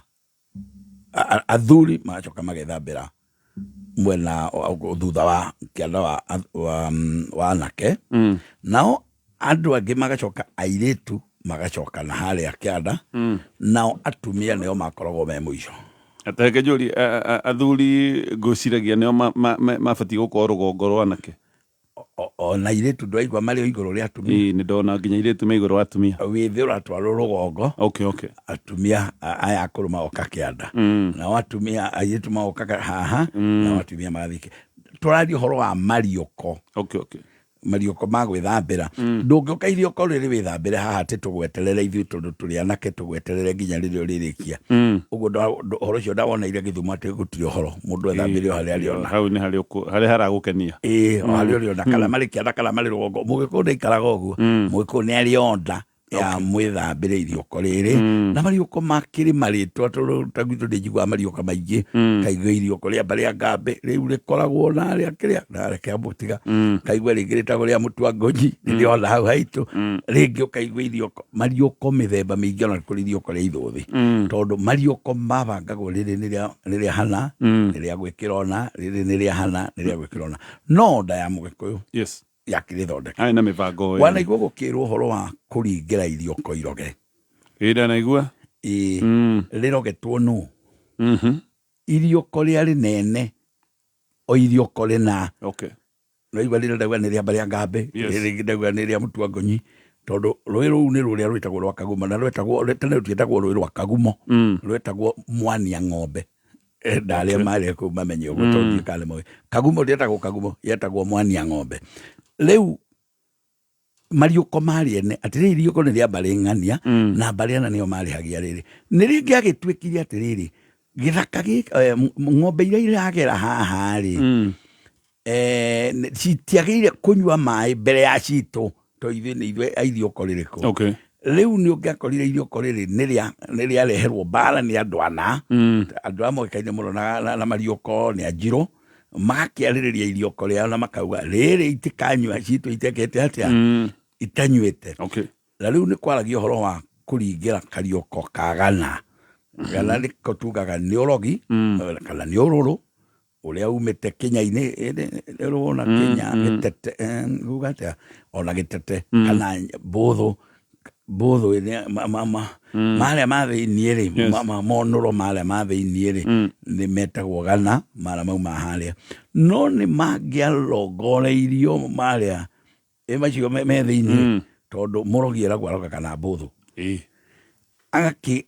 athuri magacoka magethambĩra mwena thutha wa kĩanda wa anake. Nao andũ angĩ magacoka airĩtu magacoka na harĩa kĩanda, nao atumia nĩo makoragwo me mũico. Reke njũrie, athuri ngwĩciragia nĩo mabatiĩ gũkorwo rũgongo rwa anake. Ona airĩtu ndwaigua marĩ o igũrũ rĩa atumia. Ĩĩ, nĩ ndona nginya airĩtu me igũrũ wa atumia. Wĩthĩ ũratwarwo rũgongo. Okay, okay. Atumia aya akũrũ magoka kĩanda. Nao atumia airĩtu magoka haha, nao atumia magathiĩ Tũraria ũhoro wa mariũko. Okay, okay. Mariũko ma gwĩthambĩra, ndũngĩũka iriũko rĩrĩ wĩthambĩre haha atĩ tũgweterere ithuĩ, tondũ tũrĩ anake, tũgweterere nginya rĩrĩa ũrĩrĩkia. Ũguo ũhoro ũcio ndawoneire Gĩthumo atĩ gũtirĩ ũhoro, mũndũ ethambĩre o harĩa arĩona. Hau nĩ harĩa harĩa haragũkenia. Ĩĩ, o harĩa ũrĩona, kana marĩ kĩanda kana marĩ rũgongo. Mũgĩkũyũ ndaikaraga ũguo. Mũgĩkũyũ nĩ arĩ onda ya mwĩthambĩre iriũko rĩrĩ. Na mariũko makĩrĩ marĩtwa, tondũ ta gwitũ ndĩnjiguaga mariũko maingĩ. Kaigua iriũko rĩa mbarĩ ya Ngambĩ rĩu rĩkoragwo na rĩa kĩrĩa na reke mũtiga. Kaigua rĩngĩ rĩtagwo rĩa Mũtuangonyi, rĩrĩ ona hau haitũ. Rĩngĩ ũkaigua iriũko, mariũko mĩthemba mĩingĩ, ona kũrĩ iriũko rĩa ithũthi. Tondũ mariũko mabangagwo, rĩrĩ nĩ rĩa hana, nĩ rĩa gwĩkĩra ona, rĩrĩ nĩ rĩa hana, nĩ rĩa gwĩkĩra ona. No nda ya Mũgĩkũyũ yakĩrĩthondeka Arĩ na mĩbango ĩyo. Wanaigua gũkĩrwo ũhoro wa kũringĩra iriũko iroge? Ĩĩ, ndanaigua. Ĩĩ, rĩrogetwo nũ? Iriũko rĩa rĩnene o iriũko rĩna. Naigua rĩrĩa ndaigua nĩ rĩa mbarĩ ya Ngambĩ. Rĩrĩ rĩngĩ ndaigua nĩ rĩa Mũtuangonyi, tondũ rũĩ rũu nĩ rũrĩa rwĩtagwo rwa Kagumo, na rwetagwo tene rũtietagwo rũĩ rwa Kagumo, rwetagwo Mwania Ng'ombe. Ndarĩa marĩa kũu mamenye ũguo, tondũ ndiũĩ kana nĩ moĩ Kagumo. Ndĩetagwo Kagumo, yetagwo Mwania Ng'ombe. Rĩu mariũko marĩ ene atĩrĩrĩ, iriũko nĩ rĩa mbarĩ ng'ania, na mbarĩ ana nĩo marĩhagia. Rĩrĩ nĩ rĩngĩ agĩtuĩkire atĩrĩrĩ, gĩthaka gĩkĩ, ng'ombe iria iragera haha rĩ, citiagĩrĩire kũnyua maĩ mbere ya citũ, to ithuĩ nĩ ithuĩ a iriũko rĩrĩkũ. Rĩu nĩ ũngĩakorire iriũko rĩrĩ nĩ rĩareherwo mbara nĩ andũ ana, andũ a moĩkaine mũno na mariũko nĩ anjirũ, magakĩarĩrĩria iriũko rĩao na makauga rĩrĩ itikanyua citũ itekete atĩa, itanyuĩte. Na rĩu nĩ kwaragia ũhoro wa kũringĩra kariũko ka gana. Gana nĩko tugaga nĩ ũrogi, kana nĩ ũrũrũ ũrĩa umĩte Kenya-inĩ, ĩrũna Kenya, gĩtete, nguga atĩa, ona gĩtete kana mbũthũ, mbũthũ ĩrĩa marĩa ma thĩiniĩ rĩ, monũro marĩa ma thĩiniĩ rĩ, nĩ metagwo gana, marĩa mauma harĩa. No nĩ mangĩarongoreirio marĩa ĩ macio me thĩiniĩ, tondũ mũrogi eragwo arogaga na mbũthũ.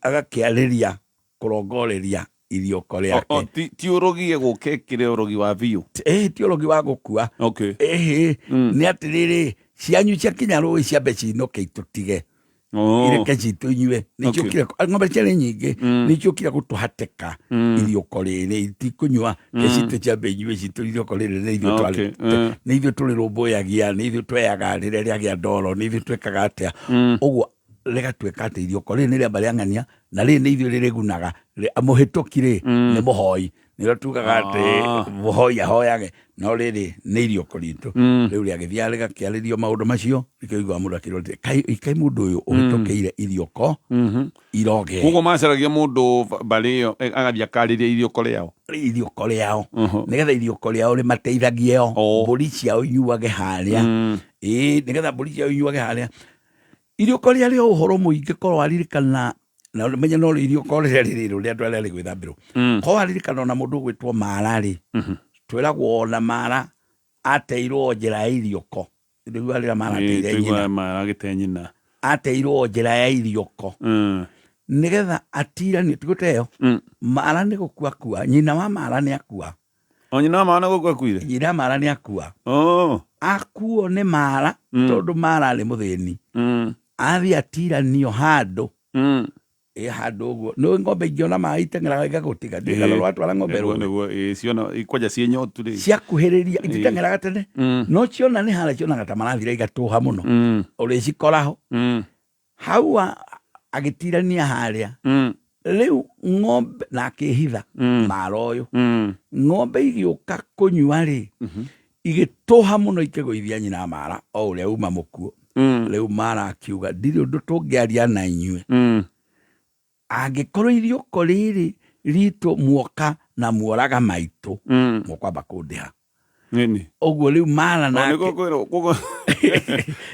Agakĩarĩria kũrongoreria iriũko rĩake. Ti ũrogi egũka ĩkĩre ũrogi wa biũ? Ĩhĩ, ti ũrogi wa gũkua. Ĩhĩ, nĩ atĩrĩrĩ, cianyu ciakinya rũĩ ciambe cinũke itũtige, ireke citũ inyue. Nĩ ciũkire, ng'ombe ciarĩ nyingĩ, nĩ ciũkire gũtũhatĩka iriũko rĩrĩ, itikũnyua ke citũ ciambe inyue citũ. Iriũko rĩrĩ nĩ ithuĩ twarĩ, nĩ ithuĩ tũrĩrũmbũyagia, nĩ ithuĩ tweyaga rĩrĩa rĩagĩa ndoro, nĩ ithuĩ twĩkaga atĩa. Ũguo rĩgatuĩka atĩ iriũko rĩrĩ nĩ rĩamba rĩa ng'ania, na rĩrĩ nĩ ithuĩ rĩrĩgunaga. Mũhĩtũki rĩ, nĩ mũhoi, nĩrĩo tugaga atĩ mũhoi ahoyage, no rĩrĩ nĩ iriũko ritũ. Rĩu rĩagĩthiaga rĩgakĩarĩrio maũndũ macio, nĩkĩo ũiguaga mũndũ akĩrwo atĩ kai mũndũ ũyũ ũhĩtũkĩire iriũko iroge. Koguo macaragia mũndũ mbarĩ ĩyo, agathiĩ akarĩria iriũko rĩao. Iriũko rĩao, nĩgetha iriũko rĩao rĩmateithagie o, mbũri ciao inyuage harĩa. Ĩĩ, nĩgetha mbũri ciao inyuage harĩa. Iriũko rĩarĩ o ũhoro mũingĩ. Korwo waririkana na ũmenye no iriũko rĩrĩa rĩrĩ rũrĩa andũ arĩa rĩgwĩthambĩrwo, korwo waririkana ona mũndũ ũgwĩtwo Mara rĩ, twĩragwo ona Mara ateirwo njĩra ya iriũko. Rĩu rĩrĩa Mara ateire nyina, Tũiguaga Mara agĩte nyina. Ateirwo njĩra ya iriũko nĩgetha atiranio, ti gũteo. Mara nĩ gũkua kua, nyina wa Mara nĩ akua. O nyina wa Mara nĩ gũkua akuire? Nyina wa Mara nĩ akua. Akuo nĩ Mara, tondũ Mara arĩ mũthĩni. Athiĩ atiranio handũ, ĩ handũ ũguo nĩ ng'ombe ingĩona maĩ iteng'eraga igagũtiga. Ndirikana rwatwara ng'ombe Nĩguo, rũĩ. Nĩguo, ĩĩ, ciona kwanja ciĩ nyotu rĩ. Ciakuhĩrĩria ititeng'eraga tene, no ciona nĩ harĩa cionaga ta marathira igatũha mũno, ũrĩcikoraho hau agĩtirania harĩa. Rĩu ng'ombe na akĩhitha Mara ũyũ, ng'ombe igĩũka kũnyua rĩ, igĩtũha mũno ikĩgũithia nyina wa Mara o ũrĩa uma mũkuo. Rĩu Mara akiuga, ndirĩ ũndũ tũngĩaria na inyuĩ angĩkorwo iriũko rĩrĩ ritũ muoka na muoraga maitũ, mũkwamba kũndĩha. Nini. Ũguo rĩu Mara O, nake nĩguo kwĩrwo, koguo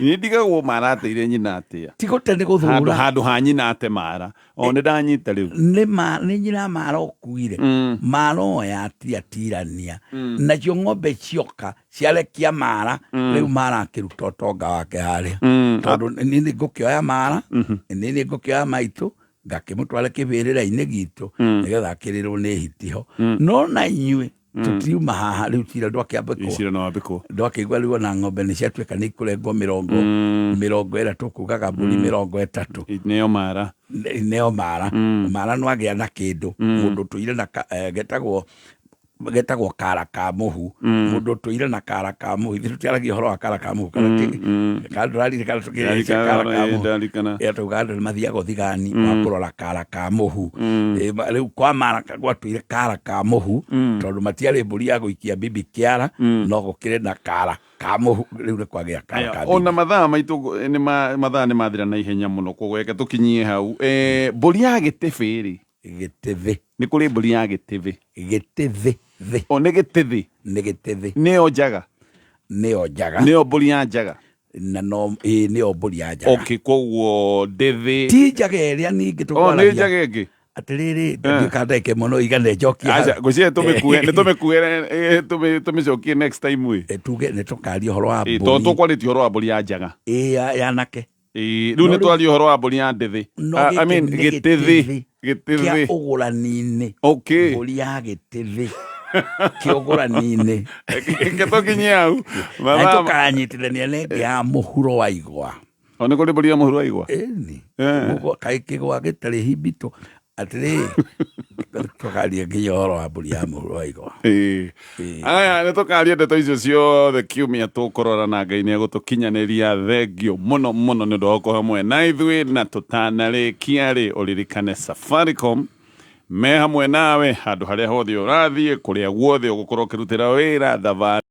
nĩ ndigagwo Mara ateire nyina atĩa. Ti gũte, nĩ Handũ gũthũra. Handũ ha nyina ate Mara. O nĩ ndanyita rĩu. Nĩ ma nĩ nyina Mara ũkuire. Mara oya atiatirania, nacio ng'ombe cioka ciarekia Mara. Rĩu Mara akĩruta ũtonga wake harĩa, tondũ nĩ nĩ ngũkĩoya Mara, nĩ ngũkĩoya maitũ ngakĩmũtware kĩbĩrĩra-inĩ gitũ, nĩgetha akĩrĩrwo nĩ hiti ho. No na inyuĩ Tũtiuma haha rĩu, cira ndwakĩambĩkwo. Cira no wambĩkwo. Ndwakĩigua rĩu ona ng'ombe nĩ ciatuĩka nĩ ikũrengwo mĩrongo 30, kugaga mbũri 30. Nĩyo mara. Nĩyo mara. Mara no agĩa na kĩndũ mũndũ ũtũire na getagwo kara ka mũhu. Mũndũ ũtũire na kara ka mũhu, ithuĩ tũtiaragia ũhoro wa kara ka mũhu kana kana ndũraririkana tũkĩaria kara ka mũhu? Ndarikana. Tuga andũ nĩ mathiaga ũthigani wa kũrora kara ka mũhu. Rĩu kwa mara gwatũire kara ka mũhu, tondũ matiarĩ mbũri ya gũikia bibi kĩara, no gũkĩrĩ na kara ka mũhu, rĩu nĩ kwagĩa kara ka bibi. Ona mathaa maitũ nĩ mathaa nĩ mathira na ihenya mũno, koguo reke tũkinyie hau. Mbũri ya gĩtĩbĩ rĩ? Gĩtĩthĩ. Nĩ kũrĩ mbũri ya gĩtĩthĩ? Gĩtĩthĩ thĩ. O nĩ gĩtĩthĩ? Nĩ gĩtĩthĩ. Nĩyo njaga? Nĩyo njaga. Nĩyo mbũri ya njaga? Na no ĩĩ, nĩyo mbũri ya njaga. Okay, koguo ndĩthĩ. Ti njaga ĩrĩa ningĩ. O nĩ njaga ĩngĩ? Atĩrĩrĩ, nduĩka ndagĩka ĩmwe no igane njokie. Aca, ngwĩciria tũmĩkue, nĩ tũmĩkue, tũmĩcokie next time ĩ. Tuge nĩ tũkaria ũhoro wa Tondũ mbũri. Tũkwarĩtie ũhoro wa mbũri ya njaga. Ĩ, ya anake. Ĩ, rĩu nĩ twaria ũhoro wa mbũri ya ndĩthĩ. No. Ah, I mean, gĩkĩ nĩ gĩtĩthĩ. Gĩtĩthĩ Gĩtĩthĩ. kĩa ũgũrani-inĩ. Okay. Mbũri ya gĩtĩthĩ kĩa ũgũrani-inĩ. Reke tũkinyie hau. Na tũkanyitithania na ĩngĩ ya mũhuro wa igwa. O nĩ kũrĩ mbũri ya mũhuro wa igwa? Ĩni. Kaĩ kĩgwa gĩtarĩ himbitũ? Atĩrĩ, tũkaria nginya ũhoro wa mbũri ya mũhuro wa igwa. Ĩĩ. Aya, nĩ tũkaria ndeto icio ciothe kiumia tũkũrora, na Ngai nĩ egũtũkinyanĩria. Thengio mũno mũno nĩ ũndũ wa gũkorwo hamwe na ithuĩ, na tũtanarĩkia rĩ, ũririkane Safaricom me hamwe nawe handũ harĩa hothe ũrathiĩ, kũrĩa guothe ũgũkorwo ũkĩrutĩra wĩra thabarĩ.